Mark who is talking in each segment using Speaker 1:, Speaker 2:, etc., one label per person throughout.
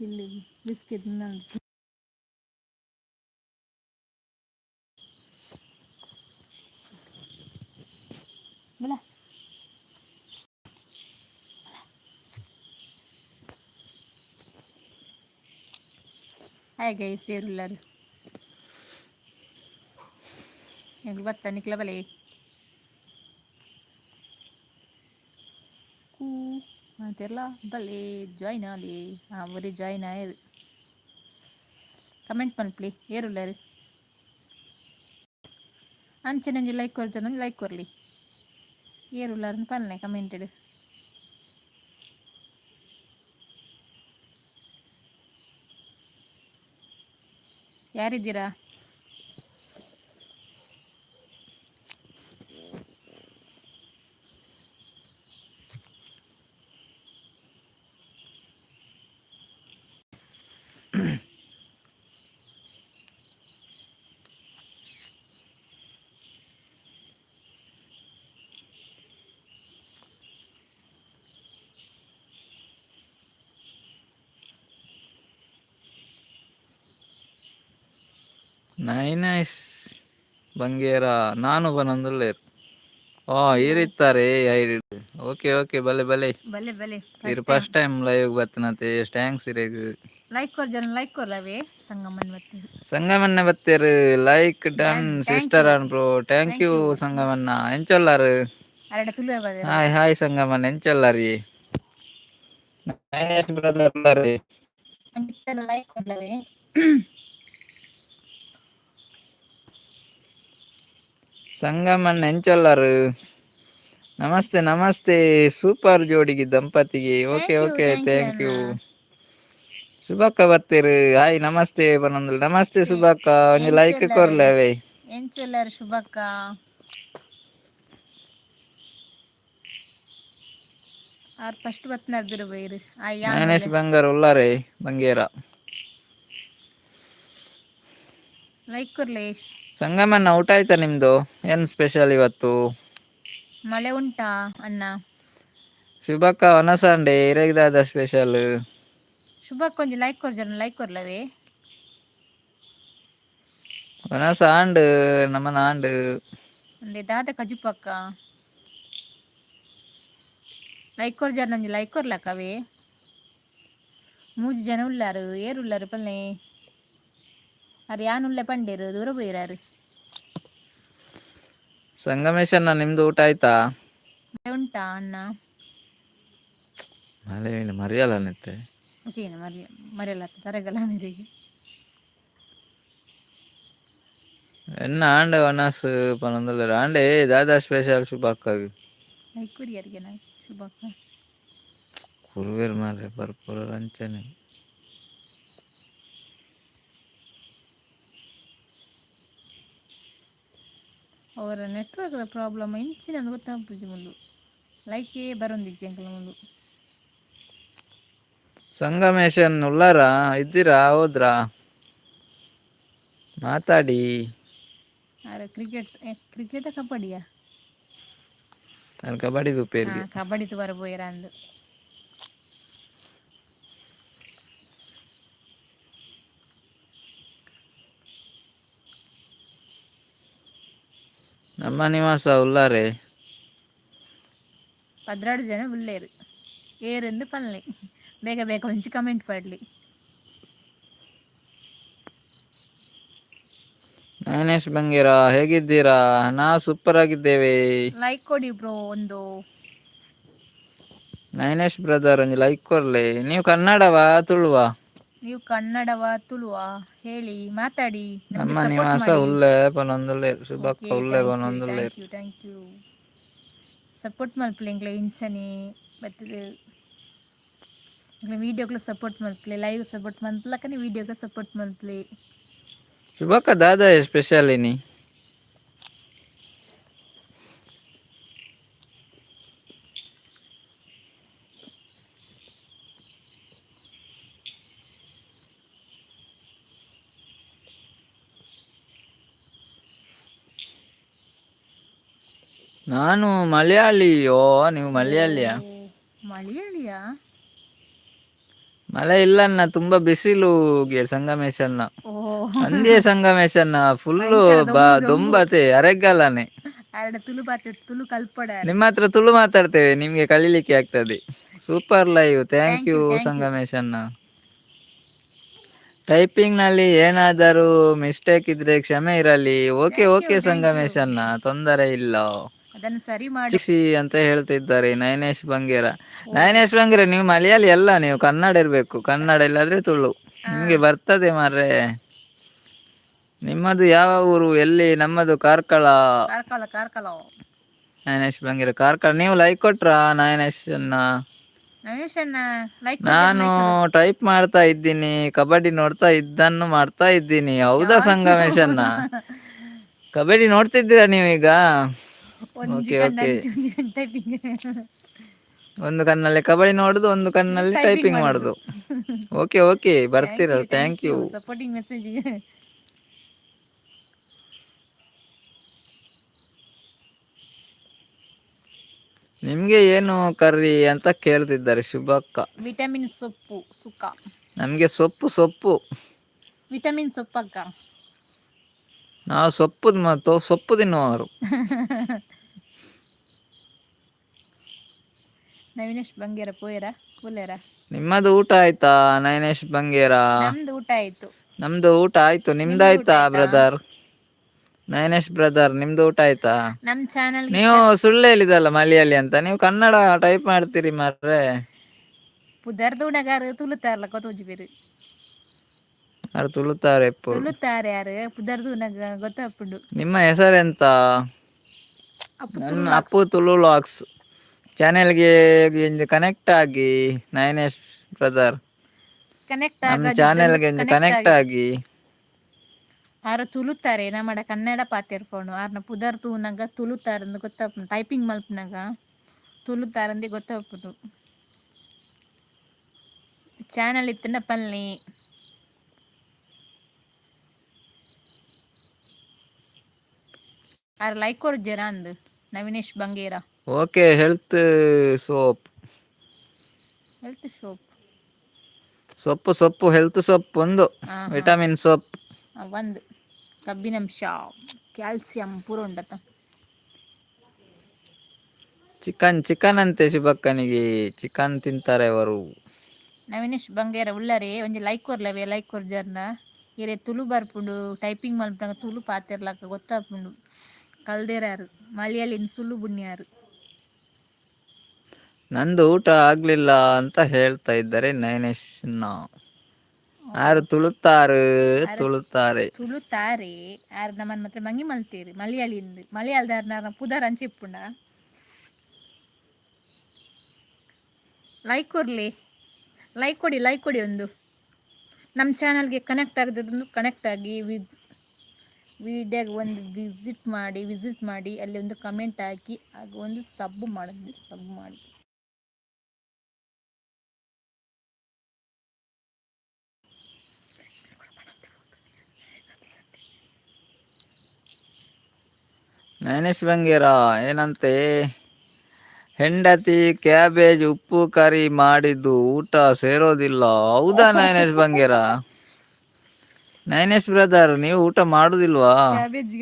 Speaker 1: ಇಲ್ಲಿ ಬಿಸ್ಕೆಟ್. ಬಲ. Hi guys, ಏರುಲ್ಲಾರು? ಎಂಕ್ ಬತ್ತ, ನಿಕ್ಲ ಬಲೆ. ಕೂ ಮಾತೆರ್ಲ ಬಲೆ, ಜಾಯ್ನ್ ಆಲೆ. ಹಾಂ, ಒರಿ ಜಾಯ್ನ್ ಆಯೆರ್. ಕಮೆಂಟ್ ಮನ್ಪುಲೆ, ಏರುಲ್ಲಾರು? ಅಂಚನೆ ಒಂಜಿ ಲೈಕ್ ಕೊರ್ಜನ, ಒಂಜಿ ಲೈಕ್ ಕೊರ್ಲಿ. ಏರುಲ್ಲಾರ್ ಪನ್ಲೆ ಕಮೆಂಟೆಡ್. ಯಾರಿದ್ದೀರಾ?
Speaker 2: ನೈನೈಸ್ ಬಂಗೇರ ನಾನು ಬನಂದುಲ್ಲೇರ್. ಓ, ಈರಿತ್ತಾರೆ. ಓಕೆ ಓಕೆ, ಬಲೆ ಬಲೆ.
Speaker 1: ಬಲೆ ಬಲೆ.
Speaker 2: ಇರ್ ಫಸ್ಟ್ ಟೈಮ್ ಲೈವ್ ಬತ್ತನತೆ, thanks ಇರೆಗ್.
Speaker 1: ಲೈಕ್ ಕೊರ್ ಜನ, ಲೈಕ್ ಕೊರ್ಲವೇ. ಸಂಗಮನ್ ಮತ್ತೆ.
Speaker 2: ಸಂಗಮನ್ನ ಬತ್ತೇರು. Like done.
Speaker 1: Done, thank
Speaker 2: sister
Speaker 1: you.
Speaker 2: And bro, thank you. ಸಂಗಮನ್ನ, ಎಂಚೊಲ್ಲಾರು?
Speaker 1: ಅರಡ ತುಳು.
Speaker 2: ಹಾಯ್ ಹಾಯ್ ಸಂಗಮನ್ನ, ಎಂಚೊಲ್ಲಾರಿ? ನೈನೇಶ್ ಬ್ರದರ್ ಉಲ್ಲಾರಿ.
Speaker 1: ಲೈಕ್ ಕೊರ್ಲವೇ.
Speaker 2: ಸಂಗಮನ್ನ, ಎಂಚೊಲ್ಲಾರು? ನಮಸ್ತೆ ನಮಸ್ತೆ. ಸೂಪರ್ ಜೋಡಿಗೆ, ದಂಪತಿಗೆ. Okay.
Speaker 1: You,
Speaker 2: okay.
Speaker 1: Thank you.
Speaker 2: Thank you.
Speaker 1: ಅಣ್ಣ.
Speaker 2: ಸುಬಕ್ಕ ಬರ್ತೀರು. ಹಾಯ್, ನಮಸ್ತೆ ಬನಂದುಲ್. ನಮಸ್ತೆ ಸುಬಕ್ಕ, ಒಂಜಿ ಲೈಕ್
Speaker 1: ಎಂಚೊಲ್ಲಾರು?
Speaker 2: ಕೊರ್ಲೆ.
Speaker 1: ಎಂಚೊಲ್ಲಾರು ಶುಭಕ್ಕ? ಆರ್ ಫಸ್ಟ್ ಬತ್ನಾರ್ದಿರು ಬೈರು.
Speaker 2: ನಯನೇಶ್ ಬಂಗಾರ ಉಲ್ಲಾರೆ, ಬಂಗೇರ.
Speaker 1: ಲೈಕ್ ಕೊರ್ಲೆ.
Speaker 2: ಸಂಗಮಣ್ಣ, ಊಟ ಆಯ್ತಾ ನಿಮ್ದು? ಏನ್ ಸ್ಪೆಷಲ್ ಇವತ್ತು?
Speaker 1: ಮಳೆ ಉಂಟಾ ಅಣ್ಣ?
Speaker 2: ಶುಭಕ್ಕ, ವನಸಾಂಡೆ ಇರೆಗ್ದಾದ ಸ್ಪೆಷಲ್?
Speaker 1: ಶುಭಕ್ಕ, ಒಂಜಿ ಲೈಕ್ ಕೊರ್ಜನ, ಲೈಕ್ ಕೊರ್ಲವೇ.
Speaker 2: ವನಸ ಆಂಡ್ ನಮನ ಆಂಡ್.
Speaker 1: ಒಂದೆ ದಾದ ಕಜಿಪಕ್ಕ? ಲೈಕ್ ಕೊರ್ಜಾರ, ಒಂಜಿ ಲೈಕ್ ಕೊರ್ಲಕ್ಕವೇ. ಮೂಜಿ ಜನ ಉಲ್ಲಾರು, ಏರು ಉಲ್ಲಾರು ಪಲ್ಲೆ? ಅರ್ ಯಾನ್ ಉಲ್ಲೆ ಪಂಡೇರು, ದೂರ ಪೋಯಿರಾರು.
Speaker 2: ಸಂಗಮೇಶಣ್ಣ, ನಿಮ್ದು ಊಟ ಆಯ್ತಾ?
Speaker 1: ಮಳೆ ಉಂಟಾ ಅಣ್ಣ?
Speaker 2: ಮಳೆ ಮರಿಯಲ್ಲ ನಿತ್ತೆ.
Speaker 1: ಓಕೆ, ಮರಿ ಮರೆಯಲ್ಲ ತರಗಲ್ಲ ನೀರಿಗೆ.
Speaker 2: ಎನ್ನ ಆಂಡ ವನಸ್ ಪನೊಂದುಲ್ಲೆರ್. ಆಂಡೆ ದಾದಾ ಸ್ಪೆಷಲ್ ಶುಭಕ್ಕಾಗ?
Speaker 1: ಲೈಕ್ ಕೊರಿಯರ್ಗೆ ನಾ ಶುಭಕ್ಕ.
Speaker 2: ಕುರುವೆರ್ ಮಾರ್ರೆ, ಬರ್ಪುರ ಅಂಚನೆ.
Speaker 1: ಅವರ ನೆಟ್ವರ್ಕ್ದ ಪ್ರಾಬ್ಲಮ್ ಇಂಚಿನ ಗೊತ್ತಾಪುಜಿ. ಮುಲ್ಲು ಲೈಕೇ ಬರೊಂದಿಜ್ಜಿ ಅಂಕಲ್ ಮುಲ್ಲು.
Speaker 2: ಸಂಗಮೇಶನ್ ಉಲ್ಲಾರಾ? ಇದ್ದೀರಾ? ಹೋದ್ರಾ? ಮಾತಾಡಿ.
Speaker 1: ಆರ ಕ್ರಿಕೆಟ್, ಕ್ರಿಕೆಟ್ ಕಬಡ್ಡಿಯಾ?
Speaker 2: ನಾನು ಕಬಡ್ಡಿ.
Speaker 1: ಹಾ.
Speaker 2: ಉಪೇರಿಗೆ.
Speaker 1: ಕಬಡ್ಡಿ ತುವರ ಪೋಯೆರ ಅಂದು.
Speaker 2: ನಮ್ಮ ನಿವಾಸ ಉಲ್ಲಾರೆ.
Speaker 1: 12 ಜನ ಉಲ್ಲೇರು, ಏರೆಂದು ಪಲ್ಲೆ. ಬೇಗ ಬೇಗ ಒಂಜಿ ಕಮೆಂಟ್ ಪಾಡ್ಲಿ.
Speaker 2: ನಯನೇಶ್ ಬಂಗೇರ, ಹೇಗಿದ್ದೀರಾ? ನಾ ಸೂಪರ್ ಆಗಿದ್ದೇವೆ.
Speaker 1: ಲೈಕ್ ಕೊಡಿ ಬ್ರೋ ಒಂದು.
Speaker 2: ನಯನೇಶ್ ಬ್ರದರ್, ಒಂಜಿ ಲೈಕ್ ಕೊರ್ಲೆ. ನೀವು ಕನ್ನಡವಾ ತುಳುವಾ?
Speaker 1: ನೀವು ಕನ್ನಡವ ತುಳುವಾ ಹೇಳಿ, ಮಾತಾಡಿ, ನಮಗೆ
Speaker 2: ನಮ್ಮ
Speaker 1: ಸಪೋರ್ಟ್
Speaker 2: ನಿವಾಸ
Speaker 1: ಮಾಡಿ.
Speaker 2: ಉಲ್ಲೆ ಪನೊಂದುಲ್ಲೆ. ಸುಬಕ್ಕ ಉಲ್ಲೆ ಪನೊಂದುಲ್ಲೆ.
Speaker 1: Thank you, thank you. Support ಮಲ್ಪಲೆ ಎಂಕ್ಲೆ. ಇಂಚನೆ ಬತ್ತದ ಎಂಕ್ಲೆ ವೀಡಿಯೋಗ್ಲ ಸಪೋರ್ಟ್ ಮಲ್ಪಲೆ. ಲೈವ್ ಸಪೋರ್ಟ್ ಮಲ್ಪಲಕ್ಕನೆ ವೀಡಿಯೋಗೆ ಸಪೋರ್ಟ್ ಮಲ್ಪಲೆ.
Speaker 2: ಶುಭಕ್ಕ, ದಾದಾ ಸ್ಪೆಷಲ್ ಇನಿ? ನಾನು ಮಲಯಾಳಿ. ಓ, ನೀವು ಮಲಯಾಳಿಯಾ?
Speaker 1: ಮಲಯಾಳಿಯಾ?
Speaker 2: ಮಳೆ ಇಲ್ಲಣ್ಣ, ತುಂಬಾ ಬಿಸಿಲು ಸಂಗಮೇಶನ್ನ.
Speaker 1: ಓ.
Speaker 2: ಅಂದೇ ಸಂಗಮೇಶನ್ನ, ಫುಲ್ಲು
Speaker 1: ಭಯಂಕರ
Speaker 2: ಬಾ.
Speaker 1: ದೊಂಬು ದೊಂಬು.
Speaker 2: ದೊಂಬತೆ ಅರೆಗಾಲನೆ.
Speaker 1: ಆರಡ ತುಳು ಬಾತೆ, ತುಳು ಕಲ್ಪಡ.
Speaker 2: ನಿಮ್ಮ ಹತ್ರ ತುಳು ಮಾತಾಡ್ತೇವೆ, ನಿಮ್ಗೆ ಕಲೀಲಿಕ್ಕೆ ಆಗ್ತದೆ. Super live, thank
Speaker 1: thank
Speaker 2: you.
Speaker 1: You, thank you.
Speaker 2: ಸಂಗಮೇಶನ್ನ, typing ನಲ್ಲಿ ಏನಾದರೂ ಮಿಸ್ಟೇಕ್ ಇದ್ರೆ ಕ್ಷಮೆ ಇರಲಿ. Okay.
Speaker 1: Thank you.
Speaker 2: Okay.
Speaker 1: Thank you.
Speaker 2: ಸಂಗಮೇಶನ್ನ, ತೊಂದರೆ ಇಲ್ಲ.
Speaker 1: ಅದನ್ನು ಸರಿ ಮಾಡಿ.
Speaker 2: ಚಿಕ್ಸಿ ಅಂತ ಹೇಳ್ತಿದ್ದಾರೆ ನಯನೇಶ್ ಬಂಗೇರ. ನಯನೇಶ್ ಬಂಗೇರ, ನೀವು ಮಲಯಾಳಿ ಅಲ್ಲ, ನೀವು ಕನ್ನಡ ಇರಬೇಕು. ಕನ್ನಡ ಇಲ್ಲಾದ್ರೆ ತುಳು ನಿಮಗೆ ಬರ್ತದೆ ಮಾರ್ರೆ. ನಿಮ್ಮದು ಯಾವ ಊರು, ಎಲ್ಲಿ? ನಮ್ಮದು ಕಾರ್ಕಳ.
Speaker 1: ಕಾರ್ಕಳ, ಕಾರ್ಕಳ.
Speaker 2: ನಯನೇಶ್ ಬಂಗೇರ ಕಾರ್ಕಳ. ನೀವು ಲೈಕ್ ಕೊಟ್ರಾ ನಯನೇಶ್ ಅನ್ನ?
Speaker 1: ನವೇಶ್ ಅಣ್ಣ, ಲೈಕ್.
Speaker 2: ನಾನು ಟೈಪ್ ಮಾಡ್ತಾ ಇದ್ದೀನಿ, ಕಬಡ್ಡಿ ನೋಡ್ತಾ ಇದ್ದನ್ನು ಮಾಡ್ತಾ ಇದ್ದೀನಿ. ಹೌದಾ ಸಂಗಮೇಶ್ ಅನ್ನ, ಕಬಡ್ಡಿ ನೋಡ್ತಿದ್ದೀರಾ ನೀವೀಗ?
Speaker 1: ಒಂಜಿ
Speaker 2: ಓಕೆ.
Speaker 1: ಕಣ್ಣು
Speaker 2: ಓಕೆ.
Speaker 1: ಅಂಚಿ, ಒಂಜಿ ಕಣ್ಣು ಟೈಪಿಂಗ್.
Speaker 2: ಒಂದು ಕಣ್ಣಲ್ಲಿ ಕಬಡ್ಡಿ ನೋಡುದು, ಒಂದು ಕಣ್ಣಲ್ಲಿ
Speaker 1: ಟೈಪಿಂಗ್
Speaker 2: ಟೈಪಿಂಗ್
Speaker 1: ಮಾಡುದು.
Speaker 2: ಮಾಡುದು. ಓಕೆ ಓಕೆ, ಬರ್ತೀರ. Thank you.
Speaker 1: Supporting message.
Speaker 2: ನಿಮ್ಗೆ ಏನು ಕರ್ರಿ ಅಂತ ಕೇಳ್ತಿದ್ದಾರೆ ಶುಭಕ್ಕ.
Speaker 1: ವಿಟಮಿನ್ ಸೊಪ್ಪು ಸುಕ್ಕ.
Speaker 2: ನಮ್ಗೆ ಸೊಪ್ಪು ಸೊಪ್ಪು.
Speaker 1: ವಿಟಮಿನ್ ಸೊಪ್ಪಕ್ಕ.
Speaker 2: ನಾವು ಸೊಪ್ಪು ಮತ್ತು ಸೊಪ್ಪು ತಿನ್ನುವವರು.
Speaker 1: ನವೀನೇಶ್ ಬಂಗೇರ ಪೋಯರ ಕೂಲೇರ?
Speaker 2: ನಿಮ್ಮದು ಊಟ ಆಯ್ತಾ ನಯನೇಶ್ ಬಂಗೇರ?
Speaker 1: ನಮ್ದು ಊಟ ಆಯ್ತು.
Speaker 2: ನಮ್ದು ಊಟ ಆಯ್ತು.
Speaker 1: ನಿಮ್ದು ಊಟ
Speaker 2: ನಿಮ್ದಾಯ್ತಾ?
Speaker 1: ಆಯ್ತಾ?
Speaker 2: ಬ್ರದರ್, ನಯನೇಶ್ ಬ್ರದರ್, ನಿಮ್ದು ಊಟ ಆಯ್ತಾ?
Speaker 1: ನಮ್ ಚಾನಲ್
Speaker 2: ನೀವು ಸುಳ್ಳು ಹೇಳಿದಲ್ಲ ಮಲಯಾಳಿ ಅಂತ, ನೀವು ಕನ್ನಡ ಟೈಪ್ ಮಾಡ್ತೀರಿ ಮಾರ್ರೆ.
Speaker 1: ಪುದರ್ದೂಣಗಾರ ತುಳುತ್ತಾರಲ್ಲ, ಗೊತ್ತೋಜಿ ಬೇರು.
Speaker 2: ಯಾರು ತುಳುತ್ತಾರೆ ಎಪ್ಪು?
Speaker 1: ತುಳುತ್ತಾರೆ ಯಾರು ಪುದರ್ದೂನಗ ಗೊತ್ತಾಪುಂಡು.
Speaker 2: ನಿಮ್ಮ ಹೆಸರೆಂತ?
Speaker 1: ಅಪ್ಪು.
Speaker 2: ನನ್ನ ಅಪ್ಪು ತುಳು ಲಾಕ್ಸ್ ಚಾನೆಲ್ಗೆ ಕನೆಕ್ಟ್ ಆಗಿ ನಯನೇಶ್ ಬ್ರದರ್.
Speaker 1: ಕನೆಕ್ಟ್.
Speaker 2: ನಮ್ಮ ಚಾನೆಲ್ಗೆ ಕನೆಕ್ಟ್ ಆಗಿ.
Speaker 1: ಆರು ತುಳುತ್ತಾರೆ ನಮ್ಮಡ ಕನ್ನಡ ಪಾತೆರ್ಪೋಣು. ಆರ್ನ ಪುದರ್ ತೂನಗ ತುಳುತ್ತಾರಂದು ಗೊತ್ತಾಪುಂಡು. ಟೈಪಿಂಗ್ ಮಲ್ಪುನಗ ತುಳುತ್ತಾರಂದೆ ಗೊತ್ತಾಪುಂಡು. ಚಾನಲ್ ಇತ್ತಂಡ ಪಲ್ನಿ. ಆರ್ ಲೈಕ್ ಕೊರ್ಜೆರ ಅಂದು ನವೀನೇಶ್ Bangera.
Speaker 2: Okay, health soap.
Speaker 1: Health soap.
Speaker 2: ಸೊಪ್ಪು ಸೊಪ್ಪು, ಹೆಲ್ತ್ ಸೊಪ್ಪು ಒಂದು. ವಿಟಮಿನ್ ಸೊಪ್ಪು.
Speaker 1: ಒಂದು ಕಬ್ಬಿನಂಶ, ಕ್ಯಾಲ್ಸಿಯಂ ಪೂರ ಉಂಡತ.
Speaker 2: ಚಿಕನ್ ಚಿಕನ್ ಅಂತೆ ಶುಭಕ್ಕನಿಗೆ, ಚಿಕನ್ ತಿಂತಾರೆ ಅವರು.
Speaker 1: ನವೀನೇಶ್ ಬಂಗೇರ ಉಳ್ಳರೆ, ಒಂಜಿ ಲೈಕ್ ಕೊರ್ಲವೆ. ಲೈಕ್ ಕೊರ್ಜರ್ನ ಇರೆ ತುಳು ಬರ್ಪುಂಡು. ಟೈಪಿಂಗ್ ಮಲ್ಪುನಗ ತುಳು ಪಾತೆರ್ಲಕ ಗೊತ್ತಾಪುಂಡು. ಕಲ್ದೇರಾರು ಮಲಯಾಳಿನ್ ಸುಳ್ಳು ಬುಣ್ಯಾರು.
Speaker 2: ನಂದು ಊಟ ಆಗ್ಲಿಲ್ಲ ಅಂತ ಹೇಳ್ತಾ ಇದ್ದಾರೆ ನಯನೇಶ್. ಯಾರು ತುಳುತ್ತಾರೆ ತುಳುತ್ತಾರೆ.
Speaker 1: ತುಳುತ್ತಾರೆ ಆರ್ ನಮ್ಮನ್ ಮಾತ್ರ ಮಂಗಿ ಮಲ್ತೇರು ಮಲಯಾಳಿಂದು. ಮಲಯಾಳದಾರ್ನ ಪುದರ್ ಅಂಚಿಪ್ಪುಂಡ. ಲೈಕ್ ಕೊರ್ಲಿ, ಲೈಕ್ ಕೊಡಿ, ಲೈಕ್ ಕೊಡಿ ಒಂದು. ನಮ್ಮ ಚಾನಲ್ಗೆ ಕನೆಕ್ಟ್ ಆಗದಿದ್ದು ಕನೆಕ್ಟ್ ಆಗಿ, ವಿಡಿಯೋಗೆ ಒಂದು ವಿಸಿಟ್ ಮಾಡಿ, ವಿಸಿಟ್ ಮಾಡಿ, ಅಲ್ಲಿ ಒಂದು ಕಮೆಂಟ್ ಹಾಕಿ, ಹಾಗೆ ಒಂದು ಸಬ್ ಮಾಡಿದ್ವಿ, ಸಬ್ ಮಾಡಿ.
Speaker 2: ನಯನೇಶ್ ಬಂಗೇರ ಏನಂತೆ? ಹೆಂಡತಿ ಕ್ಯಾಬೇಜ್ ಉಪ್ಪು ಕರಿ ಮಾಡಿದ್ದು ಊಟ ಸೇರೋದಿಲ್ಲ. ಹೌದಾ ನಯನೇಶ್ ಬಂಗೇರ? ನಯನೇಶ್ ಬ್ರದರ್, ನೀವು ಊಟ ಮಾಡುದಿಲ್ವಾ?
Speaker 1: ಕ್ಯಾಬೇಜ್.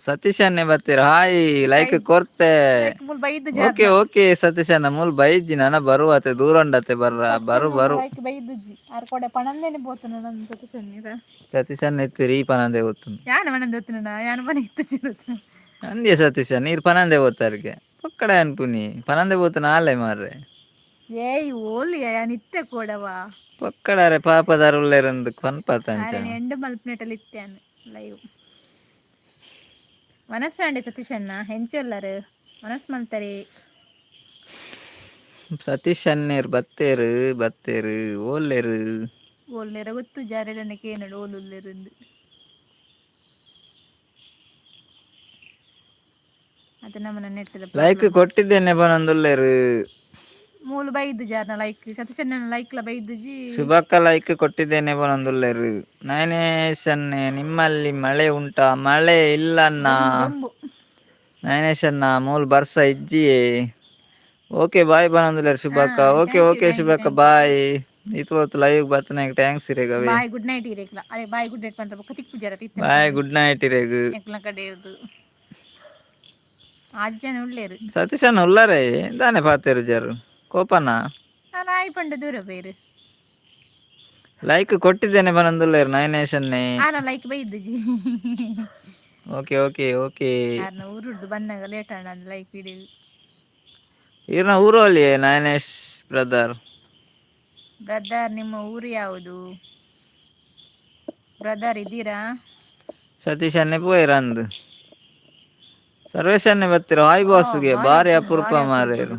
Speaker 2: ಸತೀಶ್ ಅನ್ನೇ ಬರ್ತೀರಾ? ಹಾಯ್, ಲೈಕ್ ಕೊರ್ತೆ.
Speaker 1: ಬೈದು.
Speaker 2: ಓಕೆ ಓಕೆ ಸತೀಶ್ ಅಣ್ಣ, ಮೂಲ್ ಬೈಜಿ ನನ ಬರುವತೆ, ದೂರ ಉಂಡತೆ, ಬರ್ರ ಬರು ಬರು.
Speaker 1: ಲೈಕ್ ಬೈದುಜಿ ಆರ್ ಕೊಡೆ ಪಣಂದೇನೆ ಪೋತುನ ನನ್ನ ಸತೀಶ್ ಅನ್ನಿರ.
Speaker 2: ಸತೀಶ್ ಅಣ್ಣ ಎತ್ತಿರಿ, ಈ ಪನಂದೆ ಗೊತ್ತು.
Speaker 1: ಯಾನ ಪಣಂದೆ ಗೊತ್ತುನ? ಯಾನ ಪಣ ಇತ್ತು ಚಿರುತ್ತೆ.
Speaker 2: ಅಂದ್ಯ ಸತೀಶ, ನೀರು ಪನಂದೆ ಹೋತಾರಿಗೆ ಪಕ್ಕಡ ಅನ್ಪುನಿ, ಪನಂದೆ ಪೋತು ನಾಲೆ ಮಾರ್ರೆ.
Speaker 1: ಏಯ್ ಓಲಿ, ಯಾನ್ ಇತ್ತೆ ಕೊಡವಾ.
Speaker 2: ಪಕ್ಕಡಾರೆ ಪಾಪದಾರ ಉಲ್ಲೇರಂದು ಪನ್ಪತ ಅಂಚ.
Speaker 1: ಆರೆನ ಎಂಡು ಮಲ್ಪನೆಟಲ್ಲಿ ಇತ್ತ್ಯಾನ್ ಲೈವ್. ಮನಸ್ಸಾಂಡೆ ಸತೀಶಣ್ಣ, ಹೆಂಚೊಲ್ಲರು ಮನಸ್ ಮಲ್ತಾರೆ?
Speaker 2: ಸತೀಶ್ ಅನ್ನೇರ್ ಬತ್ತೇರು ಬತ್ತೇರು, ಓಲ್ಲೇರು?
Speaker 1: ಓಲ್ಲೇರ ಗೊತ್ತು ಜಾರೆಡನ ಕೇನಡು ಓಲುಲ್ಲೇರಂದು. ಅದು ನಮ್ಮನ ನೆಟ್ಟದ.
Speaker 2: ಲೈಕ್ ಕೊಟ್ಟಿದ್ದೇನೆ ಬನಂದುಲ್ಲೇರು.
Speaker 1: ಮೂಲು ಬೈದು ಜಾರ್ನ ಲೈಕ್, ಸತೀಶಣ್ಣನ ಲೈಕ್ಲ ಬೈದುಜಿ.
Speaker 2: ಶುಭಕ್ಕ ಲೈಕ್ ಕೊಟ್ಟಿದ್ದೇನೆ ಬನಂದುಲ್ಲೇರು. ನಯನೇಶ್ ಅನ್ನೆ, ನಿಮ್ಮಲ್ಲಿ ಮಳೆ ಉಂಟಾ? ಮಳೆ ಇಲ್ಲಣ್ಣ.
Speaker 1: ದೊಂಬು.
Speaker 2: ನಯನೇಶ್ ಅಣ್ಣ, ಮೂಲ್ ಬರ್ಸ ಇಜ್ಜಿಯೇ. ಓಕೆ, ಬಾಯ್ ಬನಂದುಲ್ಲೇರು ಶುಭಕ್ಕ. Okay.
Speaker 1: Thank you.
Speaker 2: Okay.
Speaker 1: Thank you.
Speaker 2: ಶುಭಕ್ಕ.
Speaker 1: Thank you.
Speaker 2: Bye. ಈತ್ ಹೊತ್ತು ಲೈವ್ ಬತ್ತನಾಗ thanks ಇರೇಗವೆ.
Speaker 1: ಬಾಯ್ ಗುಡ್ ನೈಟ್ ಇರೇಕ್ಲ. ಅರೆ ಬಾಯ್ ಗುಡ್ ನೈಟ್ ಪಂಡ್ರ ಬೊಕ್ಕ ತಿಕ್ಕು ಜರ ತಿತ್ತ.
Speaker 2: ಬಾಯ್ ಗುಡ್ ನೈಟ್ ಇರೇಗ್.
Speaker 1: ಎಂಕ್ಲ ಕಡೆ ಇರ್ದು ಆಜ್ ಜನ ಉಳ್ಳೇರು.
Speaker 2: ಸತೀಶನ್ ಉಲ್ಲಾರೆ ದಾನೆ ಪಾತೇರು ಜರು ಕೋಪನಾ?
Speaker 1: ನಾನು ಆಯ್ ಪಂಡ ದೂರ ಬೇರು.
Speaker 2: ಲೈಕ್ ಕೊಟ್ಟಿದ್ದೇನೆ ಬನಂದುಲ್ಲೇರು ನಯನೇಶನ್ನೇ.
Speaker 1: ಆನ ಲೈಕ್ ಬೈದ್ಜಿ.
Speaker 2: Okay okay okay.
Speaker 1: ಯಾರನ್ನ ಊರುಡ್ದು ಬಂದಾಗ ಲೇಟ್ ಆಂಡ ಲೈಕ್ ಇಡಿ.
Speaker 2: ಈರ್ನ ಊರು ಅಲ್ಲಿ ನಯನೇಶ್ ಬ್ರದರ್?
Speaker 1: ಬ್ರದರ್, ನಿಮ್ಮ ಊರು ಯಾವುದು ಬ್ರದರ್? ಇದ್ದೀರಾ?
Speaker 2: ಸತೀಶನ್ನೇ ಪೋಯಿರಂದು ಸರ್ವೇಶನ್ನೇ ಬರ್ತಿರ ಹಾಯ್ ಬಾಸ್ಗೆ ಬಾರಿ ಅಪರೂಪ ಮಾರೇರು.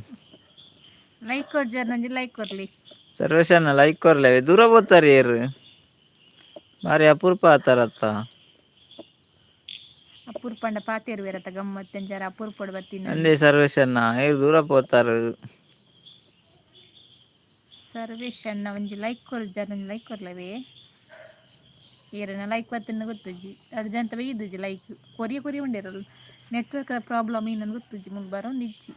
Speaker 1: ಲೈಕ್ ಕೊರ್ಜರ್, ನಂಜಿ ಲೈಕ್ ಕೊರ್ಲಿ.
Speaker 2: ಸರ್ವೇಶನ್ನ ಲೈಕ್ ಕೊರ್ಲೆ, ದೂರ ಬೋತಾರೆ ಏರು, ಬಾರಿ ಅಪರೂಪ ಆತಾರತ್ತ.
Speaker 1: ಅಪೂರ್ಪಂಡ ಪಾತೇರು ಬೇರತ್ತ ಗಮ್ಮತ್ ಅಂಚಾರ ಅಪೂರ್ಪಡ್ ಬತ್ತಿನ.
Speaker 2: ಅಂದೇ ಸರ್ವೇಶನ್ನ ಏರು ದೂರ ಪೋತಾರು.
Speaker 1: ಸರ್ವೇಶ್ ಅಣ್ಣ ಒಂಜಿ ಲೈಕ್ ಕೊರ್ಜರ್, ಒಂಜಿ ಲೈಕ್ ಕೊರ್ಲವೇ. ಏರನ ಲೈಕ್ ಬತ್ತಿನ ಗೊತ್ತುಜ್ಜಿ, ಎರಡು ಜನ ಬೈದುಜ್ಜಿ. ಲೈಕ್ ಕೊರಿಯ ಕೊರಿಯ ಉಂಡೇರಲ್ಲ, ನೆಟ್ವರ್ಕ್ ಪ್ರಾಬ್ಲಮ್ ಏನಂದು ಗೊತ್ತುಜ್ಜಿ, ಮುಲ್ ಬರೋಂದು ಇಜ್ಜಿ.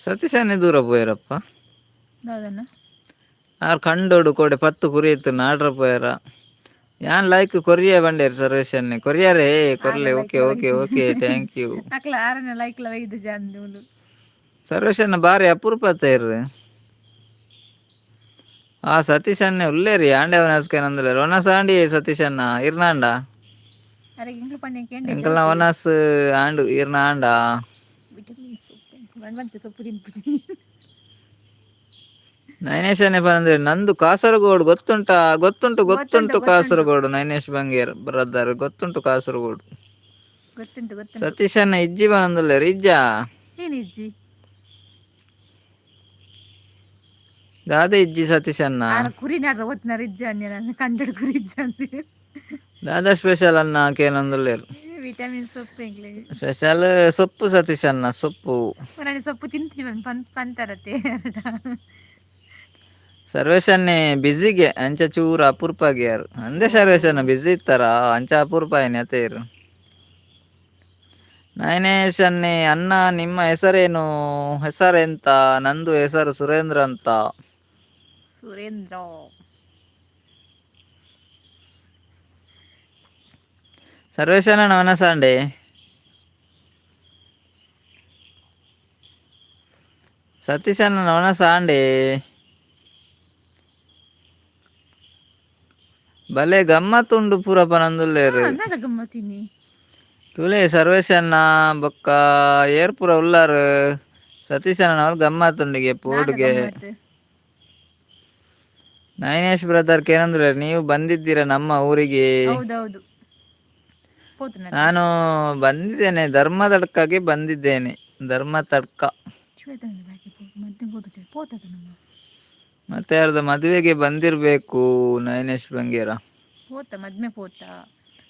Speaker 2: ಸತೀಶನ್ನೇ ದೂರ ಪೋಯರಪ್ಪ.
Speaker 1: ಹೌದಣ್ಣ.
Speaker 2: ಆರ್ ಕಂಡೋಡು ಕೋಡೆ ಪತ್ತು ಕುರಿಯಿತ್ತು ನಾಡ್ರ ಪೋಯರ. ಯಾನ್ ಲೈಕ್ ಕೊರಿಯ ಬಂಡೇರು ಸರ್ವೇಶನ್ನೇ ಕೊರಿಯಾರೇ ಕೊರ್ಲೆ. Okay okay okay, thank you.
Speaker 1: ಅಕ್ಲ ಆರನ ಲೈಕ್ ಲ ಬೈದು ಜಾಂದು.
Speaker 2: ಸರ್ವೇಶನ್ನ ಬಾರಿ ಅಪರೂಪ ಇರ್ರಿ. ಆ ಸತೀಶನ್ನೇ ಉಲ್ಲೇರಿ ಆಂಡೆ ಅವನಸ್ಕೇನಂದ್ರೆ ಒನಸ್ ಆಂಡಿ ಸತೀಶನ್ನ ಇರ್ನಾಂಡ.
Speaker 1: ಅರೆ ಇಂಗ್ಲು ಪಂಡೆ ಕೇಂದ್ರ.
Speaker 2: ಎಂಕಲ್ನ ಒನಸ್ ಆಂಡು ಇರ್ನ ಆಂಡ.
Speaker 1: ವಿಟಮಿನ್ ಸೊಪ್ಪು ಗಂಡ್ವಂತೆ ಸೊಪ್ಪು ತಿನ್ಪುಜಿ.
Speaker 2: ನೈನೇಶನೇ ಪಂದ್ರೆ ನಂದು ಕಾಸರಗೋಡು ಗೊತ್ತುಂಟಾ? ಗೊತ್ತುಂಟು ಗೊತ್ತುಂಟು, ಕಾಸರಗೋಡು. ನೈನೇಶ್ ಬಂಗೇರ್ ಬ್ರದರ್, ಗೊತ್ತುಂಟು ಕಾಸರಗೋಡು.
Speaker 1: ಗೊತ್ತುಂಟು ಗೊತ್ತುಂಟು.
Speaker 2: ಸತೀಶನ್ನ ಇಜ್ಜಿ ಬಂದುಲ್ಲೇರಿ ಇಜ್ಜಾ?
Speaker 1: ಏನು ಇಜ್ಜಿ?
Speaker 2: ದಾದ ಇಜ್ಜಿ ಸತೀಶನ್ನ?
Speaker 1: ಆರ ಕುರಿ ನಾಡ್ರ ಒತ್ನಾರ ಇಜ್ಜ ಅನ್ಯ, ನಾನು ಕಂಡಡ್ ಕುರಿ ಇಜ್ಜ ಅಂದೆ.
Speaker 2: ದಾದಾ ಸ್ಪೆಷಲ್ ಅನ್ನ ಕೇನಂದುಲ್ಲೇರು?
Speaker 1: ವಿಟಮಿನ್ ಸೊಪ್ಪು ಎಂಕ್ಲೆಗ್.
Speaker 2: ಸ್ಪೆಷಲ್ ಸೊಪ್ಪು ಸತೀಶನ್ನ ಸೊಪ್ಪು.
Speaker 1: ನಾನು ಸೊಪ್ಪು ತಿಂತೀನಿ ಪನ್ ಪಂತರತೆ.
Speaker 2: ಸರ್ವೇಶನ್ನೇ ಬಿಸಿಗೆ ಅಂಚ ಚೂರು ಅಪರೂಪ ಆಗ್ಯಾರ ಅಂದೆ. ಸರ್ವೇಶನ್ನ ಬಿಸಿ ಇತ್ತಾರ, ಅಂಚ ಅಪರೂಪ ಆಯ್ನಿ ಅತೇರು. ನಯನೇಶನ್ನೇ ಅಣ್ಣ ನಿಮ್ಮ ಹೆಸರೇನು, ಹೆಸರೆಂತ? ನಂದು ಹೆಸರು ಸುರೇಂದ್ರ ಅಂತ.
Speaker 1: ಸುರೇಂದ್ರ.
Speaker 2: ಸರ್ವೇಶನ ನವನಸಾಂಡೆ ಸತೀಶನ ನವನಸಾಂಡೆ ಭಲೆ ಗಮ್ಮತ್ತುಂಡು ಪೂರ ಪನಂದುಲ್ಲೇರು.
Speaker 1: ಅನ್ನದ ಗಮ್ಮತ್ತಿನಿ.
Speaker 2: ತುಲೆ ಸರ್ವೇಶನ್ನ ಬೊಕ್ಕ ಏರ್ಪುರ ಉಲ್ಲಾರು ಸತೀಶನ ಗಮ್ಮತ್ತುಂಡಿಗೆ ಪೋಡುಗೆ. ನಯನೇಶ್ ಬ್ರದರ್ ಕೇನಂದ್ರೆ ನೀವು ಬಂದಿದ್ದೀರಾ ನಮ್ಮ ಊರಿಗೆ?
Speaker 1: ಹೌದೌದು, ಪೋತುನ.
Speaker 2: ನಾನು ಬಂದಿದ್ದೇನೆ, ಧರ್ಮದಡ್ಕಗೆ ಬಂದಿದ್ದೇನೆ, ಧರ್ಮ ತಡ್ಕ.
Speaker 1: ಪೋತದ ನಮ್ಮ.
Speaker 2: ಮತ್ತೆ ಯಾರ್ದ ಮದುವೆಗೆ ಬಂದಿರಬೇಕು ನಯನೇಶ್ ಬಂಗೇರ.
Speaker 1: ಪೋತ ಮದ್ಮೆ ಪೋತ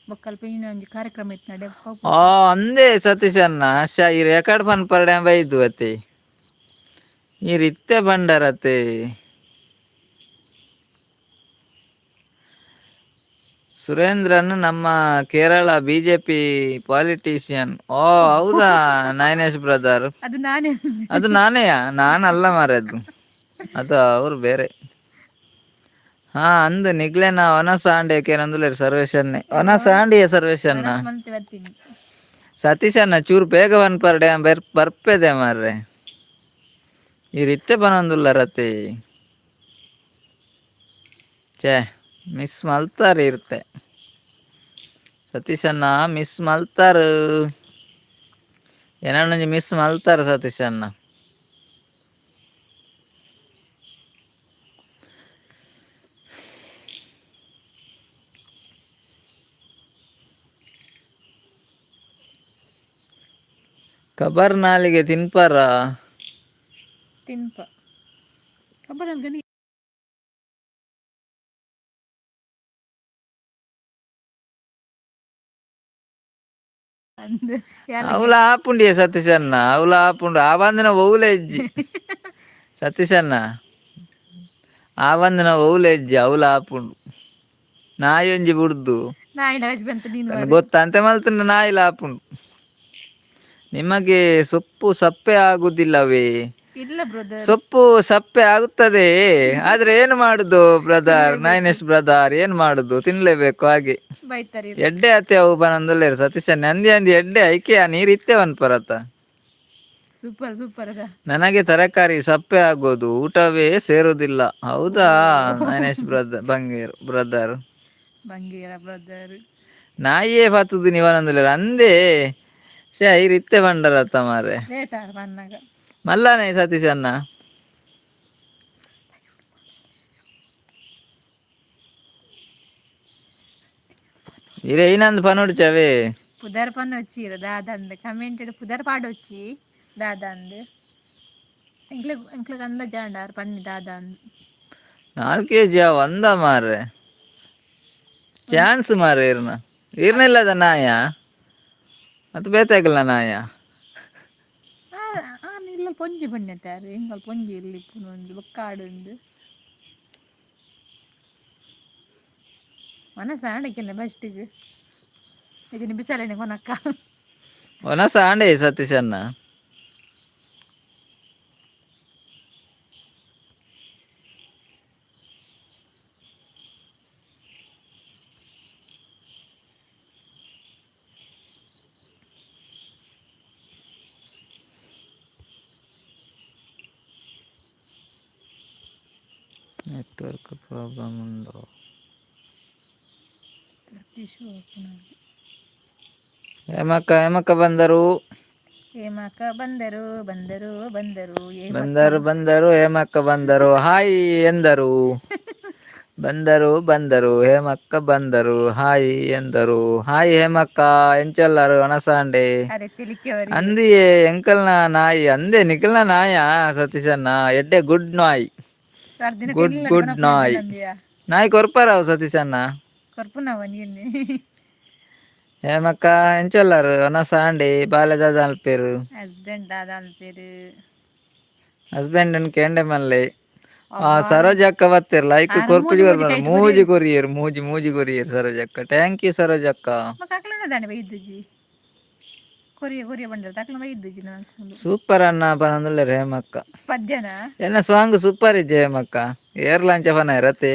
Speaker 1: ಬೊಕ್ಕಲ್ಪ ಇನ್ನೊಂಜಿ ಕಾರ್ಯಕ್ರಮ ಇತ್ತು ನಡೆ.
Speaker 2: ಆ ಅಂದೇ ಸತೀಶನ್ನ ಶಾ ಈ ರೆಕಾರ್ಡ್ ಪನ್ ಪರ್ಡ್ಯಾಂ ಬೈದು ಅತ್ತೆ, ಈ ಇತ್ತೆ ಬಂಡರತೆ. ಸುರೇಂದ್ರನ್ ನಮ್ಮ ಕೇರಳ ಬಿಜೆಪಿ ಪಾಲಿಟಿಷಿಯನ್. ಓ ಹೌದಾ ನಯನೇಶ್ ಬ್ರದರ್?
Speaker 1: ಅದು ನಾನೇ.
Speaker 2: ಅದು ನಾನೇಯಾ? ನಾನಲ್ಲ ಮಾರದ್ದು ಅದು, ಅವರು ಬೇರೆ. ಹಾ ಅಂದು ನಿಗ್ಲೇನ ವನಸ ಆಂಡೇಕೇನಂದುಲೇರು ಸರ್ವೇಶನ್ನೇ ವನಸ ಆಂಡಿಯೇ ಸರ್ವೇಶನ್ನ.
Speaker 1: ಮಂತೆ ಬರ್ತೀನಿ.
Speaker 2: ಸತೀಶನ್ನ ಚೂರು ಬೇಗ ಪರ್ ಡ್ಯಾಮ್ ಬೆರ್ ಬರ್ಪೆದೆ ಮಾರ್ರೆ, ಈ ಇತ್ತೆ ಬನೊಂದುಲ್ಲರತೆ. ಛೇ ಮಿಸ್ ಮಲ್ತಾರೆ ಇರುತ್ತೆ ಸತೀಶನ್ನ, ಮಿಸ್ ಮಲ್ತಾರು ಏನೊಂಜಿ ಮಿಸ್ ಮಲ್ತಾರ ಸತೀಶನ್ನ. ಕಬರ್ ನಾಲಿಗೆ ತಿನ್ಪಾರ?
Speaker 1: ತಿನ್ಪ ಕಬ್ಬರ್ ಗಣಿ. ಅಂದ್.
Speaker 2: ಅವಲ ಆಪುಂಡಿಯ ಸತೀಶಣ್ಣ, ಅವಲ ಆಪುಂಡು. ಆ ಬಂದಿನ ಒವ್ಲೆ ಇಜ್ಜಿ ಸತೀಶಣ್ಣ, ಆ ಬಂದಿನ ಒವ್ಲೆ ಇಜ್ಜಿ, ಅವಲ ಆಪುಂಡು. ನಾಯಿ ಒಂಜಿ ಬುಡ್ದು.
Speaker 1: ನಾಯಿಲ ಬಂತ ನೀನು.
Speaker 2: ಗೊತ್ತಂತೆ ಮಲ್ತಂಡ ನಾಯಿಲ ಆಪುಂಡು. ನಿಮಗೆ ಸೊಪ್ಪು ಸಪ್ಪೆ ಆಗುದಿಲ್ಲವೇ?
Speaker 1: ಇಲ್ಲ ಬ್ರದರ್.
Speaker 2: ಸೊಪ್ಪು ಸಪ್ಪೆ ಆಗುತ್ತದೆ, ಆದ್ರೆ ಏನು ಮಾಡುದು ಬ್ರದರ್, ನೈನೇಶ್ ಬ್ರದರ್, ಏನ್ ಮಾಡುದು, ತಿನ್ಲೇಬೇಕು ಹಾಗೆ.
Speaker 1: ಬೈತಾರೆ.
Speaker 2: ಎಡ್ಡೆ ಅತ್ತೆ ಅವು ಬನಂದುಲ್ಲೇರು ಸತೀಶ, ನಂದಿ ಅಂದಿ ಎಡ್ಡೆ ಐಕೆ ಆ ನೀರು ಇತ್ತೆ ಪರತ.
Speaker 1: ಸೂಪರ್ ಸೂಪರ್ ಅದ.
Speaker 2: ನನಗೆ ತರಕಾರಿ ಸಪ್ಪೆ ಆಗೋದು, ಊಟವೇ ಸೇರುವುದಿಲ್ಲ. ಹೌದಾ Nainesh brother, Banger brother?
Speaker 1: Bangera brother.
Speaker 2: ನಾಯಿಯೇ ಪತ್ತುದು ನೀವನಂದುಲ್ಲೇರು ಅಂದೇ. ಶೇ, ಐರ್ ಇತ್ತೆ ಬಂಡರತ್ತ ಮಾರೆ.
Speaker 1: ಲೇಟ್ ಬನ್ನಾಗ.
Speaker 2: ಮಲ್ಲಾನೆ ಸತೀಶ್ ಅಣ್ಣ. ಇರೆ ಇನ್ನೊಂದು ಪನೋಡ್ಚವೇ.
Speaker 1: ಪುದರ್ ಪನ್ನೊಚ್ಚಿ ಇರ ದಾದಂದ್ ಕಮೆಂಟ್ ಪುದರ್ ಪಾಡೊಚ್ಚಿ ದಾದಂದ್. ಎಂಕ್ಲೆ ಎಂಕ್ಲೆಗ್ ಅಂದಾಜ್ ಆಂಡ ಆರ್ ಪನ್ನಿ ದಾದಂದ್.
Speaker 2: 4 ಕೆಜಿ ಒಂದ ಮಾರ್ರೆ, ಚಾನ್ಸ್ ಮಾರ್ರೆ. ಇರ್ನ ಇರ್ನಿಲ್ಲದ ನಾಯ ಅದು ಬೇತಾಗಲ್ಲ ನಾಯ.
Speaker 1: ಆನ್ ಇಲ್ಲ, ಪೊಂಜಿ ಪಣ್ಣೆತ್ತಾರ ಎಂಕಲ್ ಪೊಂಜಿ ಇಲ್ಲಿ ಇಪ್ಪುನು ಒಂದು ಬೊಕ್ಕ ಆಡುಂದು. ಮನಸ್ಸು ಆಡಕ್ಕಿಲ್ಲ ಫಸ್ಟಿಗೆ ಇದನ್ನು ಬಿಸಾಲೇನೆ ಕೊನಕ್ಕ.
Speaker 2: ಒನಸ ಆಂಡೆ ಸತೀಶ್ ಅಣ್ಣ. ನೆಟ್ವರ್ಕ್ ಪ್ರಾಬ್ಲಮ್ ಉಂಡು. ಹೇಮಕ್ಕ, ಹೇಮಕ್ಕ ಬಂದರು.
Speaker 1: ಹೇಮಕ್ಕ ಬಂದರು ಬಂದರು ಬಂದರು.
Speaker 2: ಬಂದರು ಬಂದರು ಹೇಮಕ್ಕ ಬಂದರು, ಹಾಯ್ ಎಂದರು. ಬಂದರು ಬಂದರು ಹೇಮಕ್ಕ ಬಂದರು, ಹಾಯ್ ಎಂದರು. ಹಾಯ್ ಹೇಮಕ್ಕ, ಎಂಚೊಲ್ಲಾರು ಒಣಸಾಂಡೆ?
Speaker 1: ಅರೆ ತಿಳಿಕೆವರಿ.
Speaker 2: ಅಂದಿಯೇ ಎಂಕಲ್ನ ನಾಯಿ ಅಂದೆ, ನಿಖಲ್ನ ನಾಯ ಸತೀಶಣ್ಣ, ಎಡ್ಡೆ ಗುಡ್ ನಾಯಿ. ಗುಡ್ ಗುಡ್ ನಾಯಿ. ನಾಯಿ ಕೊರ್ಪಾರವು ಸತೀಶಣ್ಣ.
Speaker 1: ಕೊರ್ಪುನವ ನೀನು.
Speaker 2: ಹೇಮಕ್ಕ, ಎಂಚೊಲ್ಲಾರು ಒಣಸಾಂಡೆ? ಬಾಲೆ ದಾದ ಅಲ್ಪೇರು?
Speaker 1: ಹಸ್ಬೆಂಡ್ ದಾದ ಅನ್ಪೇರು?
Speaker 2: ಹಸ್ಬೆಂಡ್ ಅನ್ ಕೇಂಡೆ ಮಲ್ಲೆ. ಆ ಸರೋಜಕ್ಕ ಬತ್ತೀರ್, ಲೈಕ್ ಕೊರ್ಪುಜಿ, ಕೊರ್ಪುಜಿ, ಮೂಜಿ ಕೊರಿಯರ್, ಮೂಜಿ ಮೂಜಿ ಕೊರಿಯರ್ ಸರೋಜಕ್ಕ. Thank you ಸರೋಜಕ್ಕ.
Speaker 1: ಅಕ್ಲನ ದಾನೆ ಬೈದ್ದುಜಿ, ಕೊರಿಯ ಕೊರಿಯ ಬಂಡಲ್ ತಕ್ಲ ಬೈದ್ದುಜಿ ನಾನು.
Speaker 2: ಸೂಪರ್ ಅಣ್ಣ ಪನಂದುಲ್ಲೆರ್ ಹೇಮಕ್ಕ.
Speaker 1: ಪದ್ಯನ.
Speaker 2: ಎನ್ನ ಸಾಂಗ್ ಸೂಪರ್ ಇಜ್ಜೆ ಹೇಮಕ್ಕ? ಏರ್ಲಾಂಚ ಪನ ರತೆ.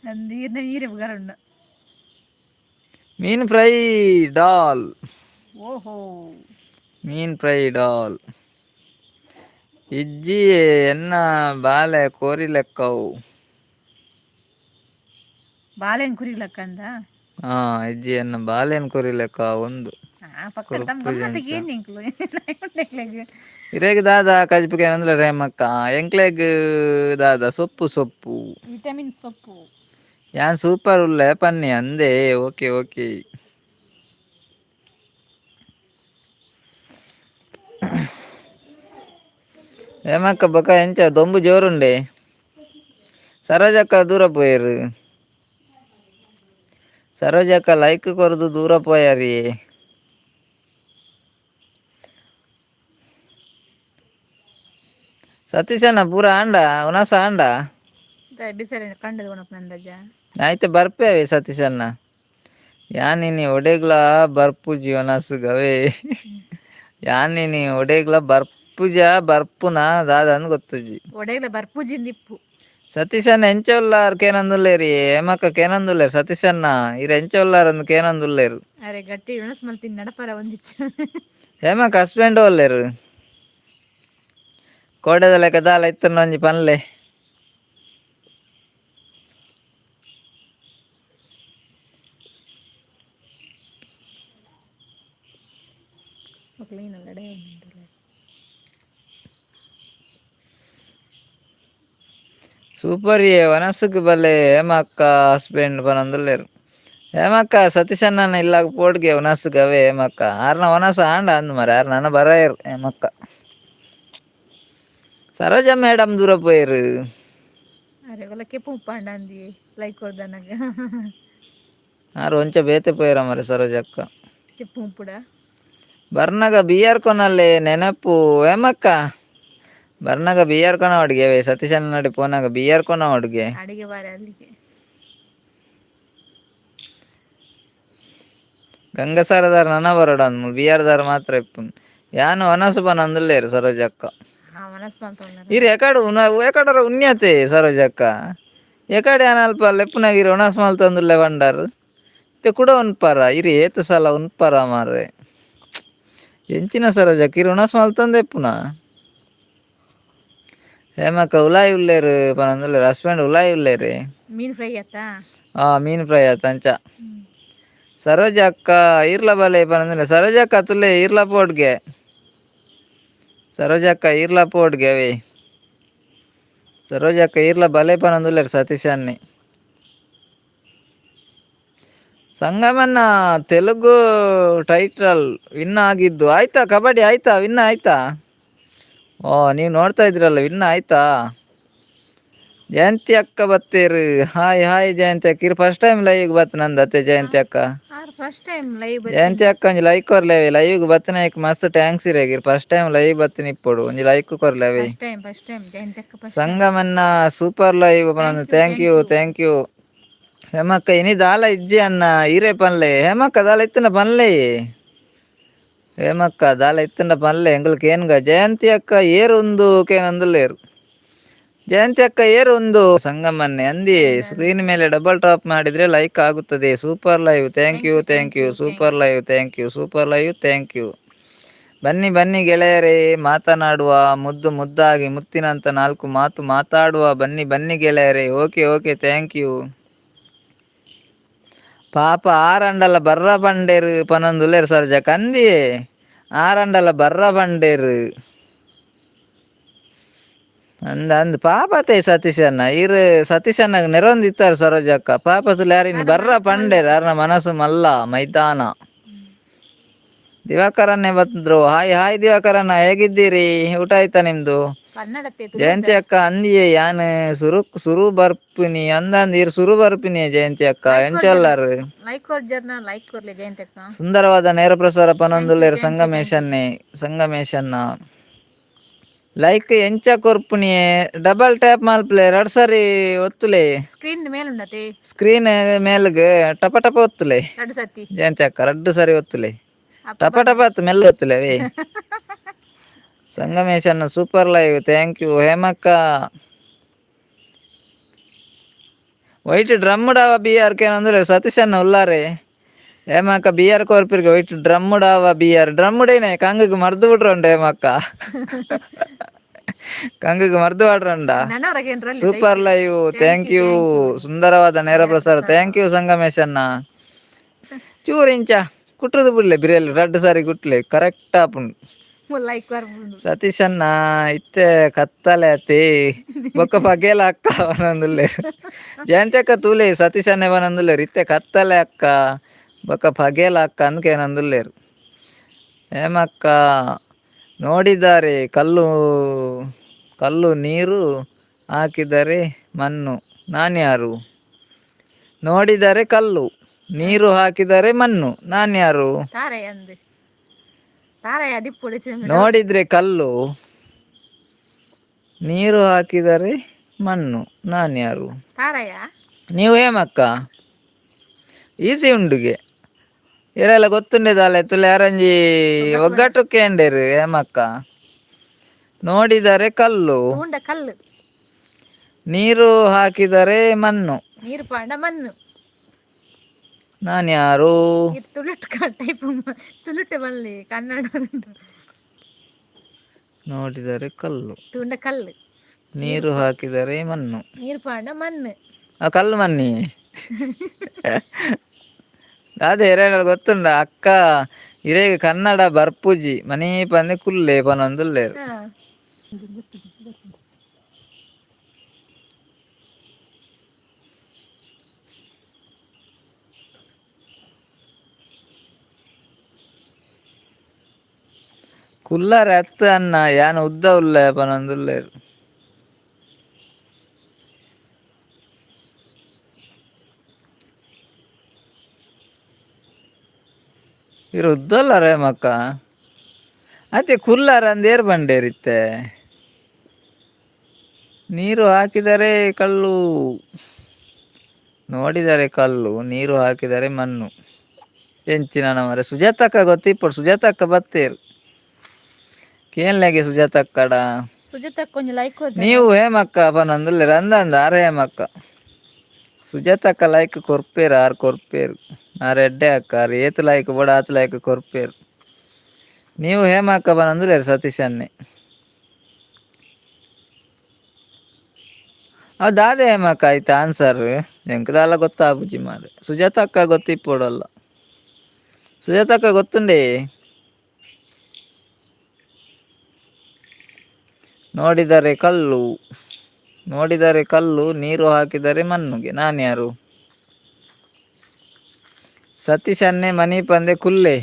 Speaker 1: ನಂದು ನೀರ್ನ ನೀರೆ ಬುಗರುಂಡು.
Speaker 2: ಮೀನ್ ಫ್ರೈ ಡಾಲ್.
Speaker 1: ಓಹೋ.
Speaker 2: ಮೀನ್ ಫ್ರೈ ಡಾಲ್. ಇಜ್ಜಿ, ಎನ್ನ ಬಾಲೆ ಕೋರಿ ಲೆಕ್ಕವು.
Speaker 1: ಬಾಳೆನ್ ಕುರಿಲಕ್ಕಂದ.
Speaker 2: ಹಾ, ಇಜ್ಜಿ, ಎನ್ನ ಬಾಲೆನ್ ಕೋರಿ ಲೆಕ್ಕ ಒಂದು.
Speaker 1: ಆ ಪಕ್ಕ ತಮ್ಮ ಗಮ್ಮತ್ತಿಗೆ ಏನ್ ನಿಂಕ್ಲು ನಿಂಕ್ಲೆಗ್.
Speaker 2: ಇರೆಗ್ ದಾದ ಕಜಿಪುಗೆ ಅಂದ್ರೆ ಹೇಮಕ್ಕ? ಎಂಕ್ಲೆಗ್ ದಾದ, ಸೊಪ್ಪು ಸೊಪ್ಪು.
Speaker 1: ವಿಟಮಿನ್ ಸೊಪ್ಪು.
Speaker 2: ಯಾನ್ ಸೂಪರ್ ಉಲ್ಲೆ ಪನ್ನಿ ಅಂದೇ. ಓಕೆ ಓಕೆ ಹೇಮಕ್ಕ, ಬೊಕ ಎಂಚ? ದೊಂಬು ಜೋರುಂಡೆ. ಸರೋಜಕ್ಕ ದೂರ ಪೋಯರು. ಸರೋಜಕ್ಕ ಲೈಕ್ ಕೊರದು ದೂರ ಪೋಯಾರಿ. ಸತೀಶಣ್ಣ, ಪೂರ ಆಂಡ ಉನಸ ಆಂಡ?
Speaker 1: ಬಿಸಲೆ ಕಂಡದ ಉಣಪ್ ನಂದಜ.
Speaker 2: ಆಯ್ತು, ಬರ್ಪೇವೆ ಸತೀಶಣ್ಣ. ಯಾನಿನಿ ಒಡೆಗ್ಲ ಬರ್ಪುಜಿ ಒನಸುಗವೇ. ಯಾನಿನಿ ಒಡೆಗ್ಲ ಬರ್ಪುಜ, ಬರ್ಪುನ ದಾದ ಗೊತ್ತುಜಿ.
Speaker 1: ಒಡೆಗ್ಲ ಬರ್ಪುಜಿಂದ ಇಪ್ಪು.
Speaker 2: ಸತೀಶಣ್ಣ, ಎಂಚ ಉಲ್ಲಾರ್ ಕೇನಂದುಲ್ಲೇರಿ. ಹೇಮಕ್ಕ ಕೇನಂದುಲ್ಲೇರು. ಸತೀಶಣ್ಣ, ಇರ್ ಎಂಚ ಉಲ್ಲಾರ್ ಅಂದ್ ಕೇನಂದುಲ್ಲೇರು.
Speaker 1: ಅರೆ ಗಟ್ಟಿ ಉಣಸ್ ಮಲ್ತಿನ್ ನಡಪರ ಒಂದಿಚ್ಚ.
Speaker 2: ಹೇಮಕ್ಕ, ಹಸ್ಬೆಂಡ್ ಒಲ್ಲೇರು? ಕೋಡೆದ ಲೆಕ್ಕ ದಾಲ ಇತ್ತನ ಒಂಜಿ ಪನ್ಲೆ.
Speaker 1: ಕ್ಲೀನ್ ಅಲ್ಲ.
Speaker 2: ಸೂಪರ್ ಯೇ, ವನಸುಕು ಬಲ್ಲೆ ಹೇಮಕ್ಕ ಹಸ್ಬೆಂಡ್ ಪನೊಂದುಲ್ಲೆರ್. ಹೇಮಕ್ಕ, ಸತೀಶಣ್ಣನ ಇಲ್ಲಾಗ ಪೋಡ್ಗೆ ವನಸುಗವೇ ಹೇಮಕ್ಕ. ಆರ್ನ ವನಸು ಆಂಡ ಅಂದ್ ಮಾರ್ರೆ, ಆರ್ ನನ ಬರಾಯೆರ್ ಹೇಮಕ್ಕ. ಸರೋಜ ಮೇಡಮ್ ದೂರ ಪೋಯೆರ್.
Speaker 1: ಅರೆ ಒಲ್ಲ ಕೆಪ್ಪು ಉಪ್ಪಾಂಡ ಅಂದಿ ಲೈಕ್ ಕೊರ್ದನಗ.
Speaker 2: ಆರ್ ಒಂಚ ಬೇತೆ ಪೋಯೆರ ಮಾರ್ರೆ ಸರೋಜಕ್ಕ.
Speaker 1: ಕೆಪ್ಪು ಉಪ್ಪುಡ.
Speaker 2: ಬರ್ನಾಗ ಬಿಯರ್ ಕೊನಲ್ಲಿ ನೆನಪು ಹೇಮಕ್ಕ. ಬರ್ನಾಗ ಬಿಯರ್ ಕೊನ ಅಡುಗೆ ಸತೀಶನ ನಡಿ ಪೋನಾಗ ಬಿಯರ್ ಕೊನ ಅಡುಗೆ.
Speaker 1: ಅಡಿಗೆ ಬಾರಿ ಅಲ್ಲಿಗೆ.
Speaker 2: ಗಂಗಸರದಾರ ನನ ಬರೋಡ ಅಂದ್ ಬಿಯರ್ದಾರ ಮಾತ್ರ ಇಪ್ಪು ಯಾನು ಅನಸು ಪನಂದುಲ್ಲೇರು ಸರೋಜಕ್ಕ.
Speaker 1: ಹಾ ಮನಸ್ ಬಂತು.
Speaker 2: ಇರು ಎಕಡು ಎಕಡರ ಉನ್ಯತೆ ಸರೋಜಕ್ಕ ಎಕಡೆ ಅನಲ್ಪ ಲೆಪ್ಪುನಾಗಿರು ಒಣಸ್ ಮಲ್ತಂದುಲ್ಲೆ ಬಂಡಾರು ಇತ್ತೆ ಕುಡ ಉನ್ಪಾರ ಇರು ಏತು ಸಲ ಉನ್ಪಾರ ಮಾರ್ರೆ ಎಂಚಿನ ಸರೋಜಕ್ಕ ಇರು ಒಣಸ್ ಮಲ್ತಂದು ಎಪ್ಪುನ. ಹೇಮಕ್ಕ ಉಲಾಯಿ ಉಲ್ಲೇರು ಪನಂದುಲ್ಲೇರು ಹಸ್ಬೆಂಡ್ ಉಲಾಯಿ ಉಲ್ಲೇರು.
Speaker 1: ಮೀನು ಫ್ರೈ ಆತಾ?
Speaker 2: ಆ ಮೀನು ಫ್ರೈ ಆತ ಅಂಚ. ಸರೋಜ ಅಕ್ಕ ಇರ್ಲ ಬಲೆ ಪನಂದುಲ್ಲೆ. ಸರೋಜ ಅಕ್ಕ ತುಲ್ಲೆ ಇರ್ಲ ಪೋಡ್ಗೆ. ಸರೋಜ ಅಕ್ಕ ಇರ್ಲ ಪೋಡ್ಗೆ ಅವೇ. ಸರೋಜ ಅಕ್ಕ ಇರ್ಲ ಬಲೆ ಪನಂದುಲ್ಲೇರು ಸತೀಶ್ ಅನ್ನಿ. ಸಂಗಮನ್ನ ತೆಲುಗು ಟೈಟಲ್ ವಿನ್ ಆಗಿದ್ದು ಆಯ್ತಾ? ಕಬಡ್ಡಿ ಆಯ್ತಾ? ವಿನ್ ಆಯ್ತಾ? ಓ ನೀವು ನೋಡ್ತಾ ಇದ್ರಲ್ಲ, ವಿನ್ ಆಯ್ತಾ? ಜಯಂತಿ ಅಕ್ಕ ಬತ್ತೀರು. ಹಾಯ್ ಹಾಯ್ ಜಯಂತಿ ಅಕ್ಕ. ಇರು ಫಸ್ಟ್ ಟೈಮ್ ಲೈವ್ಗೆ ಬತ್ತ ನಂದು ಅತ್ತೆ ಜಯಂತಿ ಅಕ್ಕ.
Speaker 1: R first time live.
Speaker 2: ಜಯಂತಿ ಅಕ್ಕ ಒಂಜಿ ಲೈಕ್ ಕೊರ್ಲೇವೆ. ಲೈವ್ಗೆ ಬತ್ತಿನ ಮಸ್ತ್ thanks ಇರೇಗಿರ್. First time live ಬತ್ತಿನ ಇಪ್ಪೊಡು ಒಂಜಿ ಲೈಕ್ ಕೊರ್ಲೇವೆ.
Speaker 1: First time, first time Jayanti ಅಕ್ಕ ಫಸ್ಟ್.
Speaker 2: ಸಂಗಮನ್ನ super live.
Speaker 1: Thank
Speaker 2: thank you thank you ಹೇಮಕ್ಕ. ಇನಿ ದಾಲ ಇಜ್ಜಿ ಅನ್ನ ಈರೆ ಪನ್ಲೆ ಹೇಮಕ್ಕ. ದಾಲ ಇತ್ತಿನ ಪನ್ಲೆ ಹೇಮಕ್ಕ, ದಾಲ ಇತ್ತಿನ ಪನ್ಲೆ ಎಂಗ್ಲಕ್ ಏನ್ಗ. ಜಯಂತಿ ಅಕ್ಕ ಏರು ಉಂದು ಕೇನಂದುಲ್ಲೇರು. ಜಯಂತಿ ಅಕ್ಕ ಏರು ಒಂದು ಸಂಗಮನ್ನೆ ಅಂದಿ. ಸ್ಕ್ರೀನ್ ಮೇಲೆ ಡಬಲ್ ಟಾಪ್ ಮಾಡಿದ್ರೆ ಲೈಕ್ ಆಗುತ್ತದೆ. Super live, thank you thank you. Super live, thank you. Super live, thank you. ಬನ್ನಿ ಬನ್ನಿ ಗೆಳೆಯರೇ, ಮಾತನಾಡುವ ಮುದ್ದು ಮುದ್ದಾಗಿ ಮುತ್ತಿನಂತ ನಾಲ್ಕು ಮಾತು ಮಾತಾಡುವ. ಬನ್ನಿ ಬನ್ನಿ ಗೆಳೆಯರೇ. Okay okay, thank you. ಪಾಪ ಆರಂಡಲ ಬರ್ರ ಬಂಡೇರು ಪನೊಂದುಲ್ಲೇರು ಸರ್ಜ ಕಂದಿ. ಆರಂಡಲ ಬರ್ರ ಬಂಡೇರು ಅಂದ ಅಂದ್ ಪಾಪತೆ ಸತೀಶಣ್ಣ. ಇರು ಸತೀಶಣ್ಣಗ್ ನೆರೊಂದಿತ್ತಾರೆ ಸರೋಜಕ್ಕ. ಪಾಪతులు ಯಾರಿನ್ ಬರ್ರ ಪಂಡೇರು ಅರ್ನ ಮನಸ್ಸು ಮಲ್ಲ ಮೈದಾನ. ದಿವಾಕರನ್ನೇ ಬಂದ್ರು. ಹಾಯ್ ಹಾಯ್ ದಿವಾಕರಣ್ಣ, ಹೇಗಿದ್ದೀರಿ? ಊಟ ಆಯ್ತಾ ನಿಮ್ದು?
Speaker 1: ಕನ್ನಡತೆ.
Speaker 2: ಜಯಂತಿ ಅಕ್ಕ ಅಂದಿಯೇ ಯಾನ್ ಸುರು ಸುರು ಬರ್ಪಿನಿ ಅಂದಂದು. ಇರ್ ಸುರು ಬರ್ಪಿನಿ ಜಯಂತಿ ಅಕ್ಕ ಎಂಚೊಲ್ಲಾರು?
Speaker 1: ಲೈಕ್ ಕೊರ್ಜರ್ನ ಲೈಕ್ ಕೊರ್ಲೆ ಜಯಂತಿ ಅಕ್ಕ.
Speaker 2: ಸುಂದರವಾದ ನೇರ ಪ್ರಸಾರ ಪನೊಂದುಲ್ಲೇರು ಸಂಗಮೇಶನ್ನೇ. ಸಂಗಮೇಶನ್ನ ಲೈಕ್ ಎಂಚ ಕೊರ್ಪುನಿಯೇ? ಡಬಲ್ ಟ್ಯಾಪ್ ಮಲ್ಪಲೆ, ರಡ್ ಸರಿ ಒತ್ತುಲೆ.
Speaker 1: ಸ್ಕ್ರೀನ್ ಮೇಲುಂಡತೆ.
Speaker 2: ಸ್ಕ್ರೀನ್ ಮೇಲ್ಗ್ ಟಪ ಟಪ ಒತ್ತುಲೆ.
Speaker 1: ಎರಡು ಸತಿ.
Speaker 2: ಜಯಂತಿ ಅಕ್ಕ ರಡ್ಡು ಸರಿ ಒತ್ತುಲೆ. ಟಪ ಟಪ ಅತ್ತು ಮೆಲ್ಲ ಒತ್ತುಲೆ ಅವೇ. ಸಂಗಮೇಶನ್ನ super live, thank you ಹೇಮಕ್ಕ. White drum ಡಾವ B R K ಅಂದ್ರೆ ಸತೀಶನ್ನ ಉಲ್ಲಾರೆ ಹೇಮಕ್ಕ. ಬಿ ಆರ್ ಕೋರ್ಪಿರ್ಗೆ ವೈಟ್ ಡ್ರಮ್ ಡಾವ B R drum ಡೇನೆ ಕಂಗಕ್ಕೆ ಮರ್ದು ಬಿಟ್ರಂಡ ಹೇಮಕ್ಕ. ಕಂಗಕ್ಕೆ ಮರ್ದು ಬಿಡ್ರಂಡ. Super live, thank you. ಸುಂದರವಾದ ನೇರ ಪ್ರಸಾರ, thank you ಸಂಗಮೇಶನ್ನ. ಚೂರು ಇಂಚ ಕುಟ್ರದು ಬಿಡ್ಲೆ ಬಿರಿಯಲ್ಲಿ ರಡ್ಡು ಸಾರಿ ಕುಟ್ಲೆ ಕರೆಕ್ಟ್ ಆಪುಂಡು.
Speaker 1: ಲೈಕ್ ಬರ್ಬುಂಡು.
Speaker 2: ಸತೀಶಣ್ಣ ಇತ್ತೆ ಕತ್ತಲೆ ಅತಿ ಬೊಕ್ಕ ಪಗೆಲ ಅಕ್ಕ ಬನೊಂದುಲ್ಲೆರ್. ಜಯಂತಿ ಅಕ್ಕ ತೂಲೆ ಸತೀಶನ್ನೇ ಬನೊಂದುಲ್ಲೆರ್. ಇತ್ತೆ ಕತ್ತಲೆ ಅಕ್ಕ ಬೊಕ್ಕ ಪಗೆಲ ಅಕ್ಕ ಅಂದ್ಕೇನೊಂದುಲ್ಲೆರ್. ಹೇಮಕ್ಕ ನೋಡಿದ್ದಾರೆ ಕಲ್ಲು ಕಲ್ಲು ನೀರು ಹಾಕಿದರೆ ಮಣ್ಣು ನಾನ್ಯಾರು? ನೋಡಿದರೆ ಕಲ್ಲು, ನೀರು ಹಾಕಿದರೆ ಮಣ್ಣು, ನಾನ್ಯಾರು?
Speaker 1: ತಾರೆ ಅಂದು ತಾರೆ ಅದಿಪ್ಪುಡು.
Speaker 2: ನೋಡಿದ್ರೆ ಕಲ್ಲು, ನೀರು ಹಾಕಿದರೆ ಮಣ್ಣು, ನಾನ್ಯಾರು?
Speaker 1: ತಾರಯ್ಯ.
Speaker 2: ನೀವು ಹೇಮಕ್ಕ ಈಸಿ ಉಂಡುಗೆ ಇರೆಲ್ಲ ಗೊತ್ತುಂಡೆದಾಲೆ ತುಲೆ ಅರಂಜಿ ಒಗ್ಗಟ್ಟು ಕೇಂಡೇರು ಹೇಮಕ್ಕ. ನೋಡಿದರೆ ಕಲ್ಲು,
Speaker 1: ಉಂಡ ಕಲ್ಲು,
Speaker 2: ನೀರು ಹಾಕಿದರೆ ಮಣ್ಣು,
Speaker 1: ನೀರು ಪಾಂಡ ಮಣ್ಣು,
Speaker 2: ನಾನ್ಯಾರು?
Speaker 1: ಇದು ತುಳುಟ್ ಟೈಪ್ ತುಳುಟೆ ಬಲ್ಲಿ ಕನ್ನಡ ಉಂಟು.
Speaker 2: ನೋಡಿದರೆ ಕಲ್ಲು,
Speaker 1: ತುಂಡ ಕಲ್ಲು,
Speaker 2: ನೀರು ಹಾಕಿದರೆ ಮಣ್ಣು,
Speaker 1: ನೀರು ಪಾಂಡ ಮಣ್ಣು.
Speaker 2: ಆ ಕಲ್ಲು ಮನ್ನಿ ಅದೇ ಎರೇನ ಗೊತ್ತುಂಡ ಅಕ್ಕ ಇರೇಗ ಕನ್ನಡ ಬರ್ಪುಜಿ ಮనీ ಪಂದೆ ಕುಲ್ಲೆ ಪನೊಂದುಲ್ಲೇರು.
Speaker 1: ಹಾ.
Speaker 2: ಕುಲ್ಲರೆ ಅತ್ತು ಅನ್ನ ಯಾನ್ ಉದ್ದ ಉಲ್ಲೆ ಪನೊಂದುಲ್ಲೇರು. ಇರು ಉದ್ದಲ್ಲ ರೇ ಮಕ್ಕ. ಅತ್ತೆ ಕುಲ್ಲಾರ ಅಂದೇರು ಬಂಡೇರಿತ್ತೆ. ನೀರು ಹಾಕಿದರೆ ಕಲ್ಲು, ನೋಡಿದರೆ ಕಲ್ಲು, ನೀರು ಹಾಕಿದರೆ ಮಣ್ಣು. ಎಂಚಿನ ಮರೆ ಸುಜಾತಕ್ಕ ಗೊತ್ತಿಪ್ಪಡು. ಸುಜಾತಕ್ಕ ಬತ್ತೇರು ಕೇನ್ಲಾಗೆ ಸುಜಾತಕ್ಕಡ.
Speaker 1: ಸುಜಾತಕ್ಕ ಒಂಜಿ ಲೈಕ್.
Speaker 2: ನೀವು ಹೇಮಕ್ಕ ಪನೊಂದುಲ್ಲೆರ್ ಅಂದಂದ ಆರ್ ಹೇಮಕ್ಕ. ಸುಜಾತಕ್ಕ ಲೈಕ್ ಕೊರ್ಪೇರು, ಆರ್ ಕೊರ್ಪೇರು. ಆರ್ ಎಡ್ಡೆ ಅಕ್ಕ, ಆರ್ ಏತ್ ಲೈಕ್ ಬೋಡ ಆತ್ ಲೈಕ್ ಕೊರ್ಪೇರು. ನೀವು ಹೇಮಕ್ಕ ಪನೊಂದುಲ್ಲೆರ್ ಸತೀಶ್ ಅನ್ನೆ. ಅವು ದಾದೆ ಹೇಮಕ್ಕ ಆಯ್ತಾ ಆನ್ಸರ್? ಎಂಕ್ ದಾಲ ಗೊತ್ತಾಪುಜಿ ಮಾರ್ರೆ. ಸುಜಾತಕ್ಕ ಗೊತ್ತಿಪ್ಪೊಡಲ್ಲ. ಸುಜಾತಕ್ಕ ಗೊತ್ತುಂಡೆ. ನೋಡಿದರೆ ಕಲ್ಲು, ನೋಡಿದರೆ ಕಲ್ಲು, ನೀರು ಹಾಕಿದರೆ ಮಣ್ಣುಗೆ, ನಾನ್ಯಾರು? ಸತೀಶ್ ಅನ್ನೆ ಮನಿಪಂದೆ ಕುಲ್ಲೆ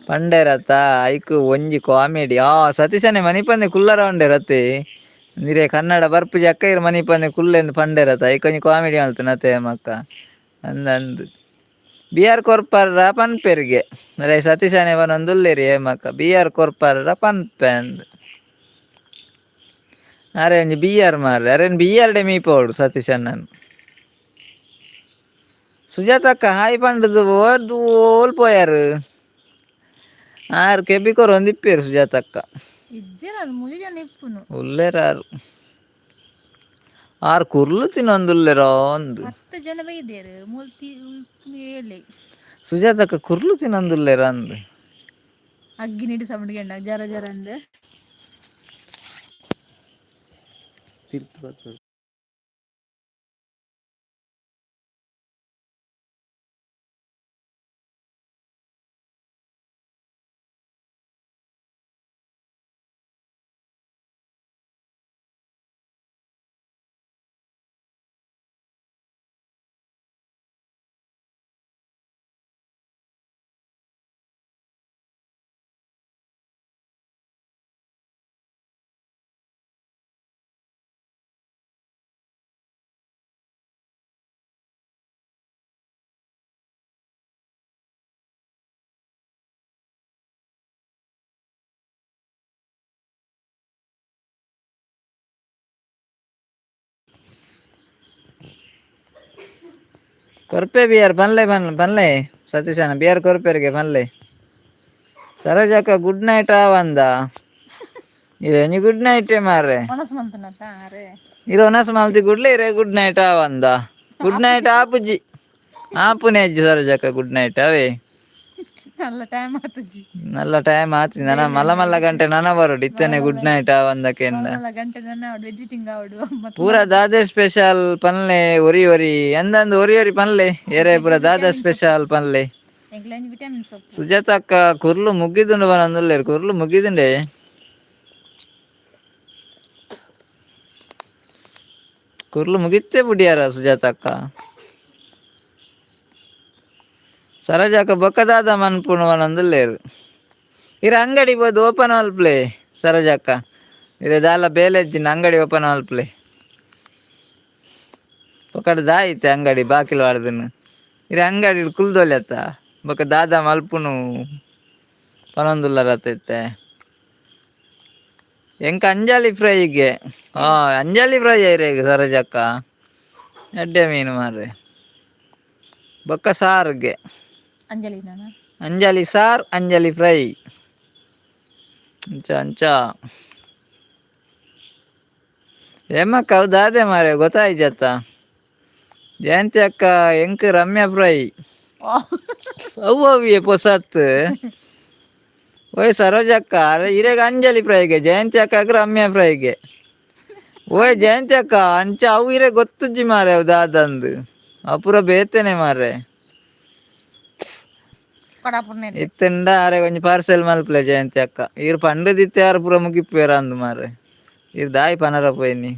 Speaker 2: ಪಂಡೆರತ ಐಕ್ ಒಂಜಿ ಕಾಮಿಡಿ. ಆ ಸತೀಶನ್ನೆ ಮನಿಪಂದೆ ಕುಲ್ಲರ ಉಂಡೆರತೆ. ನೀರೇ ಕನ್ನಡ ಬರ್ಪುಜಿ ಅಕ್ಕ, ಇರು ಮನಿಪಂದೆ ಕುಲ್ಲೆಂದು ಪಂಡೆರತ ಐಕ್ ಒಂಜಿ ಕಾಮಿಡಿ ಮಲ್ತನತೆ ಮಕ್ಕ ಅಂದ್ ಅಂದ್. ಬಿಆರ್ ಕೊರ್ಪರ್ರ ಪನ್ಪೆರ್ಗೆ ಅದೇ ಸತೀಶನೇ ಪನೊಂದುಲ್ಲೆರ್ ಹೇಮಕ್ಕ, ಬಿಆರ್ ಕೊರ್ಪರ್ರ ಪನ್ಪೆ ಅಂದ್. ಅರೆ ಒಂಜಿ ಬಿಆರ್ ಮಾರ್ರೆ, ಅರೆನ್ ಬಿಆರ್ ಡೆ ಮೀಪೋಡು ಸತೀಶ್ ಅಣ್ಣನ್. ಸುಜಾತಕ್ಕ ಹಾಯ್ ಪಂಡದು ಓಲ್ ಪೋಯಾರು? ಆರು ಕೆಬಿ ಕೊರೊಂದಿಪ್ಪೇರು ಸುಜಾತಕ್ಕ.
Speaker 1: ಇಜ್ಜೆರ್, ಮೂಜಿ ಜನ ಇಪ್ಪುನು.
Speaker 2: ಉಲ್ಲೆರ್ ಆರು. ಆರು ಕುರ್ಲು ತಿನ್ನೊಂದುಲ್ಲೆರೋ ಅಂದ್.
Speaker 1: 10 ಜನ ಬೈದೇರು ಮೂಲ್ತಿ ಏಳೆ.
Speaker 2: ಸುಜಾತಕ್ಕ ಕುರ್ಲು ತಿನ್ನೊಂದುಲ್ಲೆರ ಅಂದ್.
Speaker 1: ಅಗ್ಗಿ ನೀಡಿ ಸಮುಡ್ಗೆಂಡ ಜರ ಜರ ಅಂದ್.
Speaker 2: ಕೊರ್ಪೆ ಬಿಯರ್ ಪನ್ಲೆ ಪನ್ ಪನ್ಲೆ ಸತೀಶನ, ಬಿಯರ್ ಕೊರ್ಪೆರಿಗೆ ಪನ್ಲೆ. ಸರೋಜಕ್ಕ ಗುಡ್ ನೈಟ್ ಆವಂದ? ಇರೆ ಗುಡ್ ನೈಟ್ ಮಾರ್ರೆ.
Speaker 1: ಮನಸ್ಸು ಮಂತನತ ಅರೆ.
Speaker 2: ಇರ ಒನಸ್ ಮಲ್ತಿ ಗುಡ್ಲೆ ಇರೆ ಗುಡ್ ನೈಟ್ ಆವಂದ? ಗುಡ್ ನೈಟ್ ಆಪುಜಿ, ಆಪುನೆ ಅಜ್ಜಿ ಸರೋಜಕ್ಕ ಗುಡ್ ನೈಟ್ ಅವೇ.
Speaker 1: ನಲ್ಲ ಟೈಮ್ ಆತುಜಿ.
Speaker 2: ನಲ್ಲ ಟೈಮ್ ಆತಿ ನನ ಮಲ್ಲ ಮಲ್ಲ ಗಂಟೆ ನನ ಬರೋಡು ಇತ್ತನೆ ಗುಡ್ ನೈಟ್ ಆವಂದ ಕೆಂಡ.
Speaker 1: ಮಲ್ಲ ಗಂಟೆ ನನ್ನ ಆವಡು ಎಡಿಟಿಂಗ್ ಆವಡು.
Speaker 2: ಪೂರ ದಾದೆ ಸ್ಪೆಷಲ್ ಪನ್ಲೆ ಒರಿ ಒರಿ ಎಂದಂದು ಒರಿ ಒರಿ ಪನ್ಲೆ ಏರೇ ಪೂರ ದಾದ ಸ್ಪೆಷಲ್ ಪನ್ಲೆ.
Speaker 1: ಎಂಕ್ಲಂಜಿ ವಿಟಮಿನ್ ಸೊಪ್ಪು.
Speaker 2: ಸುಜಾತಕ್ಕ ಕುರ್ಲು ಮುಗ್ಗಿದುಂಡು ಪನೊಂದುಲ್ಲೆರ್. ಕುರ್ಲು ಮುಗಿದುಂಡೆ. ಕುರ್ಲು ಮುಗಿತ್ತೆ ಬುಡಿಯಾರ ಸುಜಾತಕ್ಕ. ಸರೋಜಕ್ಕ ಬೊಕ್ಕದಾದ ಮನ್ಪುನು ಪನೊಂದುಲ್ಲೆರ್. ಇರ ಅಂಗಡಿ ಪೋದು ಓಪನ್ ಮಲ್ಪುಲೆ ಸರೋಜಕ್ಕ. ಇರೆ ದಾಲ ಬೇಲೆಜ್ಜಿನ ಅಂಗಡಿ ಓಪನ್ ಮಲ್ಪುಲೆ. ಬೊಕ್ಕಡ ದಾಯಿತೆ ಅಂಗಡಿ ಬಾಕಿಲ್ ವಾಡ್ದನು. ಇರೆ ಅಂಗಡಿ ಕುಲ್ದೊಲೆತ್ತ ಬೊಕ್ಕ ದಾದ ಮಲ್ಪುನು ಪನೊಂದುಲ್ಲರತ ಇತ್ತೆ. ಎಂಕ್ ಅಂಜಲಿ ಫ್ರೈಗೆ. ಹಾ ಅಂಜಲಿ ಫ್ರೈ ಐರೇಗ್ ಸರೋಜಕ್ಕ ಎಡ್ಡೆ ಮೀನು ಮಾರ್ರೆ. ಬೊಕ್ಕ ಸಾರ್ಗೆ.
Speaker 1: ಅಂಜಲಿ ನಾನ.
Speaker 2: ಅಂಜಲಿ ಸಾರ್, ಅಂಜಲಿ ಫ್ರೈ ಅಂಚ ಅಂಚ. ಏಮಕ್ಕ ಅವು ದಾದೆ ಮಾರ್ರೆ ಗೊತ್ತಾಯ್ಜತ್ತ? ಜಯಂತಿ ಅಕ್ಕ ಎಂಕ್ ರಮ್ಯಾ ಫ್ರೈ. ಅವು ಅವಿಯೇ ಪೊಸತ್. ಓಯ್ ಸರೋಜಕ್ಕ ಅರೆ ಇರೆಗ್ ಅಂಜಲಿ ಫ್ರೈಗೆ, ಜಯಂತಿ ಅಕ್ಕಗ್ ರಮ್ಯಾ ಫ್ರೈಗೆ. ಓಯ್ ಜಯಂತಿ ಅಕ್ಕ ಅಂಚ ಅವು ಇರೆ ಗೊತ್ತುಜ್ಜಿ ಮಾರ್ರೆ ಅವು ದಾದಂದು. ಅವು ಪೂರ ಬೇತೆನೆ ಮಾರ್ರೆ.
Speaker 1: ಕಡಾಪುರ್ನೆ.
Speaker 2: ಇತ್ತಂಡ ಆರೆ ಒಂಜಿ ಪಾರ್ಸೆಲ್ ಮಲ್ಪುಲೆ ಜಯಂತಿ ಅಕ್ಕ. ಈರ್ ಪಂಡದಿತ್ತೆ ಆರ್ ಪೂರ ಮುಗಿಪ್ಪುವೆರ್ ಅಂದ್ ಮಾರ್ರೆ. ಈರ್ ದಾಯಿ ಪನರ ಪೋಯಿನಿ.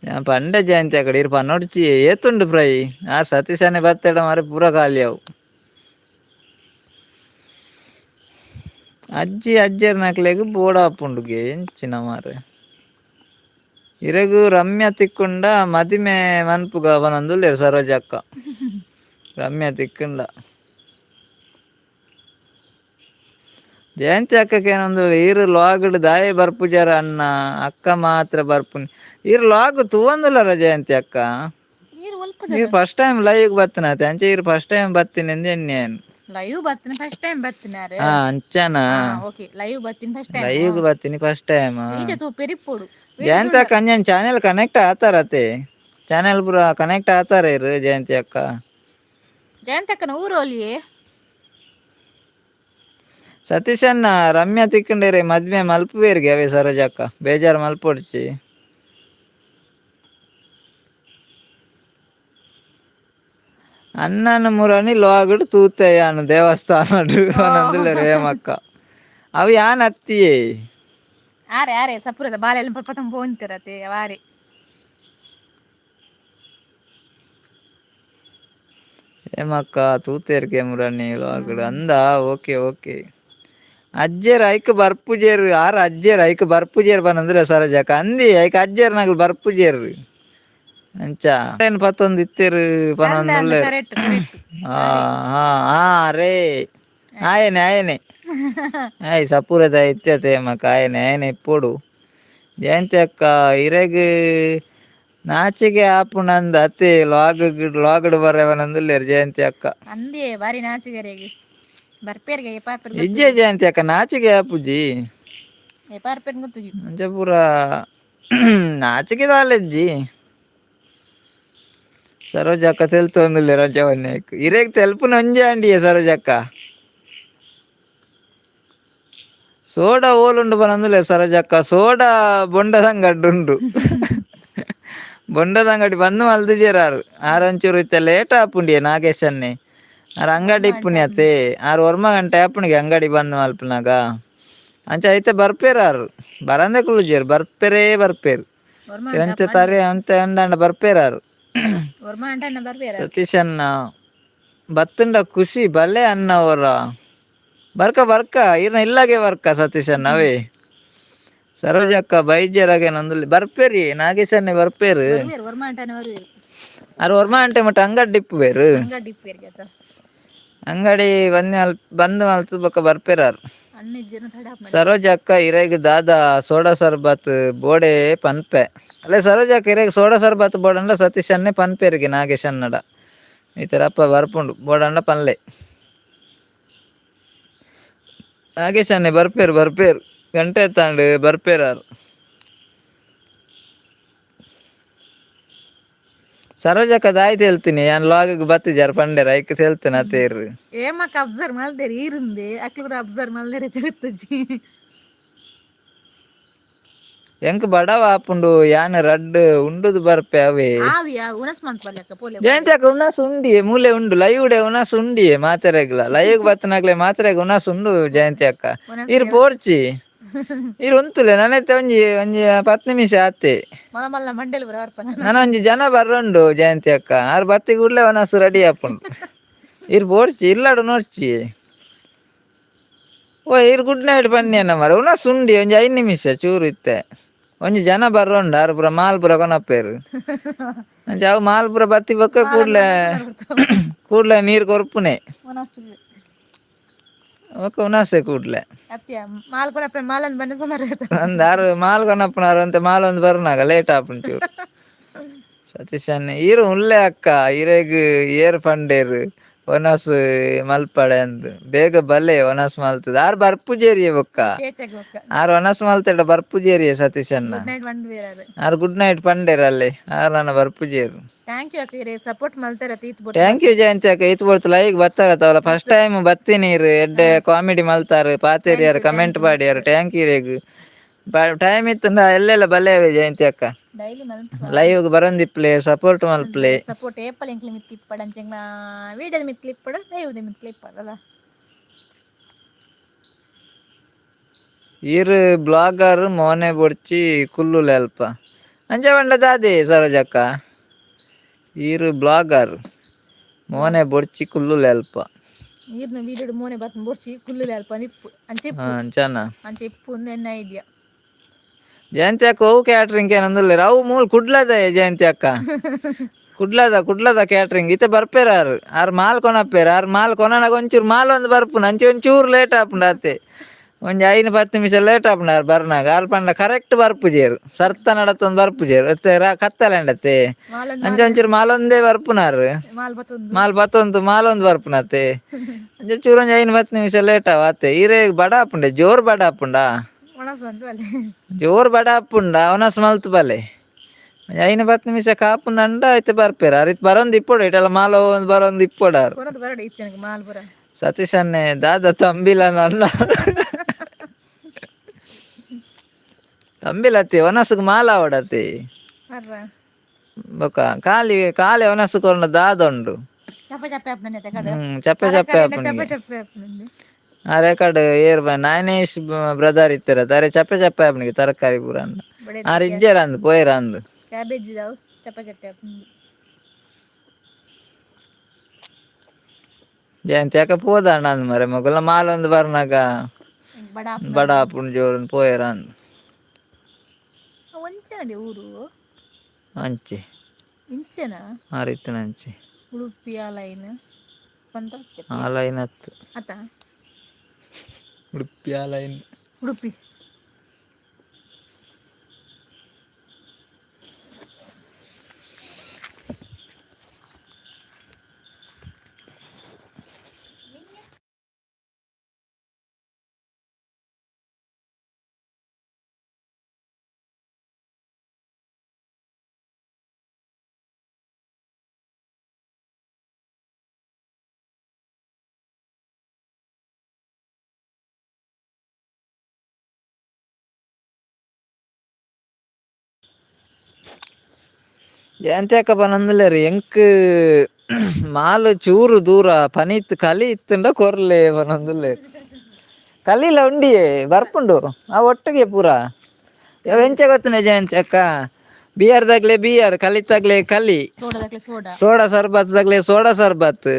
Speaker 2: ಯಾನ್ ಪಂಡೆ ಜಯಂತಿ ಅಕ್ಕಡ ಈರ್ ಪನೊಡ್ಚಿ ಏತುಂಡು ಫ್ರೈ. ಆ ಸತೀಶನೇ ಬತ್ತೆಡ ಮಾರ್ರೆ ಪೂರ ಖಾಲಿ ಅವು. ಅಜ್ಜಿ ಅಜ್ಜೆರ್ನಕ್ಲೆಗ್ ಬೋಡಾಪುಂಡುಗೆ ಎಂಚಿನ ಮಾರ್ರೆ. ಇರೆಗ್ ರಮ್ಯಾ ತಿಕ್ಕುಂಡ ಮದಿಮೆ ಮನ್ಪುಗ ಪನೊಂದುಲ್ಲೆರ್ ಸರೋಜಕ್ಕ. ರಮ್ಯಾ ತಿಕ್ಕುಂಡ. ಜಯಂತಿ ಅಕ್ಕಕ್ಕೆ ಏನಂದ್ರು ಈರು ಲಾಗ್ಡ್ ದಾಯಿ ಬರ್ಪುಜಾರ ಅನ್ನ ಅಕ್ಕ ಮಾತ್ರ ಬರ್ಪುನಿ. ಈರು ಲಾಗ್ ತೂವಂದುಲ್ಲರ ಜಯಂತಿ ಅಕ್ಕ.
Speaker 1: ಈರು ಒಲ್ಪ.
Speaker 2: ನೀರು first time live ಬತ್ತಿನ ಅಂಚೆ, ಈರು ಫಸ್ಟ್ ಟೈಮ್ ಬತ್ತೀನಿ ಎಂದೆ.
Speaker 1: ಲೈವ್ ಬತ್ತೀನಿ, ಫಸ್ಟ್ ಟೈಮ್ ಬತ್ತೀನಿ.
Speaker 2: ಹಾ, ಅಂಚನಾ?
Speaker 1: ಓಕೆ, ಲೈವ್ ಬತ್ತೀನಿ first time.
Speaker 2: Live ಬತ್ತೀನಿ first time.
Speaker 1: Video ತೂಪೆರಿಪ್ಪೊಡು.
Speaker 2: ಜಯಂತಿ ಅಕ್ಕ, ಅಂಜನ್ ಚಾನೆಲ್ ಕನೆಕ್ಟ್ ಆತಾರತೆ, ಚಾನೆಲ್ ಪೂರ ಕನೆಕ್ಟ್ ಆತಾರ ಇರು ಜಯಂತಿ ಅಕ್ಕ.
Speaker 1: ಜಯಂತಕ್ಕನ ಊರು ಒಲಿಯೇ.
Speaker 2: ಸತೀಶಣ್ಣ, ರಮ್ಯಾ ತಿಕ್ಕಂಡೇರಿ ಮದ್ಮೆ ಮಲ್ಪುವೇರಿಗೆ ಅವೇ. ಸರೋಜಕ್ಕ, ಬೇಜಾರು ಮಲ್ಪೊಡ್ಚಿ. ಅಣ್ಣನ ಮುರನಿ ಲೋಗಡು ತೂತೆಯಾನು ದೇವಸ್ಥಾನ ನಂದುಲ್ಲ ರೇಮಕ್ಕ. ಅವು ಯಾನ್ ಅತ್ತಿಯೇ?
Speaker 1: ಆರೆ ಆರೆ ಸಪುರದ ಬಾಲೆಲ್ಲ ಪಪ್ಪ ಪೋಂತಿರತೆ ವಾರೆ.
Speaker 2: ಹೇಮಕ್ಕ ತೂತೇರ್ಗೆ ಮುರನಿ ಲೋಗಡು ಅಂದ. ಓಕೆ ಓಕೆ, ಅಜ್ಜೇರ್ ಐಕ್ ಬರ್ಪುಜೇರು ಆರ್. ಅಜ್ಜೇರ್ ಐಕ್ ಬರ್ಪುಜೇರು ಬನ್ನಂದ್ರೆ ಸರೋಜಕ್ಕ ಅಂದಿ. ಐಕ್ ಅಜ್ಜೇರ್ ನಗಲು ಬರ್ಪುಜೇರು ಅಂಚ ಏನ್ ಪತ್ತೊಂದು ಇತ್ತೇರು ಪನೊಂದು.
Speaker 1: Correct correct.
Speaker 2: ಹಾ ಹಾ ಹಾ ರೇ, ಆಯನೆ ಆಯನೆ ಆಯ್ ಸಪೂರದ ಇತ್ಯತೆ ಮಕ್ಕ. ಆಯನೆ ಆಯನೆ ಇಪ್ಪೊಡು. ಜಯಂತಿ ಅಕ್ಕ, ಇರೆಗ್ ನಾಚಿಗೆ ಆಪುನಂದ ಅತ್ತೆ ಲಾಗ್ ಲಾಗ್ಡ್ ಬರವನಂದುಲ್ಲೇರು ಜಯಂತಿ ಅಕ್ಕ.
Speaker 1: ಅಂದೇ, ಬಾರಿ ನಾಚಿಗೆರೆಗೆ ಬರ್ಪೇರಿಗೆ ಪಾಪರ್.
Speaker 2: ಇಜ್ಜೆ ಜಯಂತಿ ಅಕ್ಕ, ನಾಚಿಗೆ ಆಪುಜಿ.
Speaker 1: ಪಾರ್ಪೇರ್ ಗೊತ್ತುಜಿ.
Speaker 2: ಅಂಚ ಪೂರ ನಾಚಿಕೆ ದಾಲೆಜ್ಜಿ. ಸರೋಜಕ್ಕ ತೆಲ್ತೊಂದುಲ್ಲೇರು ಅಂಚವನ್ನೇ. ಇರೆಗ್ ತೆಲ್ಪುನ ಒಂಜೆ ಅಂಡಿಯೇ ಸರೋಜಕ್ಕ. ಸೋಡಾ ಓಲುಂಡು ಪನಂದುಲ್ಲೆ ಸರೋಜಕ್ಕ. ಸೋಡಾ ಬೊಂಡದಂಗಡ್ಡುಂಡು. ಬೊಂಡದಂಗಡಿ ಬಂದು ಮಲ್ದಿಜೆರಾರು ಆರು. ಒಂಚೂರು ಇತ್ತೆ ಲೇಟ್ ಆಪುಂಡಿಯೆ ನಾಗೇಶ್ ಅನ್ನೆ. ಆರ್ ಅಂಗಡಿ ಇಪ್ಪುನಿ ಅತ್ತೆ. ಆರು ಒರ್ಮ ಗಂಟೆ ಆಪುಣಿಗೆ ಅಂಗಡಿ ಬಂದ್ ಮಲ್ಪುನಾಗ. ಅಂಚ ಐತೆ ಬರ್ಪೇರಾರು. ಬರಂದೆ ಕುಲ್ಲುಜೆರ್, ಬರ್ಪೆರೇ ಬರ್ಪೇರು. ಎಂತ ತಾರೆ ಅಂತೆ ಅಂದಾಂಡ ಬರ್ಪೇರಾರು.
Speaker 1: ಒರ್ಮ ಅಂಟಣ್ಣ ಬರ್ಬೇರ.
Speaker 2: ಸತೀಶ್ ಅಣ್ಣ ಬತ್ತುಂಡ ಖುಷಿ ಬಲೆ ಅನ್ನ ಅವರ. ಬರ್ಕ ಬರ್ಕ, ಇರ್ನ ಇಲ್ಲಾಗೆ ಬರ್ಕ ಸತೀಶ್ ಅಣ್ಣ ಅವೇ. ಸರೋಜಕ್ಕ ಬೈದ್ಯರಾಗೆ ನಂದುಲ್ಲಿ. ಬರ್ಪೇರಿ ನಾಗೇಶನ್ನೇ ಬರ್ಪೇರು.
Speaker 1: ಬರ್ಬೇರು, ಒರ್ಮ ಅಂಟಣ್ಣ ಬರ್ಬೇರು.
Speaker 2: ಆರು ಒರ್ಮ ಗಂಟೆ ಮಟ್ಟ ಅಂಗಡಿ ಇಪ್ಪುಬೇರು.
Speaker 1: ಅಂಗಡಿ ಇಪ್ಪೇರಿಗೆ ಆತ.
Speaker 2: ಅಂಗಡಿ ಬಂದ್ ಮಲ್ ಬಂದ್ ಮಲ್ತು ಬೊಕ್ಕ ಬರ್ಪೇರಾರು.
Speaker 1: ಅಣ್ಣ ಇಜ್ಜನ ತಡ.
Speaker 2: ಸರೋಜಕ್ಕ, ಇರೆಗ್ ದಾದ ಸೋಡಾ ಸರ್ಬತ್ ಬೋಡೆ ಪನ್ಪೆ ಅಲ್ಲೇ. ಸರೋಜಕ್ಕ, ಇರೆಗ್ ಸೋಡಾ ಸರ್ಬತ್ ಬೋಡಂಡ ಸತೀಶ್ ಅನ್ನೆ ಪನ್ಪೇರಿಗೆ ನಾಗೇಶ್ ಅನ್ನಡ. ಈ ತರ ಅಪ್ಪ ಬರ್ಪುಂಡು ಬೋಡಂಡ ಪನ್ಲೆ. ನಾಗೇಶ್ ಅನ್ನೆ ಬರ್ಪೇರು ಬರ್ಪೇರು, ಗಂಟೆ ತಾಂಡು ಬರ್ಪೇರಾರು. ಸರೋಜಕ್ಕ ದಾಯ್ತು ಹೇಳ್ತೀನಿ, ಯಾನ್ ಲಾಗಿಗೆ ಬತ್ತಿಜಾರ ಪಂಡೇರ ಐಕ್ ತೇಲ್ತೇನೆ ಅತೇರು.
Speaker 1: ಏಮಕ್ಕ ಅಬ್ಸರ್ವ್ ಮಲ್ದೇರಿ ಈರುಂದೆ ಅಕ್ಲು ಅಬ್ಸರ್ವ್ ಮಲ್ದೇರೆ ತಿರುತ್ತಜ್ಜಿ.
Speaker 2: ಎಂಕ್ ಬಡವ ಆಪುಂಡು, ಯಾನ್ ರಡ್ಡ್ ಉಂಡುದು ಬರ್ಪೆ ಅವೇ.
Speaker 1: ಆವಿಯ ಉಣಸ್ ಮಂತ್ ಬಲ್ಲೆಕ್ಕ ಪೋಲೆ.
Speaker 2: ಜಯಂತಿ ಅಕ್ಕ, ಉನಾಸ್ ಉಂಡಿಯೆ ಮೂಲೆ ಉಂಡು. ಲೈವ್ ಡೆ ಉನಾಸ್ ಉಂಡಿಯೆ ಮಾತೆರೆಗ್ಲ. ಲೈವ್ ಬತ್ತನಾಗ್ಲೆ ಮಾತೆರೆಗ್ ಉನಾಸ್ ಉಂಡು. ಜಯಂತಿ ಅಕ್ಕ, ಇರ್ ಪೋರ್ಚಿ, ಇರ್ ಉಂತುಲೆ. ನನೈತೆ ಒಂಜಿ ಒಂಜಿ 10 ನಿಮಿಷ ಆತೆ.
Speaker 1: ಮಲ್ಲ ಮಲ್ಲ ಮಂಡೆಲ್ ಬರ ಬರ್ಪನ.
Speaker 2: ನನ ಒಂಜಿ ಜನ ಬರ್ರುಂಡು ಜಯಂತಿ ಅಕ್ಕ. ಆರ್ ಬತ್ತಿ ಕೂಡ್ಲೆ ಉನಾಸ್ ರೆಡಿ ಆಪುಂಡು. ಇರ್ ಬೋಡ್ಚಿ, ಇಲ್ಲಾಡು ನೋಡ್ಚಿ. ಓ, ಇರ್ ಗುಡ್ ನೈಟ್ ಬನ್ನಿ ಅನ್ನ ಮರ. ಉನಾಸ್ ಉಂಡಿ ಒಂಜಿ 5 ನಿಮಿಷ ಚೂರು ಇತ್ತೆ. ಒಂಜಿ ಜನ ಬರ್ರುಂಡು, ಆರು ಪೂರ ಮಾಲ್ ಪೂರ ಕೊನಪ್ಪೇರು. ಅಂಚ ಅವು ಮಾಲ್ ಪೂರ ಬತ್ತಿ ಬೊಕ್ಕ ಕೂಡ್ಲೆ ಕೂಡ್ಲೆ ನೀರು ಕೊರ್ಪುನೆ.
Speaker 1: ಉಣಸ್.
Speaker 2: ಒಕ್ಕ ಉನಾಸೆ ಕೂಡ್ಲೆ.
Speaker 1: ಅತ್ಯ ಮಾಲ್ ಕೊನಪ್ಪ ಮಾಲಂದ್ ಬನ್ನ ಸುಮಾರು.
Speaker 2: ಒಂದು ಆರು ಮಾಲ್ ಕೊನಪ್ಪನಾರು ಅಂತ ಮಾಲ್ ಒಂದು ಬರ್ನಾಗ ಲೇಟ್ ಆಪುಂಡು ಚೂರು. ಸತೀಶ್ ಅಣ್ಣ, ಈರು ಉಲ್ಲೆ ಅಕ್ಕ, ಇರೆಗ್ ಏರ್ ಪಂಡೇರು ಒನಸ್ ಮಲ್ಪಡೆ ಅಂದ್. ಬೇಗ ಬಲೆ, ಒನಸ್ ಮಲ್ತದ ಆರ್ ಬರ್ಪುಜೇರಿಯೆ ಬೊಕ್ಕ.
Speaker 1: ಚೇಚಗ್ ಬೊಕ್ಕ.
Speaker 2: ಆರ್ ಒನಸ್ ಮಲ್ತೆಡ ಬರ್ಪುಜೇರಿಯೆ ಸತೀಶ್ ಅಣ್ಣ.
Speaker 1: ಗುಡ್ ನೈಟ್ ಬಂದ್ ಬೇರೆ.
Speaker 2: ಆರ್ ಗುಡ್ ನೈಟ್ ಪಂಡೇರ್ ಅಲ್ಲೇ. ಆರ್ ನನ್ನ ಬರ್ಪುಜೇರು.
Speaker 1: Thank you ಅಕ್ಕ, ಇರೆ ಸಪೋರ್ಟ್ ಮಲ್ತಾರ ತೀತ್ ಬೊಟ್ಟು.
Speaker 2: Thank you ಜಯಂತಿ ಅಕ್ಕ. ಇತ್ ಬೊರ್ತು ಲೈಕ್ ಬತ್ತಾರತ್ತವಲ್ಲ. ಫಸ್ಟ್ ಟೈಮ್ ಬತ್ತೀನಿ. ಇರು ಎಡ್ಡೆ ಕಾಮಿಡಿ ಮಲ್ತಾರು, ಪಾತೇರಿಯಾರು, ಕಮೆಂಟ್ ಪಾಡಿಯಾರು. Thank you. ಇರೆಗ್ time ಇತ್ತಂದ ಎಲ್ಲೆಲ್ಲ ಬಲ್ಲೆ ಜಯಂತಿ ಅಕ್ಕ.
Speaker 1: ಡೈಲಿ ಮಲ್ಪ.
Speaker 2: ಲೈವ್ ಬರಂದಿಪ್ಲೆ, ಸಪೋರ್ಟ್ ಮಲ್ಪ್ಲೆ.
Speaker 1: ಸಪೋರ್ಟ್ ಏಪಲ್ ಎಂಕ್ಲೆ ಮಿತ್ ಇಪ್ಪಡ ಅಂಚೆಂಗ್ಲ ವೀಡಿಯೋದ ಮಿತ್ ಇಪ್ಪಡ, ಲೈವ್ ಮಿತ್ ಇಪ್ಪಡಲ್ಲ.
Speaker 2: ಈರ್ ಬ್ಲಾಗರ್, ಮೋನೆ ಬೊಡ್ಚಿ ಕುಲ್ಲುಲೆ ಅಲ್ಪ. ಅಂಚ ಪಂಡ ದಾದೆ ಸರೋಜಕ್ಕ? ಈರ್ ಬ್ಲಾಗರ್, ಮೋನೆ ಬೊಡ್ಚಿ ಕುಲ್ಲುಲೆ ಅಲ್ಪ.
Speaker 1: ನೀರ್ನ ವೀಡಿಯೋಡ್ ಮೋನೆ ಬತ್ ಬೊಡ್ಚಿ ಕುಲ್ಲುಲೆ ಅಲ್ಪ ನಿಪ್ಪು ಅಂಚೆ.
Speaker 2: ಹಾ, ಅಂಚನ.
Speaker 1: ಅಂಚೆ ಇಪ್ಪು ಒಂದು ಎನ್ನ ಐಡಿಯಾ.
Speaker 2: ಜಯಂತಿ ಅಕ್ಕ, ಅವು ಕ್ಯಾಟ್ರಿಂಗ್ ಏನಂದುಲ್ಲೇರು ಅವು ಮೂಲು ಕುಡ್ಲದ. ಜಯಂತಿ ಅಕ್ಕ, ಕುಡ್ಲದ ಕುಡ್ಲದ ಕ್ಯಾಟ್ರಿಂಗ್ ಇತ್ತೆ ಬರ್ಪೇರು ಆರು. ಆರು ಮಾಲ್ ಕೊನಪ್ಪೇರು. ಆರು ಮಾಲ್ ಕೊನನಾಗ ಒಂಚೂರು ಮಾಲ್ ಒಂದು ಬರ್ಪುನ. ಅಂಚೆ ಒಂಚೂರು ಲೇಟ್ ಆಪುಂಡು ಅತ್ತೆ. ಒಂಜಿ 5-10 ನಿಮಿಷ ಲೇಟ್ ಆಪುಂಡು ಬರ್ನಾಗ ಆರ್ ಪಂಡ ಕರೆಕ್ಟ್ ಬರ್ಪುಜೇರು ಸರ್ತ ನಡತೊಂದು ಬರ್ಪುಜೇರು ಅತ್ತೆ ಕತ್ತಲೆ ಅಂಡತ್ತೆ.
Speaker 1: ಮಾಲೊಂದು.
Speaker 2: ಅಂಚ ಒಂಚೂರು ಮಾಲೊಂದೇ ಬರ್ಪುನಾರು.
Speaker 1: ಮಾಲ್ ಬತ್ತೊಂದು.
Speaker 2: ಮಾಲ್ ಬತ್ತೊಂದು ಮಾಲೊಂದು ಬರ್ಪುನತ್ತೆ. ಅಂಚ ಚೂರು ಒಂಜಿ 5-10 ನಿಮಿಷ ಲೇಟ್ ಆವ ಅತ್ತೆ. ಈರೆ ಬಡ ಆಪುಂಡೆ, ಜೋರು ಬಡ ಆಪುಂಡಾ?
Speaker 1: ಒಣಸ್ ಬಂದು ಅಲ್ಲಿ.
Speaker 2: ಜೋರು ಬಡ ಆಪುಂಡ, ಅವನಸ್ ಮಲ್ತು ಬಲೆ. ಒಂಜಿ 5-10 ನಿಮಿಷ ಕಾಪುನಂಡ ಐತೆ ಬರ್ಪೇರು. ಅರಿತ್ ಬರೊಂದು ಇಪ್ಪೊಡು, ಇಟಲ ಮಾಲ ಒಂದು ಬರೊಂದು ಇಪ್ಪೊಡಾರು.
Speaker 1: ಕೊನದು ಬರಡ ಇತ್ತು ನನಗೆ ಮಾಲ್ ಪುರ.
Speaker 2: ಸತೀಶ್ ಅನ್ನೆ ದಾದ ತಂಬಿಲ ನನ್ನ ತಂಬಿಲತ್ತಿ ಒನಸುಗ್ ಮಾಲ ಅವಡತಿ.
Speaker 1: ಬರ್ರ.
Speaker 2: ಬೊಕ ಖಾಲಿ ಖಾಲಿ ಒನಸು ಕೊರ್ನ ದಾದ ಉಂಡು.
Speaker 1: ಚಪ್ಪ ಚಪ್ಪೆ ಆಪುಂಡು ಕಡೆ.
Speaker 2: ಚಪ್ಪೆ ಚಪ್ಪೆ
Speaker 1: ಚಪ್ಪ.
Speaker 2: ಆಪುಂಡು.
Speaker 1: ಚಪ್ಪೆ ಆಪುಂಡು.
Speaker 2: ಆ ರೆಕಾರ್ಡ್ ಏರ್ ನಾನೇಶ್ ಬ್ರದರ್ ಇತ್ತರ ತಾರೆ ಚಪ್ಪೆ ಚಪ್ಪೆ ಆಪುನಿಗೆ ತರಕಾರಿ ಪೂರ ಅಂದ.
Speaker 1: ಬಡೆ.
Speaker 2: ಆರ್ ಇಜ್ಜೆರ ಅಂದ್ ಪೋಯೆರ ಅಂದ್.
Speaker 1: ಕ್ಯಾಬೇಜ್ ಇದಾವು, ಚಪ್ಪ ಚಪ್ಪೆ ಆಪುಂಡು.
Speaker 2: ಜಯಂತಿ ಯಾಕ ಪೋದಾಂಡ ಅಂದ್ ಮರೆ ಮೊಗಲ ಮಾಲೊಂದು ಬರ್ನಾಗ.
Speaker 1: ಬಡ.
Speaker 2: ಬಡ ಆಪುಂಡು ಜೋರು ಪೋಯೆರ ಅಂದ್.
Speaker 1: ಒಂಚೆ ಊರು.
Speaker 2: ಅಂಚೆ.
Speaker 1: ಇಂಚೆನಾ?
Speaker 2: ಆ ರೀತಿನ ಅಂಚೆ.
Speaker 1: ಉಡುಪಿ ಆ ಲೈನ್ ಪಂಡ.
Speaker 2: ಆ ಲೈನ್ ಹತ್ತು.
Speaker 1: ಅತ್ತ.
Speaker 2: ಉಡುಪಿ ಆ ಲೈನ್.
Speaker 1: ಉಡುಪಿ.
Speaker 2: ಜಯಂತಿ ಅಕ್ಕ ಪನಂದಲೇರು ಎಂಕ್ ಮಾಲು ಚೂರು ದೂರ ಪನೀತ್ ಕಲಿ ಇತ್ತುಂಡ ಕೊರ್ಲೆ ಪನಂದುಲ್ಲೇರು. ಕಲಿಲ ಉಂಡಿಯೇ ಬರ್ಪುಂಡು ಆ ಒಟ್ಟಿಗೆ ಪೂರ ಎಂಚ ಗೊತ್ತುನೆ ಜಯಂತಿ ಅಕ್ಕ, ಬಿಯರ್ ದಾಗ್ಲೆ ಬಿಯರ್, ಕಲಿ ತಗ್ಲೆ ಕಲಿ.
Speaker 1: ಸೋಡಾದಾಗ್ಲೆ ಸೋಡಾ.
Speaker 2: ಸೋಡಾ ಸರ್ಬತ್ ದಾಗ್ಲೆ ಸೋಡಾ ಸರ್ಬತ್.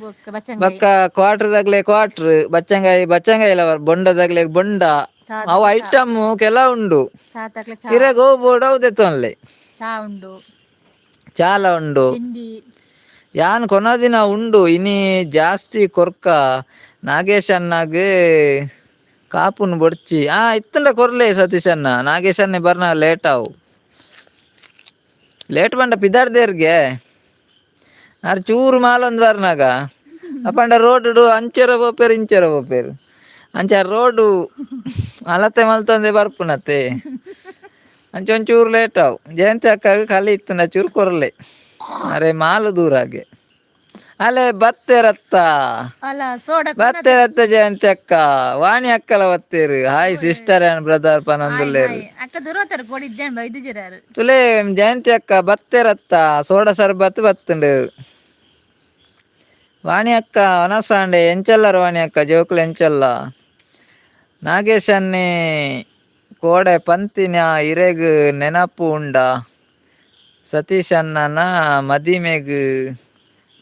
Speaker 1: ಬೊಕ್ಕ ಬಚ್ಚಂಗಾಯಿ.
Speaker 2: ಬೊಕ್ಕ ಕ್ವಾಟ್ರ್ ದಾಗ್ಲೆ ಕ್ವಾಟ್ರ್, ಬಚ್ಚಂಗಾಯಿ ಬಚ್ಚಂಗಾಯಿ ಇಲ್ಲ, ಬೊಂಡದಾಗ್ಲೆ ಬೊಂಡ.
Speaker 1: ಚಾ.
Speaker 2: ಅವು ಐಟಮ್ ಕೆಲ ಉಂಡು.
Speaker 1: ಚಾ ತಾಕ್ಲೆ ಚಾ.
Speaker 2: ಇರೆಗ್ ಅವು ಬೋಡು ಅವು ದೆತ್ತೊನ್ಲೆ.
Speaker 1: ಚಾ ಉಂಡು.
Speaker 2: ಚಾಲ ಉಂಡು.
Speaker 1: ತಿಂಡಿ.
Speaker 2: ಯಾನ್ ಕೊನದಿನ ಉಂಡು ಇನಿ ಜಾಸ್ತಿ ಕೊರ್ಕ ನಾಗೇಶ್ ಅಣ್ಣಗ್ ಕಾಪುನು ಬೊಡ್ಚಿ. ಆ ಇತ್ತಂಡ ಕೊರ್ಲೆ ಸತೀಶ್ ಅಣ್ಣ. ನಾಗೇಶ್ ಅಣ್ಣೆ ಬರ್ನ ಲೇಟ್ ಆವು. ಲೇಟ್ ಪಂಡ ಪಿದಾರ್ದೇರ್ಗೆ ಆರ್ ಚೂರು ಮಾಲೊಂದು ಬರ್ನಾಗ ಅಪಂಡ ರೋಡ್ ಅಂಚೆರ ಪೋಪೇರು ಇಂಚೆರ ಪೋಪೇರು ಅಂಚ ರೋಡು ಅಲತೆ ಮಲ್ತೊಂದೆ ಬರ್ಪುನತ್ತೆ. ಅಂಚ ಒಂಚೂರು ಲೇಟ್ ಆವು. ಜಯಂತಿ ಅಕ್ಕಾಗ ಖಾಲಿ ಇತ್ತಂಡ ಚೂರು ಕೊರ್ಲೆ. ಅರೆ ಮಾಲು ದೂರ ಆಗೆ ಅಲೆ ಬತ್ತೇರತ್ತ.
Speaker 1: ಅಲ್ಲ ಸೋಡಾ.
Speaker 2: ಬತ್ತೇರತ್ತ ಜಯಂತಿ ಅಕ್ಕ, ವಾಣಿ ಅಕ್ಕಲ ಬತ್ತೇರು. Hi sister and brother ಪನಂದುಲ್ಲೇರು.
Speaker 1: ಅಕ್ಕ ದೂರತ್ತಾರ ಕೊಡಿದ್ದೇನೆ ಬೈದುಜಿರಾರು.
Speaker 2: ತುಲೆ ಜಯಂತಿ ಅಕ್ಕ ಬತ್ತೇರತ್ತ, ಸೋಡಾ ಸರ್ಬತ್ ಬತ್ತುಂಡು. ವಾಣಿ ಅಕ್ಕ ವನಸಾಂಡೆ ಎಂಚಲ್ಲರ್ ವಾಣಿ ಅಕ್ಕ, ಜೋಕುಲು ಎಂಚಲ್ಲ? ನಾಗೇಶ್ ಅನ್ನೆ ಕೋಡೆ ಪಂತಿನ ಇರೆಗ್ ನೆನಪು ಉಂಡ? ಸತೀಶ್ ಅಣ್ಣನ ಮದಿಮೆಗ್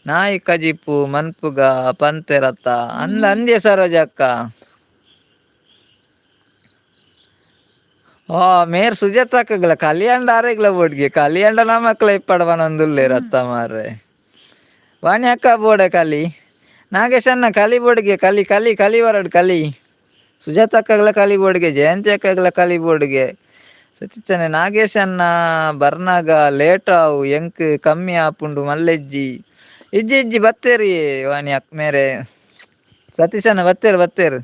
Speaker 2: ನಾಯಿ ಕಜಿಪು ಮನ್ಪುಗ ಪಂತೆರತ್ತ ಅಂದ ಅಂದ್ಯ ಸರೋಜ ಅಕ್ಕ. ಓ ಮೇರ್ ಸುಜಾತ ಅಕ್ಕಗ್ಲ ಕಲಿಯಾಂಡ ಆರೆಗ್ಲ ಬೋಡ್ಗೆ ಕಲಿಯಾಂಡ ನಮಕ್ಲ ಇಪ್ಪಡ ಬನೊಂದುಲ್ಲೇರತ್ತ ಮಾರ್ರೆ. ವಾಣಿ ಅಕ್ಕ ಬೋಡೆ ಕಲಿ. ನಾಗೇಶ್ ಅಣ್ಣ ಕಲಿ ಬೋಡ್ಗೆ ಕಲಿ ಕಲಿ ಕಲಿ ಬರಡ್ ಕಲಿ. ಸುಜಾತ ಅಕ್ಕಗ್ಲ ಕಲಿ ಬೋಡ್ಗೆ, ಜಯಂತಿ ಅಕ್ಕಗ್ಲ ಕಲಿ ಬೋಡ್ಗೆ. ಸತೀಶಣ್ಣ ನಾಗೇಶ್ ಅಣ್ಣ ಬರ್ನಾಗ ಲೇಟ್ ಆವು, ಎಂಕ್ ಕಮ್ಮಿ ಆಪುಂಡು ಮಲ್ಲೆಜ್ಜಿ. ಇಜ್ಜಿ ಇಜ್ಜಿ ಬತ್ತೇರಿ ವಾಣಿ ಅಕ್ಕ ಮೇರೆ. ಸತೀಶಣ್ಣ ಬತ್ತೇರು ಬತ್ತೇರು.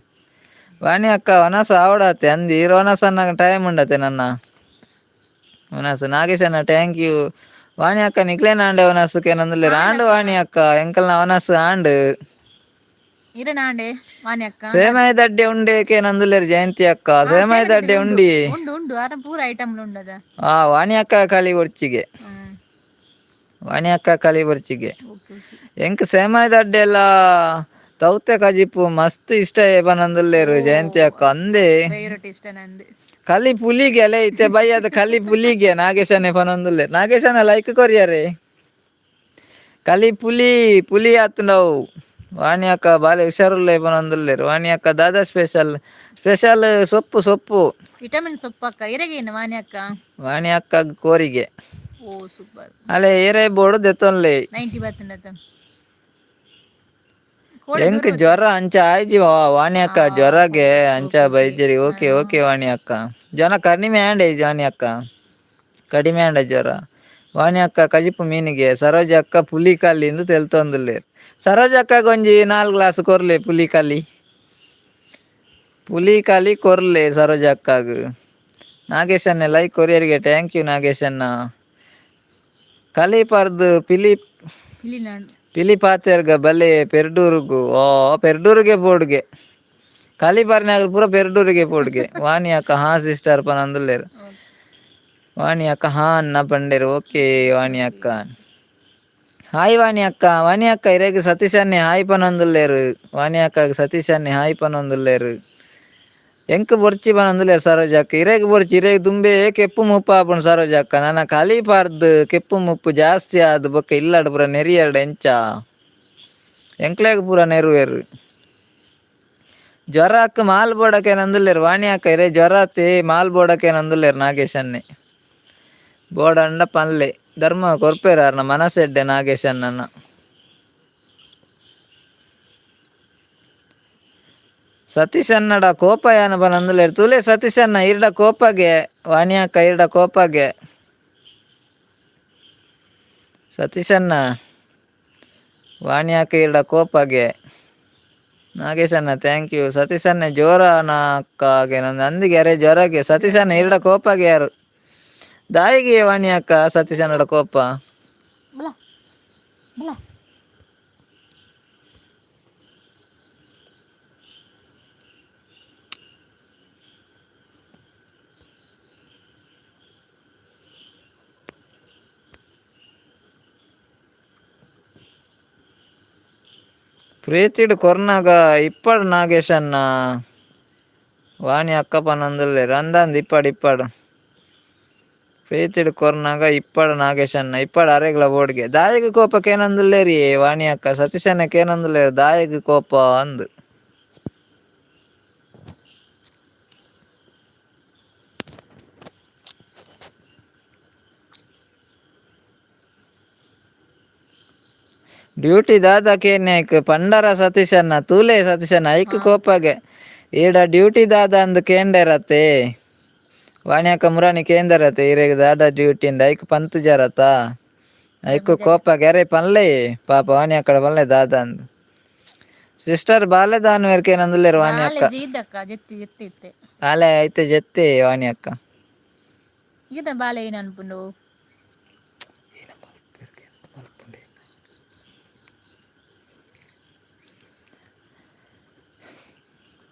Speaker 2: ವಾಣಿ ಅಕ್ಕ ವನಸ ಆವಡಾತೆ ಅಂದಿ ವನಸ ಅನ್ನ ಟೈಮ್ ಉಂಡತೆ ನನ್ನ ವನಸು. ನಾಗೇಶಣ್ಣ thank you. ವಾಣಿ ಅಕ್ಕ ನಿಕ್ಲೇನ ಆಂಡೆ ವನಸುಕೆ ನಂದುಲ್ಲೇರು ಆಂಡ್. ವಾಣಿ ಅಕ್ಕ ಎಂಕಲ್ನ ವನಸು ಆಂಡ್.
Speaker 1: ಇರನಾಂಡೆ ವಾಣಿ ಅಕ್ಕ.
Speaker 2: ಸೇಮಾಯಿ ದಡ್ಡೆ ಉಂಡೇಕೆ ನಂದುಲ್ಲೇರು ಜಯಂತಿ ಅಕ್ಕ. ಸೇಮಾಯಿ ದಡ್ಡೆ ಉಂಡಿ.
Speaker 1: ಉಂಡು ಉಂಡು, ಆರ ಪೂರ ಐಟಮ್ ಉಂಡದ.
Speaker 2: ಆ ವಾಣಿ ಅಕ್ಕ ಕಲಿ ಒರ್ಚಿಗೆ. ವಾಣಿ ಅಕ್ಕ ಕಲಿ ಒರ್ಚಿಗೆ.
Speaker 1: Okay okay.
Speaker 2: ಎಂಕ್ ಸೇಮಾಯಿ ದಡ್ಡೆ ಎಲ್ಲ ತೌತೆ ಕಜಿಪು ಮಸ್ತ್ ಇಷ್ಟ ಪನಂದುಲ್ಲೇರು ಜಯಂತಿ ಅಕ್ಕ ಅಂದೆ.
Speaker 1: ಫೇವರೇಟ್ ಇಷ್ಟ ನಂದು.
Speaker 2: ಕಲಿ ಪುಲಿಗೆ ಅಲೆ ಇತ್ತೆ ಬಯ್ಯದ ಕಲಿ ಪುಲಿಗೆ ನಾಗೇಶನೇ ಪನೊಂದುಲ್ಲೆ. ನಾಗೇಶನ ಲೈಕ್ ಕೊರಿಯರೆ. ಕಲಿ ಪುಲಿ ಪುಲಿ ಆತು ನಾವು. ವಾಣಿ ಅಕ್ಕ ಬಾಲೆ ಹುಷಾರುಲ್ಲೆ ಪನೊಂದುಲ್ಲೇರು. ವಾಣಿ ಅಕ್ಕ ದಾದಾ ಸ್ಪೆಷಲ್ ಸ್ಪೆಷಲ್ ಸೊಪ್ಪು ಸೊಪ್ಪು.
Speaker 1: ವಿಟಮಿನ್ ಸೊಪ್ಪು ಅಕ್ಕ ಇರಗೇನು ವಾಣಿ ಅಕ್ಕ.
Speaker 2: ವಾಣಿ ಅಕ್ಕ ಕೋರಿಗೆ.
Speaker 1: ಓ ಸೂಪರ್.
Speaker 2: ಅಲೆ ಏರೇ ಬೋರ್ಡು ದೆತ್ತೊನ್ಲೆ.
Speaker 1: 90 ಬಾತುಂಡತ.
Speaker 2: ಎಂಕ್ ಜ್ವರ ಅಂಚ ಆಯ್ಜಿ ವಾಣಿ ಅಕ್ಕ, ಜ್ವರಗೆ ಅಂಚ ಬೈಜರಿ. ಓಕೆ ಓಕೆ ವಾಣಿ ಅಕ್ಕ, ಜನ ಕಡಿಮೆ ಆಂಡೆ ವಾಣಿ ಅಕ್ಕ, ಕಡಿಮೆ ಆಂಡ ಜ್ವರ. ವಾಣಿ ಅಕ್ಕ ಕಜಿಪು ಮೀನಿಗೆ, ಸರೋಜ ಅಕ್ಕ ಪುಲಿ ಕಲ್ಲಿ ಎಂದು ತೆಲ್ತೊಂದುಲ್ಲೇರ್. ಸರೋಜ ಅಕ್ಕಗೆ ಒಂಜಿ 4 ಗ್ಲಾಸ್ ಕೊರ್ಲೆ ಪುಲಿ ಕಲಿ, ಪುಲಿ ಕಲಿ ಕೊರ್ಲೆ ಸರೋಜ ಅಕ್ಕಗ್. ನಾಗೇಶನ್ನ ಲೈಕ್ ಕೊರಿಯರಿಗೆ thank you ನಾಗೇಶನ್ನ. ಕಲಿ ಪರ್ದು ಪಿಲಿ ಪಿಲಿ ಪಾತೆರ್ಗ ಬಲೆ ಪೆರ್ಡೂರುಗು. ಓ ಪೆರ್ಡೂರುಗೆ ಬೋಡ್ಗೆ, ಕಲಿ ಪರ್ನಾಗ ಪೂರ ಪೆರ್ಡೂರಿಗೆ ಪೋಡ್ಗೆ. ವಾಣಿ ಅಕ್ಕ ಹಾ ಸಿಸ್ಟರ್ ಪನಂದುಲ್ಲೇರ್. ವಾಣಿ ಅಕ್ಕ ಹಾ ಅನ್ನ ಪಂಡೇರು. ಓಕೆ ವಾಣಿ ಅಕ್ಕ, ಹಾಯ್ ವಾಣಿ ಅಕ್ಕ. ವಾಣಿ ಅಕ್ಕ ಇರೇಗ್ ಸತೀಶ್ ಅನ್ನೆ ಹಾಯ್ ಪನೊಂದುಲ್ಲೇರು. ವಾಣಿ ಅಕ್ಕ ಸತೀಶ್ ಅನ್ನೆ ಹಾಯ್ ಪನೊಂದುಲ್ಲೇರು. ಎಂಕ್ ಬೊರ್ಚಿ ಪನೊಂದುಲ್ಲೇರು ಸರೋಜ ಅಕ್ಕ. ಇರೇಗ್ ಬೊರ್ಚಿ, ಇರೇಗ್ ದುಂಬೆ ಕೆಪ್ಪು ಮುಪ್ಪು ಆಪುಂಡು ಸರೋಜ ಅಕ್ಕ. ನನ ಕಲಿ ಪಾರ್ದು ಕೆಪ್ಪು ಮುಪ್ಪು ಜಾಸ್ತಿ ಆದ್ ಬೊಕ್ಕ ಇಲ್ಲಡ್ ಪೂರ ನೆರಿಯರ್ಡ್ ಎಂಚ ಎಂಕ್ಲೆಗ್ ಪೂರ ನೆರುವೆರು. ಜ್ವರ ಅಕ್ಕ ಮಾಲ್ ಬೋಡಕೇನಂದುಲ್ಲೇರು ವಾಣಿ ಅಕ್ಕ. ಇರೇ ಜ್ವರ ಅತ್ತೆ ಮಾಲ್ ಬೋಡಕೇನಂದುಲ್ಲೇರು ನಾಗೇಶನ್ನೆ. ಬೋಡಂಡ ಪನ್ಲೆ ಧರ್ಮ ಕೊರ್ಪೇರು ಅರ್ನ ಮನಸ್ಸೆಡ್ಡೆ ನಾಗೇಶಣ್ಣನ. ಸತೀಶ್ ಅನ್ನಡ ಕೋಪ ಯಾನ ಪನಂದುಲ್ಲೇರು. ತೂಲೆ ಸತೀಶ್ ಅಣ್ಣ ಇರ್ಡ ಕೋಪಗೆ, ವಾಣಿ ಅಕ್ಕ ಇರ್ಡ ಕೋಪಗೆ. ಸತೀಶ್ ಅಣ್ಣ ವಾಣಿ ಅಕ್ಕ ಇರ್ಡ ಕೋಪಗೆ. ನಾಗೇಶ್ ಅಣ್ಣ thank you. Satish ಅಣ್ಣ ಜೋರ ಅಕ್ಕಾಗೆ ನಂದು ಅಂದಿಗೆ ಅರೆ ಜ್ವರಗೆ. ಸತೀಶ್ ಅಣ್ಣ ಇರ್ಡ ಕೋಪಗೆ ಯಾರು ದಾಯಿಗೆ ವಾಣಿ ಅಕ್ಕ ಸತೀಶ್ ಅಣ್ಣಡ ಕೋಪ.
Speaker 1: ಬಲ ಬಲ.
Speaker 2: ಪ್ರೀತಿಡ್ ಕೊರ್ನಾಗ ಇಪ್ಪಡ್ ನಾಗೇಶಣ್ಣ. ವಾಣಿ ಅಕ್ಕ ಪನೊಂದುಲ್ಲೆರ್ ಅಂದಂದ್ ಇಪ್ಪಡ್ ಇಪ್ಪಡ್. ಪ್ರೀತಿಡ್ ಕೊರ್ನಾಗ ಇಪ್ಪಡ್ ನಾಗೇಶಣ್ಣ ಇಪ್ಪಡ್ ಅರೆಗ್ಲ ಬೋಡ್ಗೆ. ದಾಯೆಗ್ ಕೋಪ ಕೇನೊಂದುಲ್ಲೇರಿ ವಾಣಿ ಅಕ್ಕ. ಸತೀಶಣ್ಣ ಕೇನೊಂದುಲ್ಲೇರ್ ದಾಯೆಗ್ ಕೋಪ ಅಂದ್. ಡ್ಯೂಟಿ ದಾದ ಕೇನ್ಯಕ್ ಪಂಡರ ಸತೀಶಣ್ಣ. ತೂಲೆ ಸತೀಶಣ್ಣ ಐಕ್ ಕೋಪಗೆ ಈಡ ಡ್ಯೂಟಿ ದಾದ ಅಂದ್ ಕೇಂಡೆರತೆ. ವಾಣಿ ಅಕ್ಕ ಮುರಾನಿ ಕೇಂದರತೆ ಇರೆಗ್ ದಾದ ಡ್ಯೂಟಿ ಅಂದ್ ಐಕ್ ಪಂತ್ ಜರತ ಐಕ್ ಕೋಪಗೆ. ಅರೆ ಪನ್ಲೆ ಪಾಪ ವಾಣಿ ಅಕ್ಕಡ ಪನ್ಲೆ ದಾದ ಅಂದ್. ಸಿಸ್ಟರ್ ಬಾಲೆ ದಾನ್ವೇರ್ ಕೇನೊಂದುಲ್ಲೆರ್ ವಾಣಿ
Speaker 1: ಬಾಲೆ
Speaker 2: ಅಕ್ಕ.
Speaker 1: ಜೀದಕ್ಕ ಜೆತ್ತಿ ಜೆತ್ತಿ ಇತ್ತೆ.
Speaker 2: ಬಾಲೆ ಐತೆ ಜೆತ್ತೆ ವಾಣಿ ಅಕ್ಕ.
Speaker 1: ಈತ ಬಾಲೆ ಏನು ಅನ್ಪುಂಡು?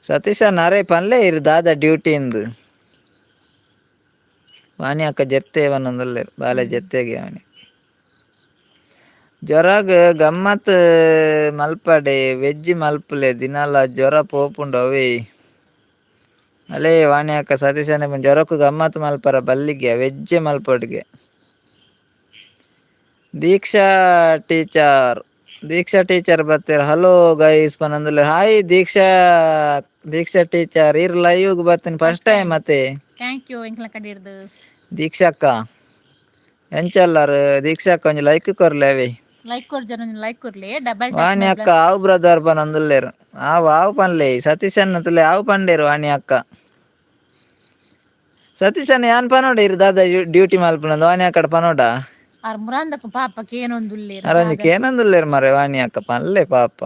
Speaker 2: ಸತೀಶಣ್ಣ ಅರೆ ಪನ್ಲೆ ಇರ್ ದಾದ ಡ್ಯೂಟಿ ಇಂದು. ವಾಣಿ ಅಕ್ಕ ಜೆತ್ತೆ ಪನೊಂದುಲ್ಲೆರ್ ಬಾಲೆ ಜೆತ್ತೆಗೆ ವಾಣಿ. ಜ್ವರಗ್ ಗಮ್ಮತ್ ಮಲ್ಪಡೆ ವೆಜ್ ಮಲ್ಪುಲೆ ದಿನಲ ಜ್ವರ ಪೋಪುಂಡು ಅವೇ. ಅಲೇ ವಾಣಿ ಅಕ್ಕ ಸತೀಶಣ್ಣ ಜ್ವರಕ್ಕು ಗಮ್ಮತ್ ಮಲ್ಪರ ಬಲ್ಲಿಗೆ ವೆಜ್ ಮಲ್ಪೊಡ್ಗೆ. ದೀಕ್ಷಾ ಟೀಚರ್, ದೀಕ್ಷಾ ಟೀಚರ್ ಬತ್ತೆರ್. ಹಲೋ ಗೈಸ್ ಪನೊಂದುಲ್ಲೆರ್. ಹಾಯ್ ದೀಕ್ಷಾ, ದೀಕ್ಷಾ ಟೀಚರ್ ಇರ್ ಲೈವ್ ಬತ್ತಿನ ಫಸ್ಟ್ ಟೈಮ್ ಅತ್ತೆ.
Speaker 1: Thank you ಎಂಕ್ಲ ಕಡಿರ್ದು.
Speaker 2: ದೀಕ್ಷಕ್ಕ ಎಂಚಲ್ಲಾರ್ ದೀಕ್ಷಕ್ಕ ಒಂಜಿ ಲೈಕ್ ಕೊರ್ಲೆ ಅವೇ.
Speaker 1: ಲೈಕ್ ಕೊರ್ ಜನ ಲೈಕ್ ಕೊರ್ಲೆ ಡಬಲ್.
Speaker 2: ವಾಣಿ ಅಕ್ಕ ಆವು ಬ್ರದರ್ ಪನೊಂದುಲ್ಲೆರ್. ಆವು ಆವು ಪನ್ಲೆ ಸತೀಶಣ್ಣ ತುಲೆ ಆವು ಪಂಡೇರು ವಾಣಿ ಅಕ್ಕ. ಸತೀಶಣ್ಣ ಯಾನ್ ಪನೋಡ ಇರ್ ದಾದ ಡ್ಯೂಟಿ ಮಲ್ಪುನಂದ್ ವಾಣಿ ಅಕ್ಕಡ ಪನೋಡ.
Speaker 1: ಆರ್ ಮುರಾಂದಕ್ಕ ಪಾಪ ಕೇನೊಂದುಲ್ಲೇರ್.
Speaker 2: ಅರೊಂಜಿ ಕೇನೊಂದುಲ್ಲೆರ್ ಮರೆ ವಾಣಿ ಅಕ್ಕ ಪನ್ಲೆ ಪಾಪ.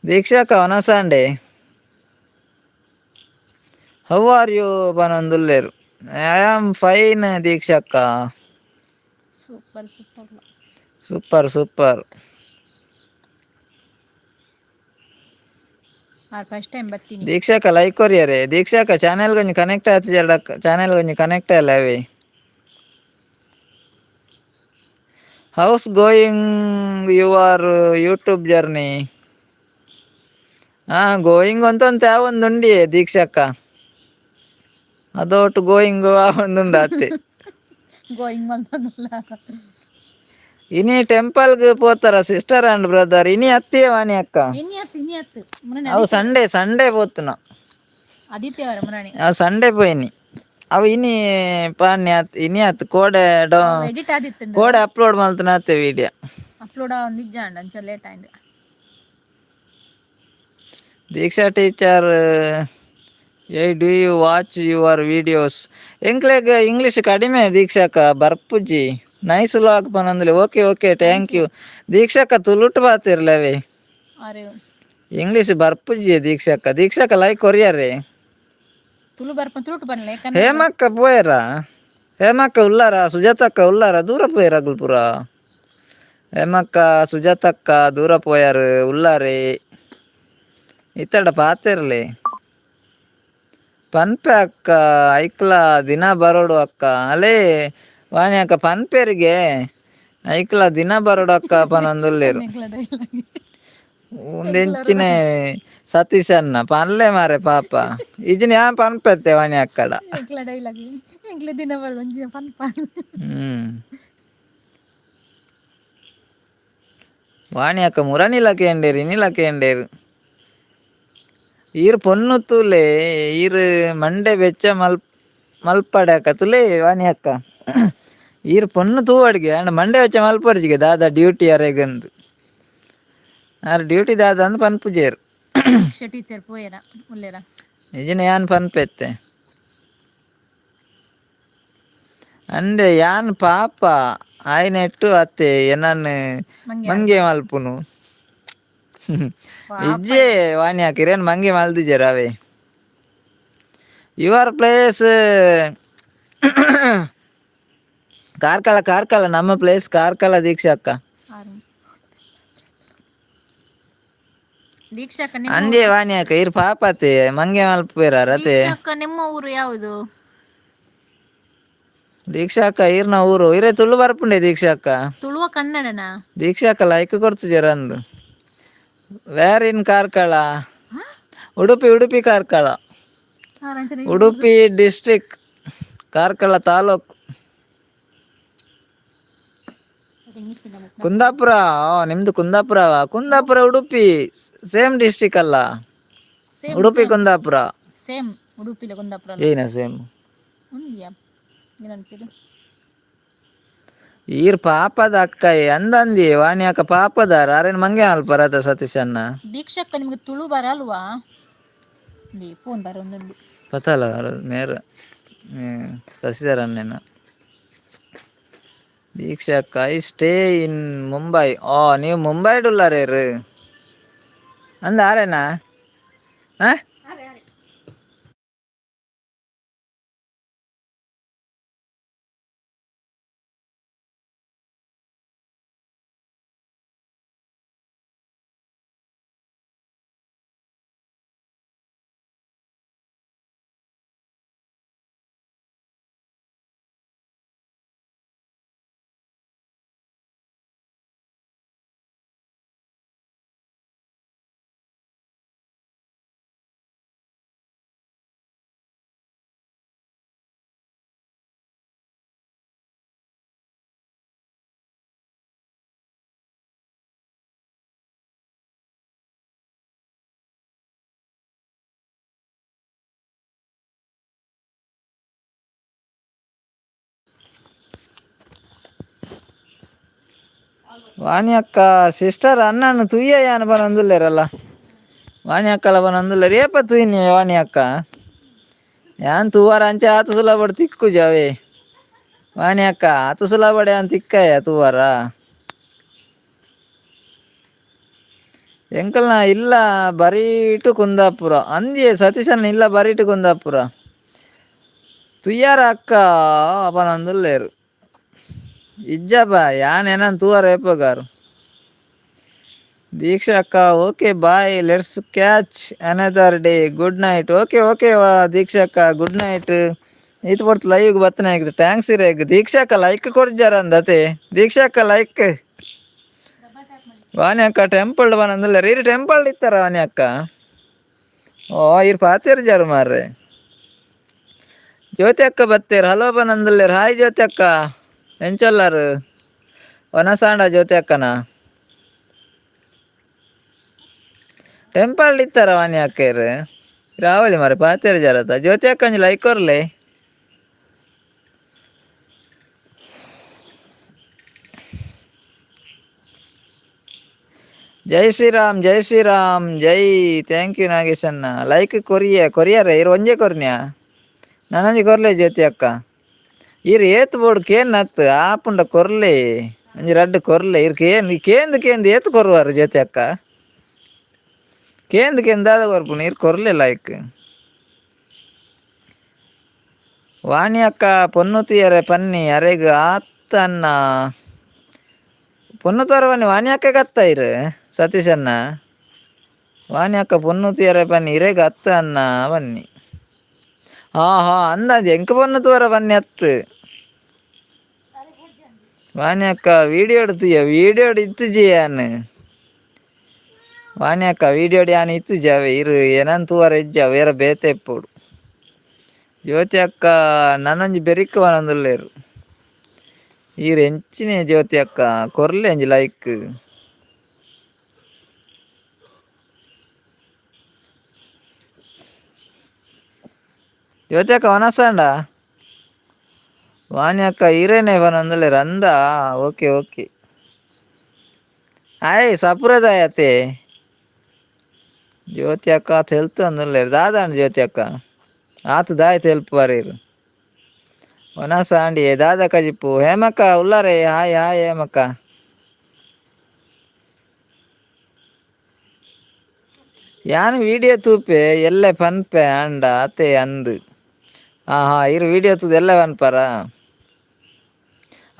Speaker 2: ದೀಕ್ಷಕ್ಕ ವನಸಾಂಡೆ how are you ಪನೊಂದುಲ್ಲೆರ್. I am fine ದೀಕ್ಷಕ್ಕ.
Speaker 1: Super super.
Speaker 2: Super super.
Speaker 1: R first time ಬತ್ತೀನಿ.
Speaker 2: ದೀಕ್ಷಕ್ಕ ಲೈಕ್ ಕೊರಿಯರೆ. ದೀಕ್ಷಕ್ಕ ಚಾನೆಲ್ ಗೊಂಜಿ ಕನೆಕ್ಟ್ ಆತಿಜಡ ಚಾನೆಲ್ ಗೊಂಜಿ ಕನೆಕ್ಟ್ ಅಲ್ಲ ಅವೆ. How's going your YouTube journey? ಹಾ ಗೋಯಿಂಗ್ ಅಂತಂತ ಯಾವೊಂದುಂಡಿ ದೀಕ್ಷಕ್ಕ ಅದೊಟ್ಟು ಗೋಯಿಂಗ್ ಒಂದುಂಡು ಅತ್ತೆ.
Speaker 1: ಗೋಯಿಂಗ್ ಮಲ್ಪೊಂದುಲ್ಲ.
Speaker 2: ಇನಿ ಟೆಂಪಲ್ಗ್ ಪೋತಾರ sister and brother? ಇನಿ ಅತ್ತಿಯೇ ವಾಣಿ ಅಕ್ಕ.
Speaker 1: ಇನಿ ಅತ್ತು ಇನಿ ಅತ್ತು ಮುರಾನಿ.
Speaker 2: ಅವು ಸಂಡೇ ಸಂಡೇ ಪೋತುನ.
Speaker 1: ಆದಿತ್ಯವಾರ ಮುರಾನಿ.
Speaker 2: ಅವು ಸಂಡೇ ಪೋಯಿನಿ ಅವು ಇನಿ ಪಾನ್ಯ ಇನಿ ಅತ್ ಕೋಡೆ
Speaker 1: ಎಡಿಟ್ ಆದಿತ್ತುಂಡು.
Speaker 2: ಕೋಡೆ ಅಪ್ಲೋಡ್ ಮಲ್ತನ ಅತ್ತೆ ವಿಡಿಯೋ.
Speaker 1: Upload ನಿಜ ಅಂಚ ಲೇಟ್ ಆಯ್ತು.
Speaker 2: ದೀಕ್ಷಾ teacher, I do you watch your videos? ಎಂಕ್ಲೆಗ್ English ಕಡಿಮೆ ದೀಕ್ಷಾಕ, ಬರ್ಪುಜಿ. ನೈಸ್ ವ್ಲಾಗ್ ಪನಂದ್ಲೆ. Okay okay, thank you ದೀಕ್ಷಾಕ. ತುಳುಟು ಪಾತಿರ್ಲವೇ.
Speaker 1: ಅರೆ.
Speaker 2: ಇಂಗ್ಲೀಷ್ ಬರ್ಪುಜಿ ದೀಕ್ಷಾಕ. ದೀಕ್ಷಾಕ ಲೈಕ್ ಕೊರಿಯರೇ.
Speaker 1: ತುಳು ಬರ್ಪ, ತುಳುಟು ಬನ್ಲೆ, ಕನ್ನಡ.
Speaker 2: ಹೇಮಕ್ಕ ಪೋಯರ? ಹೇಮಕ್ಕ ಉಲ್ಲಾರ? ಸುಜಾತಕ್ಕ ಉಲ್ಲಾರ? ದೂರ ಪೋಯರ ಅಗುಲ್ಪುರ? ಹೇಮಕ್ಕ, ಸುಜಾತಕ್ಕ ದೂರ ಪೋಯಾರು? ಉಲ್ಲಾರೆ? ಇತ್ತಡ ಪಾತಿರ್ಲಿ. ಪನ್ಪೆ ಅಕ್ಕ, ಐಕ್ಲ ದಿನ ಬರೋಡು ಅಕ್ಕ. ಅಲೇ ವಾಣಿ ಅಕ್ಕ, ಪನ್ಪೆರಿಗೆ ಐಕ್ಲ ದಿನ ಬರೋಡು ಅಕ್ಕ ಪನಂದುಲ್ಲೇರು.
Speaker 1: ಎಂಕ್ಲ dialogue.
Speaker 2: ಉಂದೆಂಚಿನೆ ಸತೀಶ್ ಅನ್ನ ಪನ್ಲೆ ಮಾರೆ ಪಾಪ. ಇಜಿನ ಯಾನ್ ಪನ್ಪೆತ್ತೆ ವಾಣಿ ಅಕ್ಕಡ.
Speaker 1: ಎಂಕ್ಲ ಡೈಲಾಗ್, ಎಂಕ್ಲ ದಿನ ಬರುವ ಪನ್ಪ.
Speaker 2: ವಾಣಿ ಅಕ್ಕ ಮುರನಿಲ ಕೇಂಡೇರು, ಇನಿಲ ಕೇಂಡೇರು. ಈರ್ ಪೊನ್ನು ತೂಲೆ, ಈರ್ ಮಂಡೆ ಬೆಚ್ಚ ಮಲ್ಪಡೆ ಅಕ್ಕ. ತುಲೆ ವಾಣಿ ಅಕ್ಕ, ಈರ್ ಪೊನ್ನು ತೂವಡ್ಗೆ ಅಂಡ ಮಂಡೆ ಬೆಚ್ಚ ಮಲ್ಪರ್ಜಿಗೆ. ದಾದ ಡ್ಯೂಟಿ ಅರೆಗಂದು, ಆರ್ ಡ್ಯೂಟಿ ದಾದ ಅಂದ್ ಪನ್ಪುಜೇರು.
Speaker 1: ದೀಕ್ಷಾ ಟೀಚರ್ ಪೋಯರ, ಉಲ್ಲೇರ?
Speaker 2: ನಿಜನ ಯಾನ್ ಪನ್ಪೆತ್ತೆ ಅಂದೆ ಯಾನ್ ಪಾಪ ಆಯ್ನೆಟ್ಟು ಅತ್ತೆ ಎನನ್
Speaker 1: ಮಂಗೆ.
Speaker 2: ಮಂಗೆ ಮಲ್ಪುನು. ಇಜ್ಜೆ ವಾಣಿ ಅಕ್ಕ, ಇರೇನ್ ಮಂಗೆ ಮಲ್ದಿಜೆರ್ ಅವೇ. Your place Karkala. Karkala, ನಮ್ಮ ಪ್ಲೇಸ್ ಕಾರ್ಕಳ ದೀಕ್ಷಾ ಅಕ್ಕ.
Speaker 1: ಆರು. ದೀಕ್ಷಾ ಅಕ್ಕ, ನಿಮ್ಮ
Speaker 2: ಅಂದೆ ವಾಣಿ ಅಕ್ಕ, ಇರ್ ಪಾಪತೆ ಮಂಗೆ ಮಲ್ಪುವೆರ ಅತೆ.
Speaker 1: ದೀಕ್ಷಾ ಅಕ್ಕ, ನಿಮ್ಮ ಊರು ಯಾವುದು?
Speaker 2: ದೀಕ್ಷಾ ಅಕ್ಕ, ಈರ್ನ ಊರು? ಇರೇ ತುಳು ಬರ್ಪುಂಡೆ ದೀಕ್ಷಾ ಅಕ್ಕ?
Speaker 1: ತುಳುವ ಕನ್ನಡನಾ?
Speaker 2: ದೀಕ್ಷಾ ಅಕ್ಕ ಲೈಕ್ ಕೊಡ್ತಿದ್ದೀರ ಅಂದು. Where in Karkala? Udupi, Udupi Karkala. Udupi district, Karkala taluk. Kundapura. ಓ, ನಿಮ್ದು ಕುಂದಾಪುರವಾ? ಕುಂದಾಪುರ ಉಡುಪಿ ಸೇಮ್ ಡಿಸ್ಟ್ರಿಕ್ಟ್ ಅಲ್ಲ?
Speaker 1: ಸೇಮ್.
Speaker 2: ಉಡುಪಿ ಕುಂದಾಪುರ.
Speaker 1: ಸೇಮ್, ಉಡುಪಿಲ ಕುಂದಾಪುರ.
Speaker 2: ಏನ ಸೇಮ್?
Speaker 1: ಉಂದಿಯಾ ಏನಂತೀರಿ?
Speaker 2: ಈರ್ ಪಾಪದ ಅಕ್ಕ ಅಂದಂದಿ ವಾಣಿ ಅಕ್ಕ. ಪಾಪದಾರ ಅರೇನ್ ಮಂಗೆ ಅಲ್ಪ ಸತೀಶ್ ಅಣ್ಣ.
Speaker 1: ದೀಕ್ಷಕ್ಕ, ನಿಮಗೆ ತುಳು ಬರಲ್ವಾ? ಫೋನ್ ಬರೋದುಂಡು.
Speaker 2: ಪತಲ ಮೇರ ಶಶಿಧರ್ ಅಣ್ಣನ. ದೀಕ್ಷಾ ಅಕ್ಕ, I stay in Mumbai. ಓ, ನೀವು ಮುಂಬೈ ಉಲ್ಲಾರೇರು ಅಂದ ಆರೇನಾ? ಹಾ. ವಾಣಿ ಅಕ್ಕ ಸಿಸ್ಟರ್ ಅಣ್ಣನ ತುಯ್ಯ ಯಾನ್ ಬರಂದುಲ್ಲೇರಲ್ಲ. ವಾಣಿ ಅಕ್ಕಲ ಬರಂದುಲ್ಲೇರು. ಏಪ ತುಯ್ನಿ ವಾಣಿ ಅಕ್ಕ? ಯಾನ್ ತೂವಾರ ಅಂಚೆ ಆತು ಸುಲಭ ತಿಕ್ಕು ಜಾವೆ. ವಾಣಿ ಅಕ್ಕ, ಆತು ಸುಲಭಡೆ ಅಂತ ತಿಕ್ಕಯ್ಯ ತೂವಾರ. ಎಂಕಲ್ನ ಇಲ್ಲ ಬರೀಟು ಕುಂದಾಪುರ ಅಂದ್ಯೆ ಸತೀಶನ್. ಇಲ್ಲ ಬರೀಟು ಕುಂದಾಪುರ ತುಯ್ಯಾರ ಅಕ್ಕ ಅಪನಂದುಲ್ಲೇರು. ಇಜ್ಜಪ್ಪ, ಯಾನ್ ಏನನ್ ತೂವಾರ ಏಪಗಾರು. ದೀಕ್ಷಾ ಅಕ್ಕ, okay bye, let's catch another day, good night. Okay okay ದೀಕ್ಷಾ ಅಕ್ಕ, ಗುಡ್ ನೈಟ್. ಈತ್ ಪೊರ್ತು ಲೈವ್ ಬತ್ತನೆ ಆಗಿದೆ, thanks ಇರೇಗ್. ದೀಕ್ಷಾ ಅಕ್ಕ ಲೈಕ್ ಕೊರ್ಜಾರ ಅಂದತೆ. ದೀಕ್ಷಾ ಅಕ್ಕ ಲೈಕ್. ವಾಣಿ ಅಕ್ಕ ಟೆಂಪಲ್ ಬನಂದಿಲ್ಲ ರೀ. ಟೆಂಪಲ್ ಇತ್ತಾರ ವಾಣಿ ಅಕ್ಕ? ಓ, ಇರ್ ಪಾತೇರು ಜಾರು ಮಾರ್ರೆ. ಜ್ಯೋತಿ ಅಕ್ಕ ಬತ್ತೇರು, ಹಲೋ ಬನಂದಿಲ್ಲೇರು. ಹಾಯ್ ಜ್ಯೋತಿ ಅಕ್ಕ, ಎಂಚೊಲ್ಲಾರು? ವನಸಾಂಡ ಜ್ಯೋತಿ ಅಕ್ಕನ? ಟೆಂಪಲ್ ಇತ್ತಾರ ವಾಣಿ ಅಕ್ಕ? ಇರು ರಾವಲಿ ಮಾರೆ, ಪಾತೇರು ಜಾರತ. ಜ್ಯೋತಿ ಅಕ್ಕ ಅಂಜಿ ಲೈಕ್ ಕೊರ್ಲೆ. ಜೈ ಶ್ರೀರಾಮ್, ಜೈ ಶ್ರೀರಾಮ್, ಜೈ. Thank you ನಾಗೇಶಣ್ಣ. Like ಕೊರಿಯ ಕೊರಿಯರ ಇರು ಒಂಜೆ ಕೊರ್ನ್ಯಾ ನಾನೊಂಜಿ ಕೊರ್ಲೆ ಜ್ಯೋತಿ ಅಕ್ಕ. ಇರು ಏತ್ ಬೋಡು ಕೇನ್ ನತ್ತು ಆಪುಂಡ ಕೊರ್ಲೆ, ಒಂಜಿ ರಡ್ಡ್ ಕೊರ್ಲೆ. ಇರ್ ಕೇನ್ ಕೇಂದ್ ಕೇಂದ್ ಏತ್ ಕೊರುವಾರು ಜ್ಯೋತಿ ಅಕ್ಕ? ಕೇಂದ್ ಕೇಂದ್ ದಾದ ಕೊರ್ಪುನು? ಇರ್ ಕೊರ್ಲೆ ಲೈಕ್. ವಾಣಿ ಅಕ್ಕ ಪೊನ್ನು ತುಯರೆ ಪನ್ನಿ ಅರೆಗ್ ಆತ್ ಅನ್ನ. ಪೊನ್ನು ತೋರ ಬನ್ನಿ ವಾಣಿ ಅಕ್ಕ ಕತ್ತ ಇರು ಸತೀಶ್ ಅಣ್ಣ. ವಾಣಿ ಅಕ್ಕ ಪೊನ್ನು ತುಯರೆ ಪನ್ನಿ ಇರೆಗ್ ಅತ್ತ ಅನ್ನ ಬನ್ನಿ. ಹಾ ಹಾ ಅಂದಾಜ್ ಎಂಕ್ ಪೊನ್ನು ತೋರ ಬನ್ನಿ ಅತ್ತು. ವಾಣಿ ಅಕ್ಕ ವಿಡಿಯೋ ತುಯ್ಯ, ವಿಡಿಯೋ ಇತ್ತುಜಿ ಯಾನ್. ವಾಣಿ ಅಕ್ಕ ವಿಡಿಯೋ ಯಾನ್ ಇತ್ತುಜಿ ಅವೆ ಇರು ಏನನ್ ತೂವರ ಇಜ್ಜ ಬೇರೆ ಬೇತೆ ಇಪ್ಪೊಡು. ಜ್ಯೋತಿ ಅಕ್ಕ ನನೊಂಜಿ ಬೆರಿಕ್ ಪನೊಂದುಲ್ಲೆರ್. ಈರ್ ಎಂಚಿನೆ ಜ್ಯೋತಿ ಅಕ್ಕ ಕೊರ್ಲೆ ಒಂಜಿ ಲೈಕ್. ಜ್ಯೋತಿ ಅಕ್ಕ ವನಸಾಂಡ? ವಾಣಿ ಅಕ್ಕ ಈರೇನೆ ಪನೊಂದುಲ್ಲೆರ್ ಅಂದ. Okay okay. ಆಯ್ ಸಪುರದಾಯ ಅತೆ. ಜ್ಯೋತಿ ಅಕ್ಕ ತೆಲ್ತು ಅಂದುಲ್ಲೆರ್. ದಾದಾಂಡ್ ಜ್ಯೋತಿ ಅಕ್ಕ? ಆತು ದಾಯ ತೆಲ್ಪು ಬರೀರು. ವನಸ ಆಂಡಿ ದಾದ ಕಜಿಪು. ಹೇಮಕ್ಕ ಉಲ್ಲಾರೆ? ಹಾಯ್ ಹಾಯ್ ಹೇಮಕ್ಕ. ಯಾನ್ ವಿಡಿಯೋ ತೂಪೆ ಎಲ್ಲೆ ಪನ್ಪೆ ಆಂಡ ಅತೆ ಅಂದ್. ಹಾ ಹಾ ಇರು ವಿಡಿಯೋ ತೂದು ಎಲ್ಲೆ ಪನ್ಪಾರ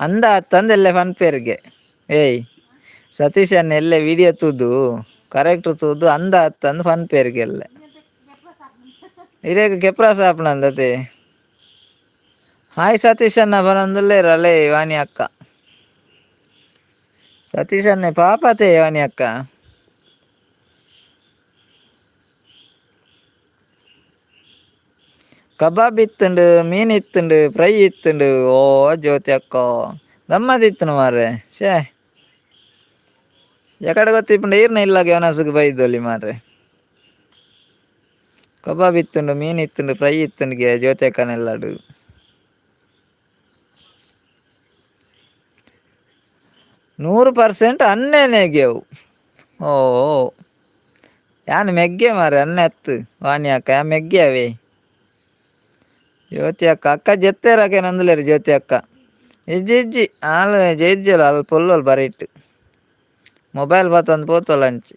Speaker 2: ಅಂದ ಅತ್ತಂದ ಎಲ್ಲೆ ಪನ್ಪೆರ್ಗೆ. ಏಯ್ ಸತೀಶ್ ಅಣ್ಣ ಎಲ್ಲೆ ವಿಡಿಯೋ ತೂದು ಕರೆಕ್ಟ್ ತೂದು ಅಂದ ಅತ್ತಂದು ಪನ್ಪೆರ್ಗೆ ಎಲ್ಲೆ. ಇರೇಗ ಕೆಪ್ರಾಸ ಆಪುನಂದತೆ. ಹಾಯ್ ಸತೀಶ್ ಅಣ್ಣ ಪನೊಂದುಲ್ಲೆರ್ ಅಲೇ ವಾಣಿ ಅಕ್ಕ. ಸತೀಶ್ ಅಣ್ಣೆ ಪಾಪತೆ ವಾಣಿ ಅಕ್ಕ. ಕಬಾಬ್ ಇತ್ತುಂಡು, ಮೀನು ಇತ್ತುಂಡು, ಫ್ರೈ ಇತ್ತುಂಡು. ಓ ಜ್ಯೋತಿ ಅಕ್ಕ ಗಮ್ಮತ್ ಇತ್ತುಂಡು ಮಾರ್ರೆ. ಶೇ ಎಕಡೆ ಗೊತ್ತಿಪ್ಪುಂಡು ಈರ್ನ ಇಲ್ಲಾಗ ವನಸುಗು ಬೈದೊಲಿ ಮಾರ್ರೆ. ಕಬಾಬ್ ಇತ್ತುಂಡು, ಮೀನು ಇತ್ತುಂಡು, ಫ್ರೈ ಇತ್ತುಂಡು ಜ್ಯೋತಿ ಅಕ್ಕನೆಲ್ಲಾಡು. 100% ಅನ್ನೇನೆ ಗೆವು. ಓ ಯಾನ್ ಮೆಗ್ಗೆ ಮಾರ್ರೆ ಅನ್ನೆ ಅತ್ತು ವಾಣಿ ಅಕ್ಕ ಯಾನ್ ಮೆಗ್ಗೆ ಅವೇ. ಜ್ಯೋತಿ ಅಕ್ಕ ಅಕ್ಕ ಜೆತ್ತೇರಕ್ಕೆ ನಂದುಲೇರು ಜ್ಯೋತಿ ಅಕ್ಕ. ಇಜ್ಜಿ ಇಜ್ಜಿ ಆಲ್ ಜೈಜ್ಜಲ್ ಅಲ್ ಪೊಲ್ಲೋಲ್ ಬರೀಟ್ ಮೊಬೈಲ್ ಪತ್ತೊಂದು ಪೋತೋಲ್ ಅಂಚಿ.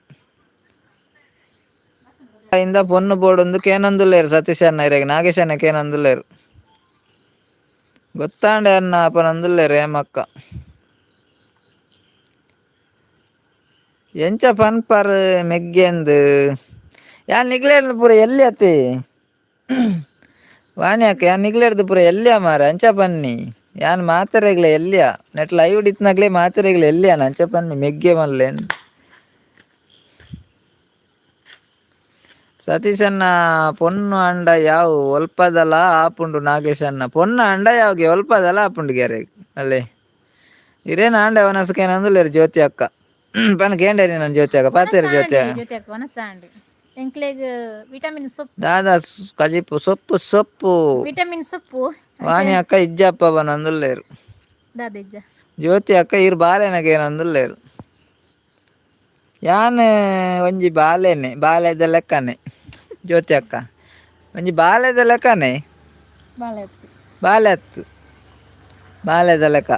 Speaker 2: ಇಂದ ಪೊನ್ನು ಬೋಡೊಂದು ಕೇನೊಂದುಲ್ಲೆರ್ ಸತೀಶ್ ಅಣ್ಣ ಇರೆಗ್ ನಾಗೇಶ್ ಅಣ್ಣ ಕೇನೊಂದುಲ್ಲೆರ್. ಗೊತ್ತಾಂಡೆ ಅಣ್ಣ ಪನೊಂದುಲ್ಲೆರ್ ಹೇಮಕ್ಕ. ಎಂಚ ಪನ್ಪರ್ ಮೆಗ್ಗೆಂದು ಯಾನ್ ನಿಗ್ಲೇರ್ನ ಪೂರ ಎಲ್ಲಿ ಅತಿ ವಾಣಿ ಅಕ್ಕ? ಯಾನ್ ನಿಗ್ಲೇರ್ದು ಪೂರ ಎಲ್ಯ ಮಾರ್ರೆ ಅಂಚ ಪನ್ನಿ. ಯಾನ್ ಮಾತೆರೆಗ್ಲ ಎಲ್ಯ ನೆಟ್ ಲೈವ್ ಇತ್ತ್ನಗ್ಲೇ ಮಾತೆರೆಗ್ಲ ಎಲ್ಯಾನ ಅಂಚ ಪನ್ನಿ ಮೆಗ್ಗೆ ಮಲ್ಲೆ. ಸತೀಶಣ್ಣ ಪೊನ್ನು ಅಂಡ ಯಾವು ಒಲ್ಪದಲ ಆಪುಂಡು ನಾಗೇಶಣ್ಣ. ಪೊನ್ನು ಅಂಡ ಯಾವ್ಗೆ ಒಲ್ಪದಲ ಆಪುಂಡು ಗ್ಯಾರೆಗ್ ಅಲ್ಲೇ. ಇರೇನ ಆಂಡ ವನಸುಕೇನಂದುಲ್ಲೆರ್ ಜ್ಯೋತಿ ಅಕ್ಕ. ಪನ್ ಕೇಂಡೇರಿ ನಾನು ಜ್ಯೋತಿ ಅಕ್ಕ ಪಾತೆರ್ ಜ್ಯೋತಿ ಅಕ್ಕ.
Speaker 1: ಜ್ಯೋತಿ ಅಕ್ಕ ವನಸಾಂಡ್. ಎಂಕ್ಲೆಗ್ ವಿಟಮಿನ್ ಸೊಪ್ಪು.
Speaker 2: ದಾದಾ ಕಜಿಪು? ಸೊಪ್ಪು ಸೊಪ್ಪು.
Speaker 1: ವಿಟಮಿನ್ ಸೊಪ್ಪು.
Speaker 2: ವಾಣಿ ಅಕ್ಕ ಇಜ್ಜಪ್ಪ ಪನೊಂದುಲ್ಲೆರ್.
Speaker 1: ದಾದ ಇಜ್ಜ?
Speaker 2: ಜ್ಯೋತಿ ಅಕ್ಕ ಈರ್ ಬಾಲೆನಗ ಏನೊಂದುಲ್ಲೆರ್. ಯಾನ್ ಒಂಜಿ ಬಾಲೆನೆ, ಬಾಲೆದ ಲೆಕ್ಕನೆ. ಜ್ಯೋತಿ ಅಕ್ಕ ಒಂಜಿ ಬಾಲೆದ ಲೆಕ್ಕನೆ.
Speaker 1: ಬಾಳೆ ಅತ್ತು.
Speaker 2: ಬಾಲೆ ಅತ್ತು, ಬಾಲೆದ ಲೆಕ್ಕ.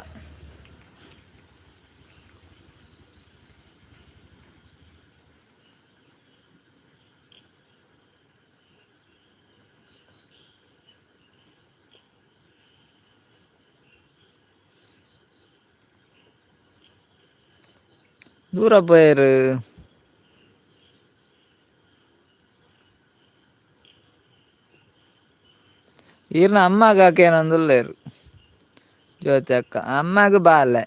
Speaker 2: ದೂರ ಪೋಯೆರ್. ಈರ್ನ ಅಮ್ಮಗ್ ಆಕೇನೊಂದುಲ್ಲೆರ್ ಜ್ಯೋತಿ ಅಕ್ಕ. ಅಮ್ಮಗ್ ಬಾಲೆ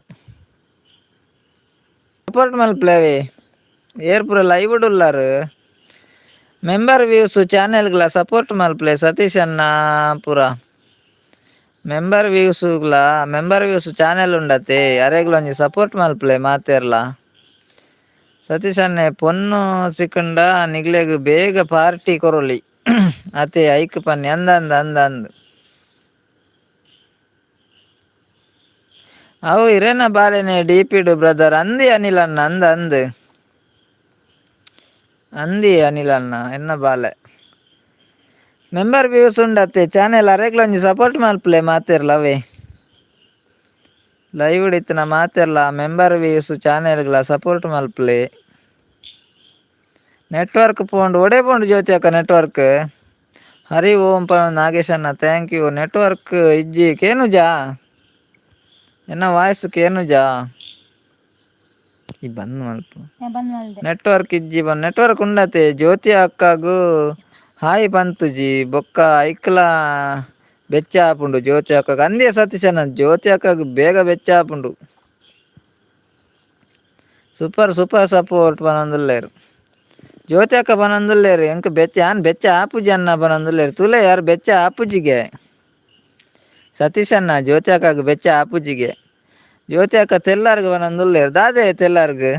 Speaker 2: ಸಪೋರ್ಟ್ ಮಲ್ಪುಲವೇ. ಏರ್ ಪೂರ ಲೈವ್ ಉಲ್ಲಾರ್ ಮೆಂಬರ್ ವ್ಯೂಸ್ ಚಾನೆಲ್ಗ್ಲ ಸಪೋರ್ಟ್ ಮಲ್ಪುಲೆ ಸತೀಶ್ ಅಣ್ಣ ಪೂರ. ಮೆಂಬರ್ ವ್ಯೂಸ್ಗ್ಲ member views channel ಉಂಡತೆ ಅರೆಗ್ಲ ಒಂಜಿ ಸಪೋರ್ಟ್ ಮಲ್ಪುಲೆ ಮಾತೆರ್ಲ. ಸತೀಶ್ ಅಣ್ಣೆ ಪೊನ್ನು ಸಿಕ್ಕುಂಡ ನಿಗ್ಲೆಗ್ ಬೇಗ ಪಾರ್ಟಿ ಕೊರೊಲಿ ಅತೆ ಐಕ್ ಪನ್ನಿ. ಅಂದ ಅಂದ ಅಂದ ಅಂದ್. ಅವು ಇರೇನ ಬಾಲೆನೆ ಡಿಪಿಡು ಬ್ರದರ್ ಅಂದಿ ಅನಿಲ್ ಅಣ್ಣ ಅಂದ ಅಂದ್. ಅಂದಿ ಅನಿಲ್ ಅಣ್ಣ ಎನ್ನ ಬಾಲೆ ಮೆಂಬರ್ ವ್ಯೂಸ್ ಉಂಡತ್ತೆ ಚಾನೆಲ್ ಅರೆಗ್ಲ ಒಂಜಿ ಸಪೋರ್ಟ್ ಮಲ್ಪಲೆ ಮಾತೆರ್ಲ ಅವೇ ಲೈವ್ ಇತ್ತಿನ ಮಾತೆರ್ಲ ಮೆಂಬರ್ ವ್ಯೂಸ್ ಚಾನೆಲ್ಗಳ ಸಪೋರ್ಟ್ ಮಲ್ಪಲೆ. ನೆಟ್ವರ್ಕ್ ಪೋಂಡು ಒಡೆ ಪೋಂಡು ಜ್ಯೋತಿ ಅಕ್ಕ ನೆಟ್ವರ್ಕ್. ಹರಿ ಓಂ ಪ ನಾಗೇಶ್ ಅಣ್ಣ thank you. Network ಇಜ್ಜಿ ಕೇನುಜಾ ಎನ್ನ ವಾಯ್ಸ್ ಕೇನುಜಾ ಈ ಬಂದ್ ಮಲ್ಪ.
Speaker 1: ಬಂದ್ ಮಲ್ದೆ.
Speaker 2: ನೆಟ್ವರ್ಕ್ ಇಜ್ಜಿ ಬಂದ್ ನೆಟ್ವರ್ಕ್ ಉಂಡತೆ. ಜ್ಯೋತಿ ಅಕ್ಕಗು ಹಾಯ್ ಪಂತುಜಿ ಬೊಕ್ಕ ಐಕ್ಲ ಬೆಚ್ಚ ಆಪುಂಡು ಜ್ಯೋತಿ ಅಕ್ಕಗ್ ಅಂದೇ ಸತೀಶನ ಜ್ಯೋತಿ ಅಕ್ಕಗ್ ಬೇಗ ಬೆಚ್ಚ ಆಪುಂಡು. Super super support ಪನೊಂದುಲ್ಲೆರ್ ಜ್ಯೋತಿ ಅಕ್ಕ ಪನೊಂದುಲ್ಲೆರ್ ಎಂಕ್ ಬೆಚ್ಚ ಯಾನ್ ಬೆಚ್ಚ ಆಪುಜಿ ಅನ್ನ ಪನೊಂದುಲ್ಲೆರ್ ತೂಲೆ ಯಾರ್ ಬೆಚ್ಚ ಆಪುಜಿಗೆ ಸತೀಶ್ ಅಣ್ಣ ಜ್ಯೋತಿ ಅಕ್ಕಗ್ ಬೆಚ್ಚ ಆಪುಜಿಗೆ ಜ್ಯೋತಿ ಅಕ್ಕ ತೆಲ್ಲಾರ್ಗ್ ಪನೊಂದುಲ್ಲೆರ್ ದಾದೆ ತೆಲ್ಲಾರ್ಗ್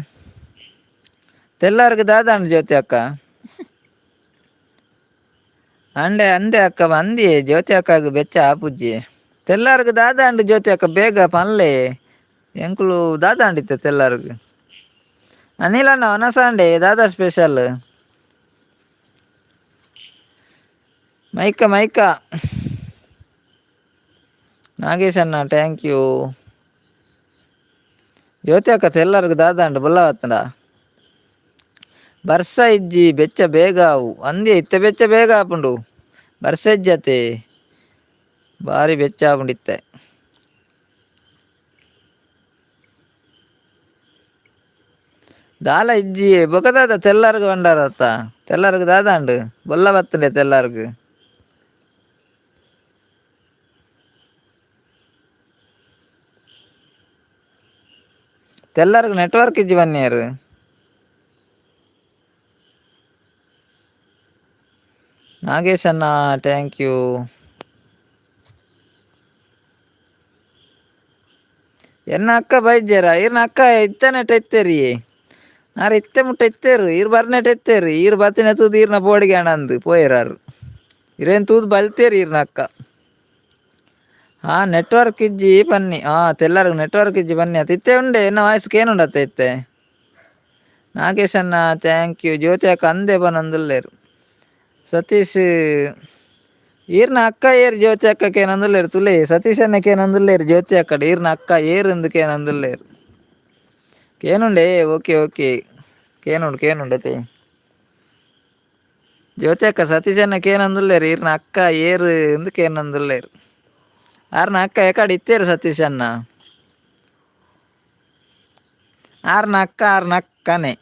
Speaker 2: ತೆಲ್ಲಾರ್ಗ್ ದಾದಾಂಡ್ ಜ್ಯೋತಿ ಅಕ್ಕ ಅಂಡೆ ಅಂದೆ ಅಕ್ಕ ಅಂದಿಯೇ ಜ್ಯೋತಿ ಅಕ್ಕಗ್ ಬೆಚ್ಚ ಆಪುಜಿ ತೆಲ್ಲಾರ್ಗ್ ದಾದಾಂಡ್ ಜ್ಯೋತಿ ಅಕ್ಕ ಬೇಗ ಪನ್ಲೆ ಎಂಕುಲು ದಾದಾಂಡಿತ್ತೆ ತೆಲ್ಲಾರ್ಗ್. ಅನಿಲ್ ಅಣ್ಣ ವನಸಾಂಡೆ ದಾದಾ ಸ್ಪೆಷಲ್ ಮೈಕ ಮೈಕ ನಾಗೇಶ್ ಅಣ್ಣ thank you. ಜ್ಯೋತಿ ಅಕ್ಕ ತೆಲ್ಲರ್ಗ್ ದಾದಾಂಡ್ ಬುಲ್ಲವತ್ತಂಡ ಬರ್ಸ ಇಜ್ಜಿ ಬೆಚ್ಚ ಬೇಗ ಅವು ಅಂದೆ ಇತ್ತೆ ಬೆಚ್ಚ ಬೇಗ ಆಪುಂಡು ಬರ್ಸ ಇಜ್ಜತೆ ಬಾರಿ ಬೆಚ್ಚ ಆಪುಂಡು ಇತ್ತೆ. ದಾಲ ಇಜ್ಜಿ ಬೊಕ ದಾದ ತೆಲ್ಲರ್ಗ್ ಪಂಡರತ್ತ ತೆಲ್ಲರ್ಗ್ ದಾದಾಂಡ್ ಬೊಲ್ಲ ಬತ್ತುಂಡೆ ತೆಲ್ಲರ್ಗ್. ತೆಲ್ಲರ್ಗ್ ನೆಟ್ವರ್ಕ್ ಇಜ್ಜಿ ಬನ್ನಿಯರ್. ನಾಗೇಶ್ ಅಣ್ಣ thank you. ಎನ್ನ ಅಕ್ಕ ಬೈಜೇರ ಈರ್ನ ಅಕ್ಕ ಇತ್ತನೆಟ ಇತ್ತೇರಿ ಆರ್ ಇತ್ತೆ ಮುಟ್ಟ ಇತ್ತೇರು ಈರ್ ಬರ್ನೆಟ ಇತ್ತೇರು ಈರ್ ಬತ್ತಿನ ತೂದು ಈರ್ನ ಪೋಡಿಗೆ ಅಣ್ಣಂದು ಪೋಯೆರಾರು ಇರೇನು ತೂದು ಬಲ್ತೇರಿ ಈರ್ನ ಅಕ್ಕ. ಹಾಂ ನೆಟ್ವರ್ಕ್ ಇಜ್ಜಿ ಬನ್ನಿ ಹಾಂ ತೆಲ್ಲರ್ಗ್ ನೆಟ್ವರ್ಕ್ ಇಜ್ಜಿ ಬನ್ನಿ ಅತ್ತ ಇತ್ತೆ ಉಂಡೆ ಎನ್ನ ವಾಯ್ಸ್ ಕೇನುಂಡತ್ತ ಇತ್ತೆ. ನಾಗೇಶ್ ಅಣ್ಣ thank you. ಜ್ಯೋತಿ ಅಕ್ಕ ಅಂದೆ ಪನೊಂದುಲ್ಲೆರ್. ಸತೀಶ್ ಈರ್ನ ಅಕ್ಕ ಏರ್ ಜ್ಯೋತಿ ಅಕ್ಕ ಕೇನೊಂದುಲ್ಲೆರ್ ತುಲೆ ಸತೀಶ್ ಅಣ್ಣ ಕೇನೊಂದುಲ್ಲೆರ್ ಜ್ಯೋತಿ ಅಕ್ಕಡ ಈರ್ನ ಅಕ್ಕ ಏರ್ ಇಂದು ಕೇನೊಂದುಲ್ಲೆರ್ ಕೇನುಂಡೆ ಓಕೆ ಓಕೆ ಕೇನುಂಡು ಕೇನುಂಡು ಅತೆ ಜ್ಯೋತಿ ಅಕ್ಕ ಸತೀಶ್ ಅಣ್ಣ ಕೇನೊಂದುಲ್ಲೆರ್ ಈರ್ನ ಅಕ್ಕ ಏರ್ ಇಂದು ಕೇನೊಂದುಲ್ಲೆರ್ ಆರ್ನ ಅಕ್ಕ ಎಕಡೆ ಇತ್ತೇರು ಸತೀಶ್ ಅಣ್ಣ ಆರ್ನ ಅಕ್ಕ ಆರ್ನ ಅಕ್ಕನೇ.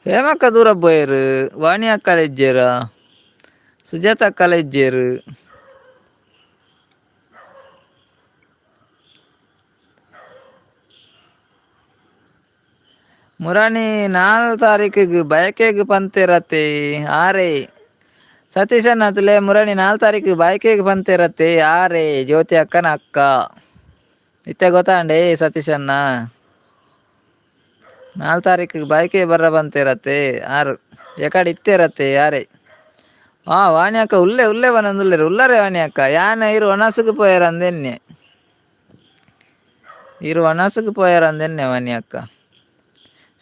Speaker 2: ಹೇಮಕ್ಕ ದೂರ ಪೋಯೆರ್ ವಾಣಿ ಅಕ್ಕಲ ಇಜ್ಜೇರಾ ಸುಜಾತ ಅಕ್ಕಲ ಇಜ್ಜೇರು. ಮುರಾಣಿ 4 ತಾರೀಕಿಗೆ ಬಯಕೆಗ್ ಪಂತೇರತ್ತೆ ಆರೆ ಸತೀಶಣ್ಣ ತುಲೆ ಮುರಾಣಿ 4 ತಾರೀಕು ಬಯಕೆಗ್ ಪಂತೇರತ್ತೆ ಆರೆ ಜ್ಯೋತಿ ಅಕ್ಕನ ಅಕ್ಕ ಇತ್ತೆ ಗೊತ್ತಾಂಡೆ ಸತೀಶಣ್ಣ 4 ತಾರೀಕಿಗೆ ಬಯಕೆ ಬರ್ರ ಬಂತೇರತ್ತೆ ಆರು ಎಕಡೆ ಇತ್ತೇರತ್ತೆ ಯಾರೇ ಆ ವಾಣಿ ಅಕ್ಕ ಉಲ್ಲೆ ಉಲ್ಲೆ ಬನಂದುಲ್ಲೆರ್ ಉಲ್ಲರೆ ವಾಣಿ ಅಕ್ಕ ಯಾನ ಇರು ಒಣಸುಗ್ ಪೋಯೆರ್ ಅಂದೆನ್ನೆ ಇರು ಒಣಸುಗ್ ಪೋಯೆರ್ ಅಂದೆನ್ನೆ ವಾಣಿ ಅಕ್ಕ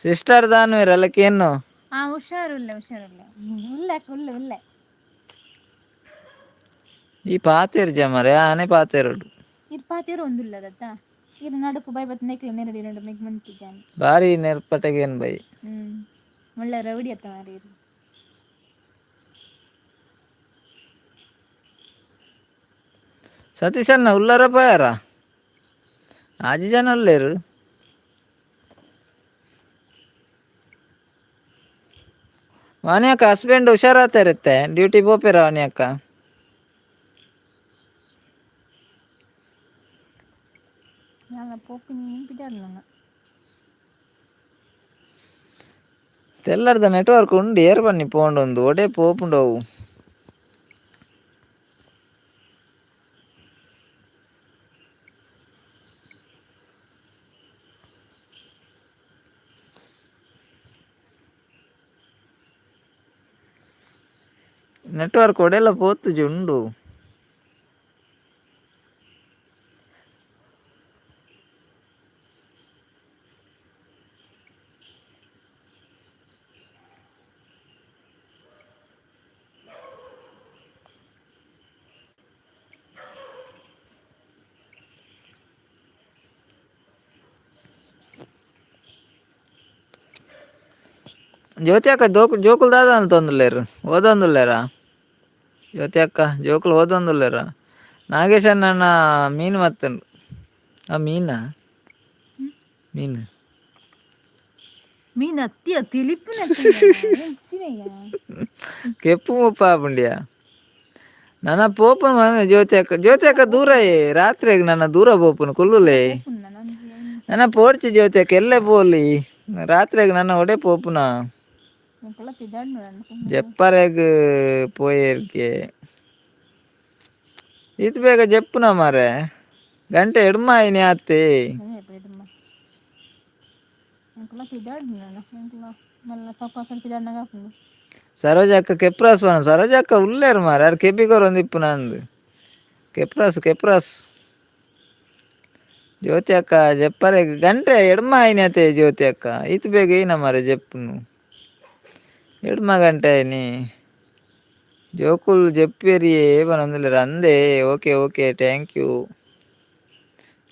Speaker 2: ಸಿಸ್ಟರ್ ದಾನ್ವೇರ್ ಅಲ್ಲಕೇನು.
Speaker 1: ಹಾ ಹುಷಾರುಲ್ಲ ಹುಷಾರುಲ್ಲ ಉಲ್ಲೆ ಅಕ್ಕ ಉಲ್ಲೆ ಉಲ್ಲೆ.
Speaker 2: ಈ ಪಾತೆರ್ ಜಮರೆ ಆನೆ ಪಾತೆರಡು
Speaker 1: ಇರ್ ಪಾತೆರು ಒಂದುಲ್ಲದತ್ತ ಇರ್ ನಡುಕು ಬೈ ಬತ್ ನೆಕ್ಲೆ ನೆರಡಿ ಎರಡು ಮೆಗ್ ಮಂತಿದ್ದಾನೆ.
Speaker 2: ಬಾರಿ ನೆರ್ಪಟಗೇನ್ ಬೈ.
Speaker 1: ಒಳ್ಳೆ ರೌಡಿ ಅತ್ತ ಮಾರಿ ಇರು.
Speaker 2: ಸತೀಶಣ್ಣ ಉಲ್ಲರ ಪೋಯಾರ ಆಜಿ ಜನ ಉಲ್ಲೇರು. ವಾಣಿ ಅಕ್ಕ ಹಸ್ಬೆಂಡ್ ಹುಷಾರಾತಾರಿತ್ತೆ ಡ್ಯೂಟಿ ಪೋಪೆರ ವಾಣಿ ಅಕ್ಕ.
Speaker 1: ಯಾಲ ಪೋಪಿನಿ ಪಿದಾಡ್ಲನ.
Speaker 2: ತೆಲ್ಲರ್ದ ನೆಟ್ವರ್ಕ್ ಉಂಡು ಏರ್ ಬನ್ನಿ ಪೋಂಡೊಂದು ಒಡೆ ಪೋಪುಂಡು ಅವು. Network ಒಡೆಲ್ಲ ಪೋತುಜಿ ಉಂಡು. ಜ್ಯೋತಿ ಅಕ್ಕ ಜೋಕು ಜೋಕುಲು ದಾದ ಅಂತಂದುಲ್ಲೇರು ಓದೊಂದುಲ್ಲೇರಾ? ಜ್ಯೋತಿ ಅಕ್ಕ ಜೋಕುಲು ಓದೊಂದುಲ್ಲೇರಾ? ನಾಗೇಶ್ ಅಣ್ಣ ಮೀನು ಮತ್ತಂಡು. ಆ ಮೀನಾ? ಮೀನು
Speaker 1: ಮೀನು ಅತ್ತಿಯ ತಿಳಿಪುನ.
Speaker 2: ಕೆಪ್ಪು ಮುಪ್ಪ ಆಪುಂಡಿಯ. ನನ್ನ ಪೋಪುನು ಜ್ಯೋತಿ ಅಕ್ಕ, ಜ್ಯೋತಿ ಅಕ್ಕ ದೂರ ರಾತ್ರಿಗೆ ನನ್ನ ದೂರ ಪೋಪುನು ಕುಲ್ಲುಲೆ. ನನ್ನ ಪೋಡ್ಚಿ ಜ್ಯೋತಿ ಅಕ್ಕ ಎಲ್ಲೇ ಪೋಲಿ ರಾತ್ರಿಗೆ ನನ್ನ ಒಡೆ ಪೋಪುನ. ಜಪ್ಪರೆಗ್ ಪೋಯೇರ್ಗೆ ಈತ್ ಬೇಗ ಜಪ್ಪುನ ಮಾರೆ, ಗಂಟೆ ಎಡ್ಮ ಆಯ್ನಿ ಆತೆ. ಸರೋಜಕ್ಕ ಕೆಪ್ರಾಸ್ ಪನ, ಸರೋಜಕ್ಕ ಉಲ್ಲೇರು ಮಾರೆ, ಅರ್ ಕೆಬಿಕೊರ್ ಒಂದು ಇಪ್ಪುನ ಅಂದು ಕೆಪ್ರಾಸ್ ಕೆಪ್ರಾಸ್. ಜ್ಯೋತಿ ಅಕ್ಕ ಜಪ್ಪರೆ ಗಂಟೆ ಎಡ್ಮ ಆಯ್ನಿ ಆತೆ. ಜ್ಯೋತಿ ಅಕ್ಕ ಈತ್ ಬೇಗ ಏನ ಮಾರೆ ಜಪ್ಪುನು, ಎಡ್ಮ ಗಂಟೆ ಆಯ್ನಿ. ಜೋಕುಲ್ ಜಪ್ಪೇರಿಯೇ ಪನೊಂದುಲ್ಲೆರ್ ಅಂದೇ. Okay okay thank you.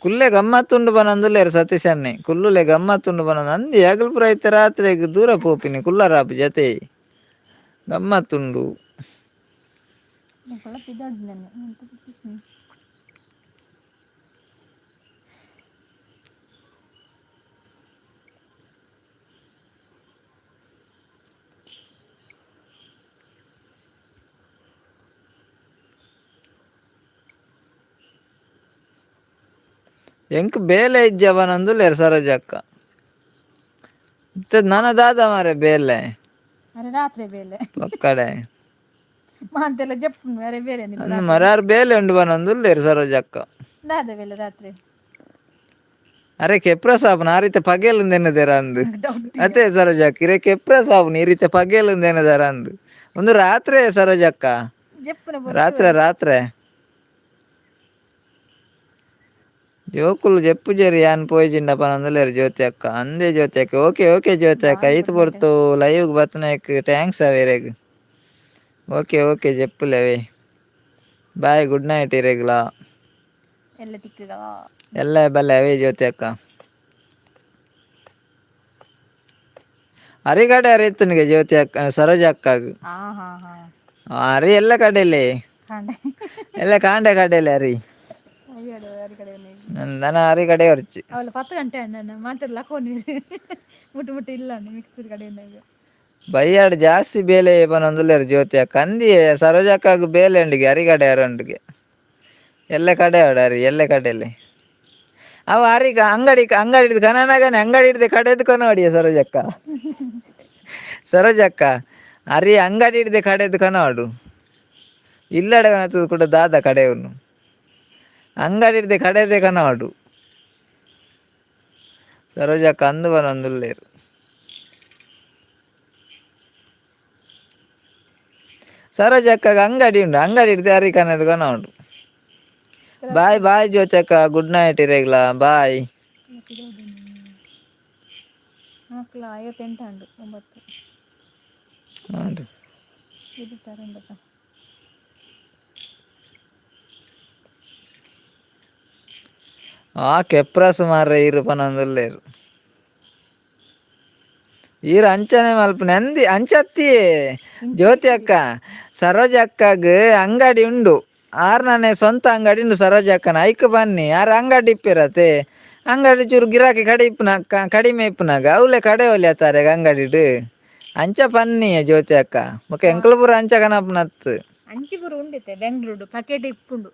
Speaker 2: ಕುಲ್ಲೆ ಗಮ್ಮತ್ತುಂಡು ಪನೊಂದುಲ್ಲೆರ್ Satish ಅಣ್ಣೆ. ಕುಲ್ಲುಲೆ ಗಮ್ಮತ್ತುಂಡು ಪನೊಂದು ಅಂದಿ. ಅಗಲ್ ಪೂರ ಇತ್ತೆ ರಾತ್ರೆಗ್ ದೂರ ಪೋಪಿನಿ ಕುಲ್ಲರಾಪು ಜತೆ ಗಮ್ಮತ್ತುಂಡು. ಎಂಕ್ ಬೇಲೆ ಇಜ್ಜ ಪನೊಂದುಲ್ಲೆರ್ ಸರೋಜಕ್ಕ. ಇತ್ತೆ ನನ ದಾದ ಮಾರೆ ಬೇಲೆ?
Speaker 1: ಅರೆ ರಾತ್ರಿ ಬೇಲೆ.
Speaker 2: ಪಕ್ಕಡೆ
Speaker 1: ಮಾಂತೆಲ್ಲ ಜಪ್ಪುನು ಅರೆ ಬೇಲೆ.
Speaker 2: ಅಂದ್ ಮರಾರ್ ಬೇಲೆ ಉಂಡು ಪನೊಂದುಲ್ಲೆರ್ ಸರೋಜಕ್ಕ.
Speaker 1: ದಾದ ಬೇಲೆ ರಾತ್ರಿ?
Speaker 2: ಅರೆ ಕೆಪ್ರ ಸಾಪುನ ಆ ರೀತಿ ಪಗೆಲ್ ಅಂದು.
Speaker 1: ಡೌಟ್.
Speaker 2: ಅದೇ ಸರೋಜಕ್ಕ, ಇರೆ ಕೆಪ್ರ ಸಾಪುನ ಈ ರೀತಿ ಪಗೆಲ್ ಅಂದು. ಒಂದು ರಾತ್ರಿ ಸರೋಜಕ್ಕ.
Speaker 1: ಜಪ್ಪುನ.
Speaker 2: ರಾತ್ರಿ ರಾತ್ರಿ ಜೋಕುಲು ಜೆಪ್ಪುಜೆರ್ ಯಾನ್ ಪೋಯಿಜಿಂಡ ಪನೊಂದುಲ್ಲೆರ್ ಜ್ಯೋತಿ ಅಕ್ಕ. ಅಂದೇ ಜ್ಯೋತಿ ಅಕ್ಕ. ಓಕೆ ಓಕೆ ಜ್ಯೋತಿ ಅಕ್ಕ, ಈತ್ ಪೊರ್ತು ಲೈವ್ ಬತ್ತನಾಯ್ಕ್ thanks ಅವೇರೆಗ್. ಓಕೆ ಓಕೆ ಜೆಪ್ಪುಲೆ ಅವೇ. Bye, good night ಇರೆಗ್ಲಾ.
Speaker 1: ಎಲ್ಲ ತಿಕ್ಕುಗ.
Speaker 2: ಎಲ್ಲ ಬಲ್ಲೆ ಅವೇ ಜ್ಯೋತಿ ಅಕ್ಕ. ಅರಿಗಡೆ ಅರಿತನಿಗೆ ಜ್ಯೋತಿ ಅಕ್ಕ, ಸರೋಜ ಅಕ್ಕಾಗ.
Speaker 1: ಹಾ ಹಾ ಹಾ.
Speaker 2: ಅರಿ ಎಲ್ಲ ಕಡೆಯಲ್ಲಿ.
Speaker 1: ಕಾಂಡೆ.
Speaker 2: ಎಲ್ಲ ಕಾಂಡೆ ಕಡೆಯಲ್ಲಿ ಅರಿ.
Speaker 1: ಅಯ್ಯಡು ಅರಿ ಕಡೆ.
Speaker 2: ನನ್ನ ಅರಿ ಕಡೆ ಹೊರ್ಚಿ.
Speaker 1: ಅವಳು 10 ಗಂಟೆ ಅಣ್ಣ ಮಾತಾಡಲ್ಲ ನೀರು ಮುಟ್ಟು ಮುಟ್ಟು ಇಲ್ಲ ಮಿಕ್ಸರ್ ಕಡೆಯಿಂದ.
Speaker 2: ಬೈಯಾಡ್ ಜಾಸ್ತಿ ಬೇಲೆ ಪನೊಂದುಲ್ಲೆರ್ ಜ್ಯೋತಿ ಅಕ್ಕ. ಅಂದಿ ಸರೋಜ ಅಕ್ಕಾಗ ಬೇಲೆ ಉಂಡಿಗೆ ಅರಿಗಡೆ ಅರೊಂಡಿಗೆ ಎಲ್ಲ ಕಡೆ ಆಡ ಅರಿ ಎಲ್ಲ ಕಡೆಯಲ್ಲಿ. ಅವ ಅರಿಗ ಅಂಗಡಿ ಅಂಗಡಿ ಕನನಗನೆ ಅಂಗಡಿ ಹಿಡ್ದೆ ಕಡೆದು ಕನವಾಡಿಯ ಸರೋಜಕ್ಕ. ಸರೋಜಕ್ಕ ಅರಿ ಅಂಗಡಿ ಹಿಡ್ದೆ ಕಡೆದು ಕನವಾಡು ಇಲ್ಲಡೆ ಕನತದ ಕೂಡ ದಾದ ಕಡೆಯವನು ಅಂಗಡಿ ಹಿಡ್ದೆ ಕಡೆದೆ ಕನವಾಡು ಸರೋಜಕ್ಕ ಅಂದು ಬನೊಂದುಲ್ಲೇರು. ಸರೋಜಕ್ಕ ಅಂಗಡಿ ಉಂಡು, ಅಂಗಡಿ ಹಿಡ್ದೆ ಅರಿ ಕನದು ಕನವಾಡು. ಬಾಯ್ ಬಾಯ್ ಜ್ಯೋತಕ್ಕ, ಗುಡ್ ನೈಟ್ ಇರೆಗ್ಲಾ, ಬಾಯ್.
Speaker 1: ಮಕ್ಕಳ 58 ಅಂಡು 9.
Speaker 2: ಹಾಂ.
Speaker 1: ಇದು 9.
Speaker 2: ಆ ಕೆಪ್ರಾಸ್ ಮಾರ್ರೆ ಈರು ಪನೊಂದುಲ್ಲೇರು. ಈರು ಅಂಚನೆ ಮಲ್ಪುನೆ ಅಂದಿ ಅಂಚತ್ತಿ ಜ್ಯೋತಿ ಅಕ್ಕ. ಸರೋಜ ಅಕ್ಕಗ್ ಅಂಗಡಿ ಉಂಡು, ಆರ್ನನೆ ಸ್ವಂತ ಅಂಗಡಿ ಉಂಡು ಸರೋಜ ಅಕ್ಕನ. ಐಕ್ ಬನ್ನಿ ಆರ್ ಅಂಗಡಿ ಇಪ್ಪಿರತೆ. ಅಂಗಡಿ ಚೂರು ಗಿರಾಕಿ ಕಡೆ ಇಪ್ಪುನ ಕಡಿಮೆ ಇಪ್ಪುನಾಗ ಅವಲೆ ಕಡೆ ಒಲೆ ಅತ್ತಾರೆ ಅಂಗಡಿಡ್. ಅಂಚ ಪನ್ನಿ ಜ್ಯೋತಿ ಅಕ್ಕ. ಬೊಕ ಎಂಕುಲು ಪೂರ ಅಂಚ ಕನಪುನತ್ತು.
Speaker 1: ಅಂಚಿ ಪೂರ ಉಂಡಿತ್ತೆ ಬೆಂಗಳೂರು ಪಕೆಟ್ ಇಪ್ಪುಂಡು.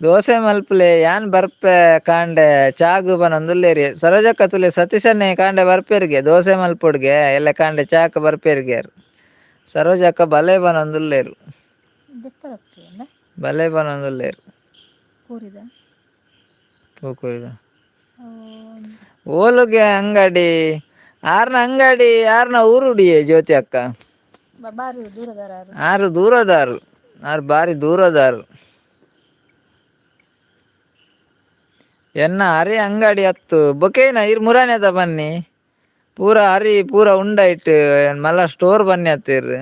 Speaker 2: ದೋಸೆ ಮಲ್ಪುಲೆ ಯಾನ್ ಬರ್ಪೆ ಕಾಂಡೆ ಚಾಗು ಪನೊಂದುಲ್ಲೇರಿ ಸರೋಜಕ್ಕ. ತುಲೆ ಸತೀಶನ್ನೇ ಕಾಂಡೆ ಬರ್ಪೇರಿಗೆ ದೋಸೆ ಮಲ್ಪೊಡ್ಗೆ ಎಲ್ಲ ಕಾಂಡೆ ಚಾಕ್ ಬರ್ಪೇರಿಗೆ. ಸರೋಜಕ್ಕ ಬಲೆ ಪನೊಂದುಲ್ಲೇರು.
Speaker 1: ದೆಪ್ಪರತ್ತಲ್ಲ.
Speaker 2: ಬಲೆ ಪನೊಂದುಲ್ಲೇರು.
Speaker 1: ಕೂರಿದ.
Speaker 2: ಪೂಕುರಿದ ಓಲುಗೆ ಅಂಗಡಿ ಆರ್ನ ಅಂಗಡಿ ಆರ್ನ ಊರುಡಿಯೇ ಜ್ಯೋತಿ ಅಕ್ಕ.
Speaker 1: ಬಾರಿ ದೂರದಾರ.
Speaker 2: ಆರು ದೂರದಾರು, ಆರು ಬಾರಿ ದೂರದಾರು. ಎನ್ನ ಅರಿ ಅಂಗಡಿ ಹತ್ತು ಬೊಕೇನ ಇರ್ ಮುರಾನಿ ಅದ ಬನ್ನಿ ಪೂರ ಅರಿ ಪೂರ ಉಂಡ ಇಟ್ಟು ಮಲ್ಲ ಸ್ಟೋರ್ ಬನ್ನಿ ಅತ್ತಿರ್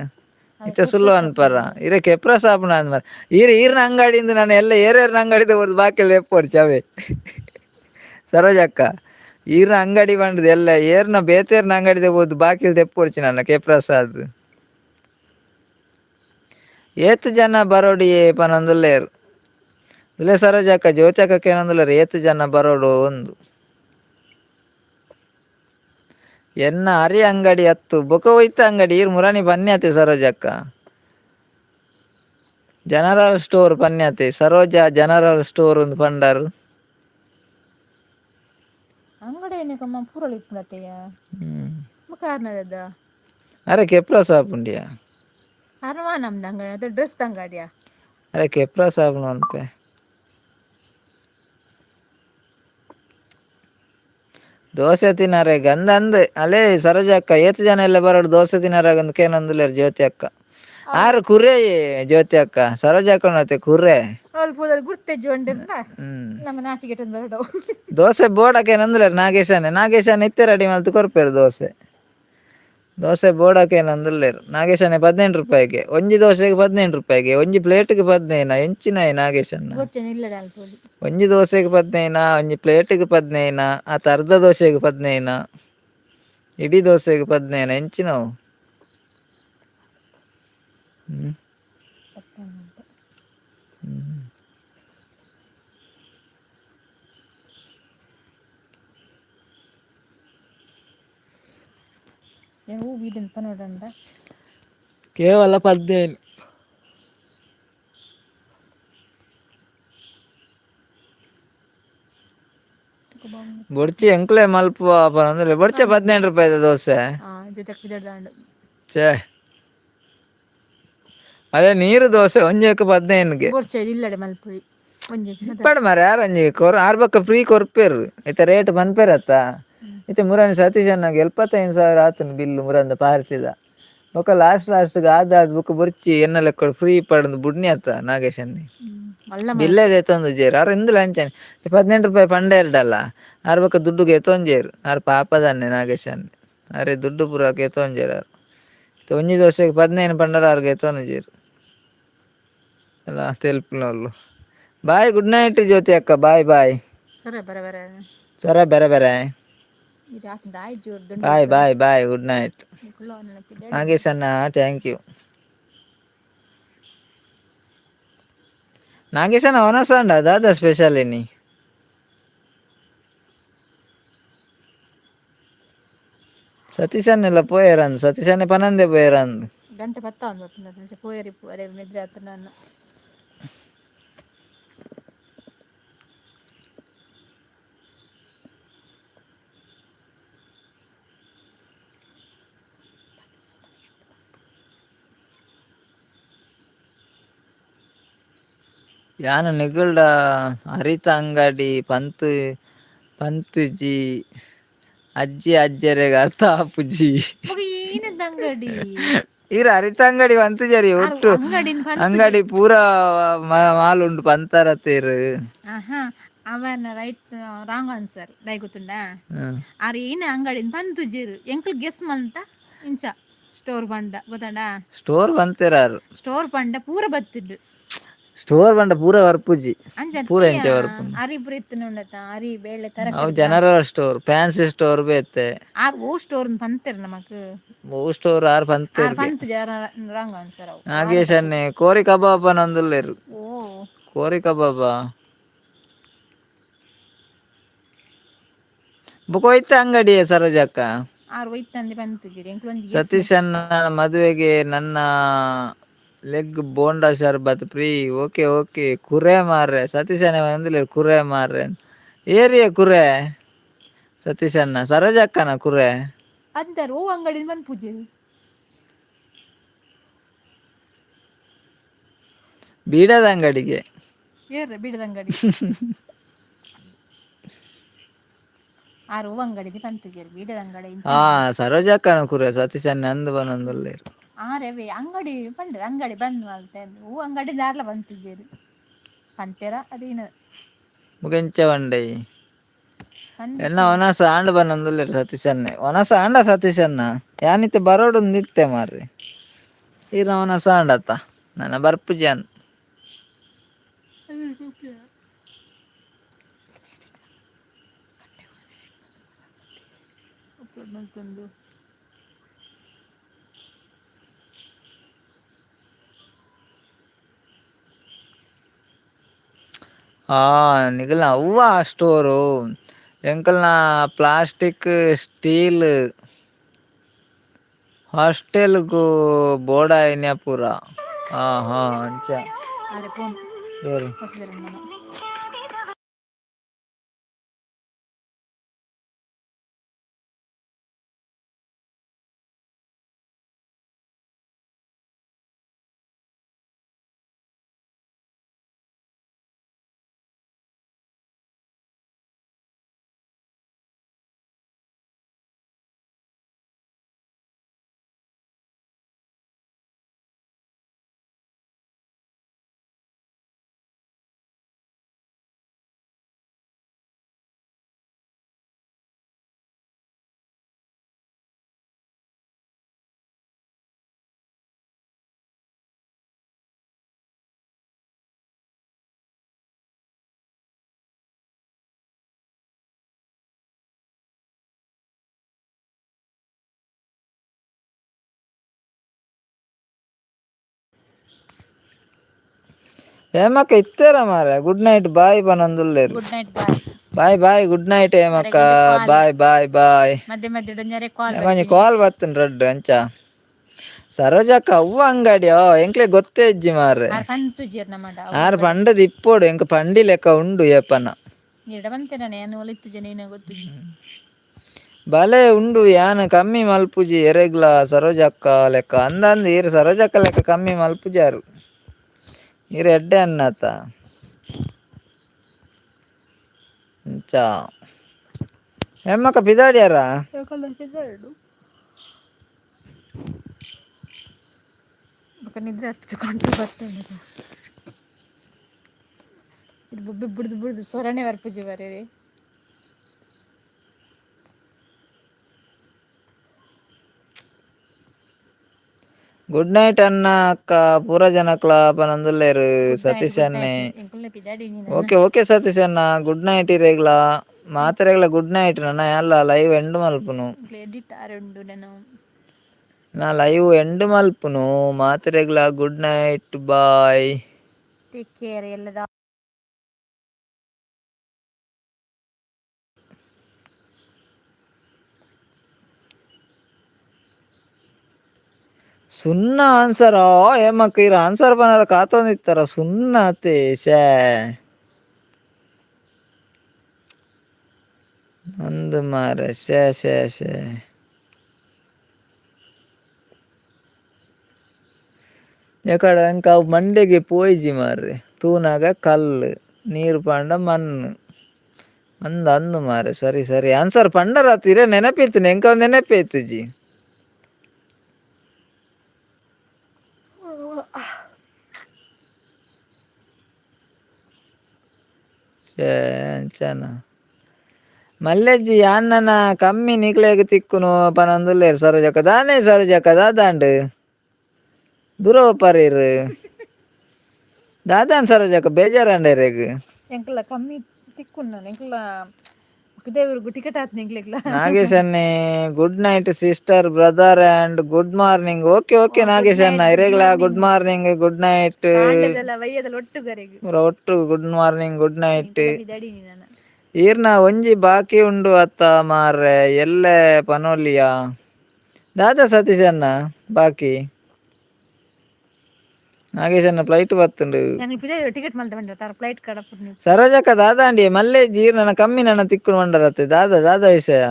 Speaker 2: ಇತ್ತೆ ಸುಳ್ಳು ಅನ್ಪರ ಇರೆ ಕೆಪ್ರ ಸಾಪುನ ಅಂದ್ ಮರ ಈರ್ ಈರ್ನ ಅಂಗಡಿಯಿಂದ ನಾನು ಎಲ್ಲ ಏರೇರ್ನ ಅಂಗಡಿದ ಹೊರ್ದು ಬಾಕಿ ಎಪ್ಪೊಡು ಚವೆ. ಸರೋಜಕ್ಕ, ಈರ್ನ ಅಂಗಡಿ ಬಂಡದು ಎಲ್ಲ ಏರ್ನ ಬೇತೇರ್ನ ಅಂಗಡಿದ ಹೋದು ಬಾಕಿಲ್ ತೆಪ್ಪೊಡ್ಚಿ ನನ್ನ ಕೆಪ್ರಸಾದ್. ಏತ್ ಜನ ಬರೋಡಿಯೇ ಪನೊಂದುಲ್ಲೇರು ಇಲ್ಲೇ ಸರೋಜಕ್ಕ, ಜ್ಯೋತಿ ಏನೊಂದುಲ್ಲೇರು ಏತ್ ಜನ ಬರೋಡು ಒಂದು. ಎನ್ನ ಅರಿ ಅಂಗಡಿ ಹತ್ತು ಬೊಕ ಒಯ್ತ ಅಂಗಡಿ ಈರ್ ಮುರಾನಿ ಪನ್ಯಾತೆ ಸರೋಜಕ್ಕ. ಜನರಲ್ ಸ್ಟೋರ್ ಪನ್ಯಾತೆ ಸರೋಜ, ಜನರಲ್ ಸ್ಟೋರ್ ಒಂದು ಪಂಡಾರು.
Speaker 1: ಅಂಗಡಿ ಏನಕ್ಕಮ್ಮ ಪೂರಲು ಇಪ್ಪುನತೆಯ ಕಾರಣದ.
Speaker 2: ಅರೆ ಕೆಪ್ರ ಸಾಪುಂಡಿಯ.
Speaker 1: ಅರ್ವಾ ನಮ್ದು ಅಂಗಡಿ ಅದು ಡ್ರೆಸ್ ಅಂಗಡಿಯಾ?
Speaker 2: ಅರೆ ಕೆಪ್ರ ಸಾಪುನ ಅನ್ಪೆ. ದೋಸೆ ತಿನ್ನರೆ ಗಂಧ ಅಂದ್ ಅಲೇ ಸರೋಜಕ್ಕ, ಏತ್ ಜನ ಎಲ್ಲ ಬರೋಡು ದೋಸೆ ತಿನ್ನರೆ ಗಂದು ಕೇನಂದುಲ್ಲೇರು ಜ್ಯೋತಿ ಅಕ್ಕ. ಆರು ಕುರ್ರೆ ಜ್ಯೋತಿ ಅಕ್ಕ, ಸರೋಜಕ್ಕ ಕುರ್ರೆ.
Speaker 1: ಅಲ್ಪ ಗುರ್ತೆಜ್ಜು ಉಂಡಿರ್ನ ನಮ್ಮ ನಾಚಿಗೆ ಬರಡು.
Speaker 2: ದೋಸೆ ಬೋಡಕೇನಂದುಲ್ಲೇರು ನಾಗೇಶನೇ. ನಾಗೇಶನ ಇತ್ತೆ ರೆಡಿ ಮಲ್ತು ಕೊರ್ಪೇರು ದೋಸೆ. ದೋಸೆ ಬೋಡಕೇನಂದುಲ್ಲೇರು ನಾಗೇಶನೇ. 18 ರೂಪಾಯಿಗೆ ಒಂಜಿ ದೋಸೆಗೆ, 18 ರೂಪಾಯಿಗೆ ಒಂಜಿ ಪ್ಲೇಟ್ಗೆ 15. ಎಂಚಿನಾಯಿ ನಾಗೇಶನ್ನ?
Speaker 1: ಇಲ್ಲ.
Speaker 2: ಒಂಜಿ ದೋಸೆಗೆ 15, ಒಂಜಿ ಪ್ಲೇಟಿಗೆ 15, ಆತ ಅರ್ಧ ದೋಸೆಗೆ 15, ಇಡೀ ದೋಸೆಗೆ 15. ಎಂಚಿನವು? ಹ್ಮ್ ಹ್ಮ್.
Speaker 1: ಹೂ ವೀಡಿನ ಪನೋಡಂಡ.
Speaker 2: ಕೇವಲ 15. ಬೊಡ್ಚಿ ಎಂಕ್ಲೆ ಮಲ್ಪುವ ಪನೊಂದುಲ್ಲೆ. ಬೊಡ್ಚೆ 18 ರೂಪಾಯಿದ ದೋಸೆ?
Speaker 1: ಜೊತೆ ಪಿದಡ್ದಾಂಡು.
Speaker 2: ಛೇ, ಅದೇ ನೀರು ದೋಸೆ ಒಂಜೆಕ್ 15ಗೆ.
Speaker 1: ಬೊರ್ಚೆ ಇಲ್ಲಡೆ ಮಲ್ಪುಳಿ ಒಂಜಿ.
Speaker 2: ಇಪ್ಪಡು ಮಾರ್ರೆ, ಯಾರು ಒಂಜಿ ಕೊರ್ ಆರ್ ಬೊಕ್ಕ ಫ್ರೀ ಕೊರ್ಪೇರು. ಇತ್ತೆ ರೇಟ್ ಪನ್ಪೇರತ್ತ. ಇತ್ತೆ ಮುರಾನಿ ಸತೀಶ್ ಅಣ್ಣಗ್ 75,000 ಆತುಂಡು ಬಿಲ್ಲು ಮುರಂದ ಪಾರ್ಟಿದ. ಬೊಕ್ಕ ಲಾಸ್ಟ್ ಲಾಸ್ಟ್ಗೆ ಆದ ಆದ್ ಬೊಕ್ಕ ಬೊರ್ಚಿ ಎನ್ನ ಲೆಕ್ಕಡ್ ಫ್ರೀ ಪಡಂದು ಬುಡ್ನಿ ಅತ್ತ ನಾಗೇಶನ್ನಿ.
Speaker 1: ಮಲ್ಲ
Speaker 2: ಬಿಲ್ಲೇ ದೆತ್ತೊಂದುಜೆರ್ ಆರ್. ಇಂದುಲ ಅಂಚನೆ 18 ರೂಪಾಯಿ ಪಂಡ ಎರಡಲ್ಲ, ಆರ್ ಬೊಕ್ಕ ದುಡ್ಡುಗೆ ಎತ್ತೊಂಜೆರ್ ಆರ್. ಪಾಪದನ್ನೆ ನಾಗೇಶನ್ನೆ, ಅರೆ ದುಡ್ಡು ಪೂರ ಎತ್ತೊಂಜೆರ್ ಆರ್. ಇತ್ತೆ ಒಂಜಿ ದೋಸೆಗೆ 15 ಪಂಡರ ಆರ್ಗೆ ಎತ್ತೊಂಜೆರ್ ಅಲ್ಲ ತೆಲ್ಪಿನವ್ಲು. ಬಾಯ್, ಗುಡ್ ನೈಟ್ ಜ್ಯೋತಿ ಅಕ್ಕ, ಬಾಯ್ ಬಾಯ್.
Speaker 1: ಸರಿ, ಬರ ಬರ.
Speaker 2: ಸರ ಬೇರೆ ಬೇರೆ.
Speaker 1: ಇದು ದಾಯಿ ಜೋರು ದುಂಡು.
Speaker 2: Bye bye bye, good night.
Speaker 1: ನೆನಪಿದೆ.
Speaker 2: ನಾಗೇಶ್ ಅಣ್ಣ, thank you. Nagesh ಅಣ್ಣ, ವನಸಂಡ ದಾದಾ ಸ್ಪೆಷಲ್ ಇನಿ? ಸತೀಶನ್ನೆಲ್ಲ ಪೋಯರಂದು, ಸತೀಶನ್ನೆ ಪನಂದೆ ಪೋಯರಂದು.
Speaker 1: ಗಂಟೆ ಪತ್ತ ಒಂದು ಬರ್ತದೆ ಪೋಯರಿ ಅರೆ ನಿದ್ರೆ ಆತ ನಾನು.
Speaker 2: ಯಾನ ನಿಗುಲ್ಡ ಹರಿತ ಅಂಗಡಿ ಪಂತ್ ಪಂತುಜಿ, ಅಜ್ಜಿ ಅಜ್ಜೆರೆಗ್ ಅರ್ಥ ಆಪುಜಿ.
Speaker 1: ಮಗ ಏನದ ಅಂಗಡಿ?
Speaker 2: ಈರ್ ಹರಿತ ಅಂಗಡಿ ಪಂತುಜರಿ ಒಟ್ಟು.
Speaker 1: ಅಂಗಡಿನ
Speaker 2: ಅಂಗಡಿ ಪೂರ ಮಾಲ್ ಉಂಡು ಪಂತಾರತೇರು.
Speaker 1: ಆಹಾ, ಅವನ ರೈಟ್ ರಾಂಗ್ ಆನ್ಸರ್ ದೈ ಗೊತ್ತುಂಡಾ? ಆರ್ ಏನ ಅಂಗಡಿನ ಪಂತುಜೀರು, ಎಂಕಲ್ ಗೆಸ್ ಮಲ್ತ ಇಂಚ ಸ್ಟೋರ್ ಪಂಡ ಗೊತ್ತಂಡ.
Speaker 2: ಸ್ಟೋರ್ ಬಂತೇರಾರು.
Speaker 1: ಸ್ಟೋರ್ ಪಂಡ ಪೂರ ಬತ್ತಿದ್ದು.
Speaker 2: ಸ್ಟೋರ್ ಬಂಡ ಪೂರ ವರ್ಪುಜಿ.
Speaker 1: ಅಂಚ.
Speaker 2: ಪೂರ ಎಂಚ ಬರ್ಪುಂಡು?
Speaker 1: ಅರಿ ಪೂರ ಇತ್ತು ಅರಿ ಬೇಳೆ
Speaker 2: ಅವು
Speaker 1: ತರಕಾರಿ.
Speaker 2: ಜನರಲ್ ಸ್ಟೋರ್, ಫ್ಯಾನ್ಸಿ ಸ್ಟೋರ್ ಬೇತೆ.
Speaker 1: ಆರ್ ಓ ಸ್ಟೋರ್ ಪಂತೆರ್ ನಮಕ್.
Speaker 2: ಓ ಸ್ಟೋರ್ ಆರ್
Speaker 1: ಆರ್
Speaker 2: ಪಂತೇರ್ಗೆ.
Speaker 1: ಪಂತುಜಿ ರಾಂಗ್ ಆನ್ಸರ್ ಅವು.
Speaker 2: ನಾಗೇಶ್ ಅನ್ನೆ ಕೋರಿ ಕಬಾಬ್ ಪನೊಂದುಲ್ಲೆರ್.
Speaker 1: ಓ.
Speaker 2: ಕೋರಿ ಕಬಾಬ ಬೊಕ ಒಯ್ತ ಅಂಗಡಿಯೇ ಸರೋಜಕ್ಕ?
Speaker 1: ಆರ್ ಒಯ್ತಂದೆ ಪಂತುಜಿ ಎಂಕ್ಲೊಂಜಿ guess.
Speaker 2: Satish ಅಣ್ಣ ಮದುವೆಗೆ ನನ್ನ ಲೆಗ್ ಬೋಂಡಾ ಶರ್ಬತ್ ಫ್ರೀ. ಓಕೆ ಓಕೆ ಕುರೆ ಮಾರ್ರೆ. ಸತೀಶ್ ಅಣ್ಣ ಅಂದಿಲ್ಲ ಕುರೆ ಮಾರ್ರೆ. ಏರಿಯ ಕುರೆ ಸತೀಶ್ ಅಣ್ಣ, ಸರೋಜಕ್ಕನ ಕುರೆ.
Speaker 1: ಅಂತಾರೆ ಓ ಅಂಗಡಿನ ಪನ್ಪುಜಿ.
Speaker 2: ಬೀಡದ ಅಂಗಡಿಗೆ.
Speaker 1: ಏರ್ರೆ ಬೀಡದ ಅಂಗಡಿ? ಆರ್ ಓ ಅಂಗಡಿಗೆ ಪಂತುಜಿ ಬೀಡದ ಅಂಗಡಿ.
Speaker 2: ಹಾ, ಸರೋಜಕ್ಕನ ಕುರೆ ಸತೀಶ್ ಅಣ್ಣ ಅಂದು ಬನೊಂದುಲ್ಲೇರು.
Speaker 1: ಆರೆವೆ ಅಂಗಡಿ ಪಂಡ್ರೆ ಅಂಗಡಿ ಬಂದ್ ಮಲ್ತೆ ಹೂ ಅಂಗಡಿ ದಾರ್ಲ ಬಂತಿದ್ದೇರು ಪಂತೆರ ಅದೇನು.
Speaker 2: ಮುಗೆಂಚ ಬಂಡೈ.
Speaker 1: ಪಂದ್.
Speaker 2: ಎನ್ನ ಒನಸ ಆಂಡ್ ಬನ್ನೊಂದುಲ್ಲೆರ್ ಸತೀಶನ್ನೆ. ಒನಸ ಆಂಡ ಸತೀಶನ್ನ ಯಾನಿತ್ತೆ ಬರೋಡು ಇತ್ತೆ ಮಾರ್ರೆ. ಈರ್ನ ಒನಸ ಆಂಡತ್ತ ನನ್ನ ಬರ್ಪುಜಿ ಅನ್.
Speaker 1: ಅಪ್ಲೋಡ್ ಮಲ್ತೊಂದು.
Speaker 2: ಆ ನಿಗಲ್ನ ಅವ್ವ ಸ್ಟೋರು ಎಂಕಲ್ನ ಪ್ಲಾಸ್ಟಿಕ್ ಸ್ಟೀಲ್ ಹಾಸ್ಟೆಲ್ಗು ಬೋಡಾಯಿನ ಪೂರ. ಹಾ ಹಾ ಅಂಚ.
Speaker 1: ಆರೆ ಫೋನ್.
Speaker 2: ಏರು.
Speaker 1: ಹೊಸದರ ನಾನು.
Speaker 2: ಹೇಮಕ್ಕ ಇತ್ತೇರ ಮಾರ್ರೆ, ಗುಡ್ ನೈಟ್ ಬಾಯ್ ಪನೊಂದುಲ್ಲೆರ್.
Speaker 1: Good night, bye.
Speaker 2: Bye bye, good night ಹೇಮಕ್ಕ.
Speaker 1: ಅರೆಗೊಂಜಿ ಕಾಲ್.
Speaker 2: Bye bye bye.
Speaker 1: ಮಧ್ಯೆ ಮಧ್ಯೆ ಒಂಜಾರೆ ಕಾಲ್.
Speaker 2: ಒಂಜಿ ಕಾಲ್ ಬತ್ತುಂಡು ರಡ್ಡ್ ಅಂಚ. ಸರೋಜಕ್ಕ ಅವ್ವ ಅಂಗಡಿಯೋ ಎಂಕ್ಲೆ ಗೊತ್ತೇ ಇಜ್ಜಿ ಮಾರ್ರೆ.
Speaker 1: ಆರ್ ಪಂತುಜೆರ್ ನಮಡ.
Speaker 2: ಆರ್ ಪಂಡದ್ ಇಪ್ಪೊಡು, ಎಂಕ್ ಪಂಡಿ ಲೆಕ್ಕ ಉಂಡು ಏಪನ.
Speaker 1: ಇಡ ಬಂತೇನೆ ಯಾನ್ ಒಲಿತ್ತುಜೆ ನೀನ ಗೊತ್ತುಜಿ.
Speaker 2: ಬಲೆ ಉಂಡು, ಯಾನ್ ಕಮ್ಮಿ ಮಲ್ಪುಜಿ ಎರೆಗ್ಲ ಸರೋಜಕ್ಕ ಲೆಕ್ಕ ಅಂದಂದು. ಈರ್ ಸರೋಜಕ್ಕ ಲೆಕ್ಕ ಕಮ್ಮಿ ಮಲ್ಪುಜಾರು, ಈರ್ ಎಡ್ಡೆ ಅನ್ನತ ಅಂಚ. ಹೇಮಕ್ಕ ಪಿದಾಡ್ಯಾರ?
Speaker 1: ಬೊಕ ನಿದ್ರೆ ಹತ್ಕೊಂಡು ಬರ್ತೇನೆ. ಇದು ಬೊಬ್ಬೆ ಬುಡ್ದು ಬುಡ್ದು ಸೊರಣೆ ಬರ್ಪುಜಿ ಬರೀರಿ.
Speaker 2: ಗುಡ್ ನೈಟ್ ಅಣ್ಣ ಅಕ್ಕ ಪೂರ ಜನಕ್ಲ ಪನೊಂದುಲ್ಲೆರ್.
Speaker 1: ಗುಡ್ ನೈಟ್,
Speaker 2: ಸತೀಶ್
Speaker 1: good
Speaker 2: ಅನ್ನೆ.
Speaker 1: Night ಎಂಕಲ್ನ ಪಿದಾಡಿ.
Speaker 2: Okay okay Satish ಅಣ್ಣ, ಗುಡ್ ನೈಟ್ ಇರೆಗ್ಲ ಮಾತೆರೆಗ್ಲ ಗುಡ್ ನೈಟ್. ನನ್ನ ಯಾನ್ಲ ಲೈವ್ ಎಂಡ್ ಮಲ್ಪುನು.
Speaker 1: ಎಡಿಟ್ ಆರೆ ಉಂಡು ನಾನು.
Speaker 2: ನಾ ಲೈವ್ ಎಂಡ್ ಮಲ್ಪುನು. ಮಾತೆರೆಗ್ಲ good night, bye.
Speaker 1: Take care ಎಲ್ಲದ.
Speaker 2: ಸುನ್ನ ಆನ್ಸರ್ ಹೇಮಕ್ಕ, ಇರ್ ಆನ್ಸರ್ ಪನರ ಕಾತೊಂದಿತ್ತರ. ಸುನ್ನ ಅತೆ ಶೇ ಅಂದ್ ಮಾರೆ, ಶೇ ಶೇ ಶೇ. ಎಕಡ ಎಂಕ್ ಅವು ಮಂಡೆಗೆ ಪೋಯಿಜಿ ಮಾರ್ರೆ. ತೂನಗ ಕಲ್ಲು ನೀರು ಪಂಡ ಮಣ್ಣು ಅಂದ್ ಅಂದ್ ಮಾರ್ರೆ. ಸರಿ ಸರಿ, ಆನ್ಸರ್ ಪಂಡರಾತ್ ಇರೆ ನೆನಪಿತ್ತು, ಎಂಕ್ ಅವು ನೆನಪಿತ್ತುಜಿ. ಶೇ ಅಂಚನ ಮಲ್ಲೆಜ್ಜಿ ಯಾನ್ನನ ಕಮ್ಮಿ ನಿಕ್ಲೆಗ್ ತಿಕ್ಕುನು ಪನೊಂದುಲ್ಲೆರ್. ಸರೋಜಕ್ಕ ದಾನೆ? ಸರೋಜಕ್ಕ ದಾದಾಂಡ್ ದೂರ ಪರೀರ್ ದಾದಾನ್ ಸರೋಜಕ್ಕ ಬೇಜಾರಾಂಡ ಇರೆಗ್?
Speaker 1: ಎಂಕಲ್ಲ ಕಮ್ಮಿ ತಿಕ್ಕುಂಡು ಎಂಕಲ್ಲ ದೇವ್ರಿಗೂ ಟಿಕೆಟ್ ಆತ್ ಎಂಕ್ಲೆಗ್ಲ.
Speaker 2: Nagesh ಅನ್ನೆ good night sister brother and good morning. Okay okay.
Speaker 1: Good
Speaker 2: Nagesh ಅಣ್ಣ.
Speaker 1: Night, good
Speaker 2: ಇರೆಗ್ಲ good
Speaker 1: morning.
Speaker 2: Morning, good night.
Speaker 1: ಕಾಂಡದಲ್ಲ ವಯ್ಯದಲ್ಲ ಒಟ್ಟುಗರೆಗ್.
Speaker 2: ಒಟ್ಟು good morning, good night.
Speaker 1: ಎಂಕಲ್ಲ ಪಿದಾಡಿನಿ ನಾನು.
Speaker 2: ಈರ್ನ ಒಂಜಿ ಬಾಕಿ ಉಂಡು ಅತ್ತ ಮಾರ್ರೆ, ಎಲ್ಲೆ ಪನೊಲಿಯಾ? ದಾದಾ ಸತೀಶ್ ಅಣ್ಣ ಬಾಕಿ? ನಾಗೇಶ್ ಅಣ್ಣ ಫ್ಲೈಟ್ ಬತ್ತುಂಡು.
Speaker 1: ಎಂಕ್ಲು ಪಿದಾಡಿ ಟಿಕೆಟ್ ಮಲ್ತ ಬಂಡ ತಾರ ಫ್ಲೈಟ್ ಕಡಪುಡ್ನಿ.
Speaker 2: ಸರೋಜಕ್ಕ ದಾದಾಂಡಿ ಮಲ್ಲೆ ಜೀರ್ ನನ್ನ ಕಮ್ಮಿ ನನ್ನ ತಿಕ್ಕುನು ಮಂಡರತ್ತೆ. ದಾದಾ ದಾದಾ ವಿಷಯ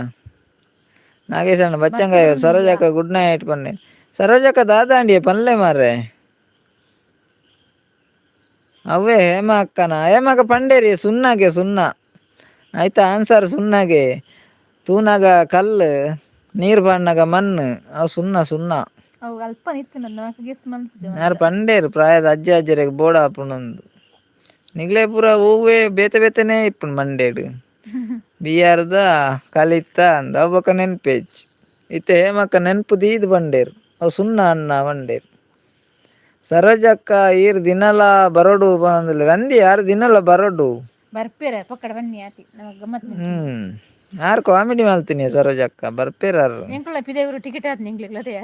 Speaker 2: ನಾಗೇಶ್ ಅಣ್ಣ?
Speaker 1: ಬಸ್
Speaker 2: ಬಚ್ಚಂಗ.
Speaker 1: ಬಂದಿಯಾ?
Speaker 2: ಸರೋಜಕ್ಕ ಗುಡ್ ನೈಟ್ ಪನ್ನೆ. ಸರೋಜಕ್ಕ ದಾದಾಂಡಿಯೇ ಪನ್ಲೆ ಮಾರ್ರೆ. ಅವೇ ಹೇಮ ಅಕ್ಕನ? ಹೇಮಕ್ಕ ಪಂಡೇರಿ ಸುನ್ನಾಗೆ ಸುನ್ನ ಆಯ್ತಾ? ಆನ್ಸರ್ ಸುನ್ನಾಗೆ. ತೂನಾಗ ಕಲ್ಲು, ನೀರು ಪಣ್ಣಾಗ ಮಣ್ಣು, ಅವು ಸುನ್ನ ಸುನ್ನ.
Speaker 1: ಅವು ಅಲ್ಪ ನಿತ್ತು ನನ್ನ ಗೆಸ್ ಮಲ್ಪುಜ.
Speaker 2: ಯಾರು ಪಂಡೇರು ಪ್ರಾಯದ ಅಜ್ಜ ಅಜ್ಜರಿಗೆ ಬೋಡ ಆಪುಂಡೊಂದು. ನಿಗ್ಲೇ ಪೂರ ಹೂವೇ ಬೇತೆ ಬೇತೆನೇ ಇಪ್ಪುಂಡು ಮಂಡೇಡು. ಬಿಆರ್ದ ಕಲಿತ ಅಂದ ಅವು ಬೊಕ ನೆನ್ಪೇಜ್ ಇತ್ತೆ ಹೇಮಕ್ಕ ನೆನ್ಪು ದೀದ್ ಬಂಡೇರು ಅವು ಸುಣ್ಣ ಅಣ್ಣ ಬಂಡೇರು. ಸರೋಜಕ್ಕ ಈರ್ ದಿನಲ ಬರೋಡು ಪನೊಂದುಲ್ಲೆರ್ ಅಂದಿ ಯಾರು ದಿನಲ ಬರೋಡು.
Speaker 1: ಬರ್ಪೇರ ಪಕ್ಕಡ ಬನ್ನಿ ಆತಿ ನಮಕ್ ಗಮ್ಮತ್.
Speaker 2: ಯಾರು ಕಾಮಿಡಿ ಮಲ್ತಿನಿ ಸರೋಜಕ್ಕ ಬರ್ಪೇರಾರು.
Speaker 1: ಎಂಕುಲ ಪಿದೇವರು ಟಿಕೆಟ್ ಆತ್ ನಿಂಗ್ಲಿಗ್ಲತೆಯ.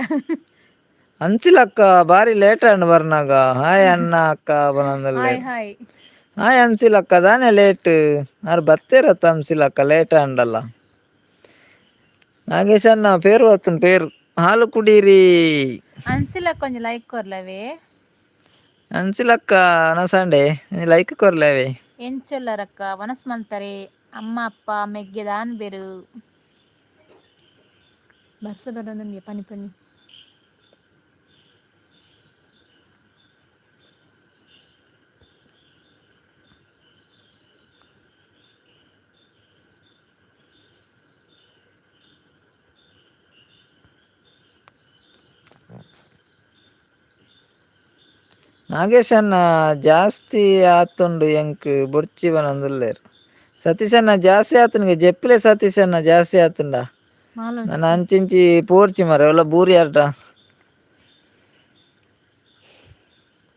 Speaker 2: ಅಂಚಿಲಕ್ಕ ಬಾರಿ ಲೇಟ್ ಆಂಡ್ ಬರ್ನಾಗ. ಹಾಯ್ ಅಣ್ಣ ಅಕ್ಕ
Speaker 1: ಹಾಯ್.
Speaker 2: ಪನೊಂದುಲ್ಲೆರ್.
Speaker 1: ಹಾಯ್.
Speaker 2: ಹಾಯ್ ಅನ್ಸಿಲಕ್ಕ, ದಾನೆ ಲೇಟ್? ಆರ್ ಬತ್ತೇರತ್ತ ಅನ್ಸಿಲಕ್ಕ ಲೇಟ್ ಆಂಡಲ್ಲ. ನಾಗೇಶ್ ಅಣ್ಣ ಪೇರು ಬತ್ತುಂಡು ಪೇರು ಹಾಲು ಕುಡೀರಿ.
Speaker 1: ಅನ್ಸಿಲಕ್ಕ ಒಂಜಿ ಲೈಕ್ ಕೊರ್ಲವೇ.
Speaker 2: ಅನ್ಸಿಲಕ್ಕ ನಾ ಸಂಡೆ ಲೈಕ್ ಕೊರ್ಲೇವೆ.
Speaker 1: ಎಂಚೊಲ್ಲರಕ್ಕ, ವನಸ್ ಮಂತರೆ, ಅಮ್ಮ ಅಪ್ಪ ಮೆಗ್ಗೆ ದಾನ್ ಬೆರು? ಬರ್ಸ ಬರೋದುಂಗೆ ಪನಿ ಪನಿ.
Speaker 2: ನಾಗೇಶಣ್ಣ ಜಾಸ್ತಿ ಆತುಂಡು ಎಂಕ್ ಬೊರ್ಚಿ ಪನೊಂದುಲ್ಲೆರ್. ಸತೀಶಣ್ಣ ಜಾಸ್ತಿ ಆತುಂಡು ಜೆಪ್ಪುಲೆ ಸತೀಶಣ್ಣ ಜಾಸ್ತಿ ಆತುಂಡ. ನನ ಅಂಚಿಂಚಿ ಪೋರ್ಚಿ ಮಾರ್ರೆ ಒಲ್ಲ ಬೂರಿಯಾರ್ಡ.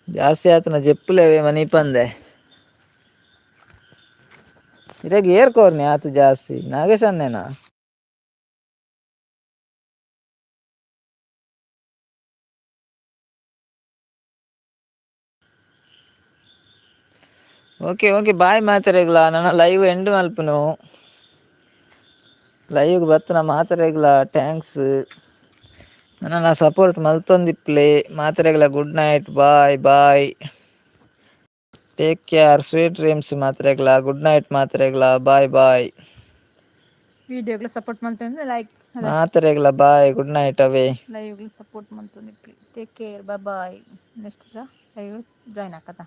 Speaker 2: ಜಾಸ್ತಿ ಆತುಂಡ ಜೆಪ್ಪುಲೆವೆ ಮನೀಪಂದೆ. ಇರೆಗ್ ಏರ್ ಕೊರ್ನಿ ಆತು ಜಾಸ್ತಿ ನಾಗೇಶಣ್ಣೇನಾ? ಓಕೆ ಓಕೆ ಬಾಯ್ ಮಾತೆರೆಗ್ಲಾ, ನನ ಲೈವ್ ಎಂಡ್ ಮಲ್ಪುನು. ಲೈವ್ಗೆ ಬತ್ತಿನ ಮಾತೆರೆಗ್ಲಾ thanks. ನನ್ನ ಸಪೋರ್ಟ್ ಮಲ್ತೊಂದಿಪ್ಪುಲೆ ಮಾತೆರೆಗ್ಲಾ. Good night, bye bye, take care, sweet dreams ಮಾತೆರೆಗ್ಲಾ. Good night ಮಾತೆರೆಗ್ಲಾ, ಬಾಯ್ ಬಾಯ್.
Speaker 1: ವಿಡಿಯೋಗ್ಲ ಸಪೋರ್ಟ್ ಮಾಡ್ತಂದ್ರೆ ಲೈಕ್.
Speaker 2: ಮಾತೆರೆಗ್ಲಾ ಬಾಯ್, ಗುಡ್ ನೈಟ್ ಅವೇ.
Speaker 1: ಲೈವ್ಗೆ ಸಪೋರ್ಟ್ ಮಂತೊಂದಿಪ್ಪುಲೆ. Take care, bye. Next live join ಆಕತ.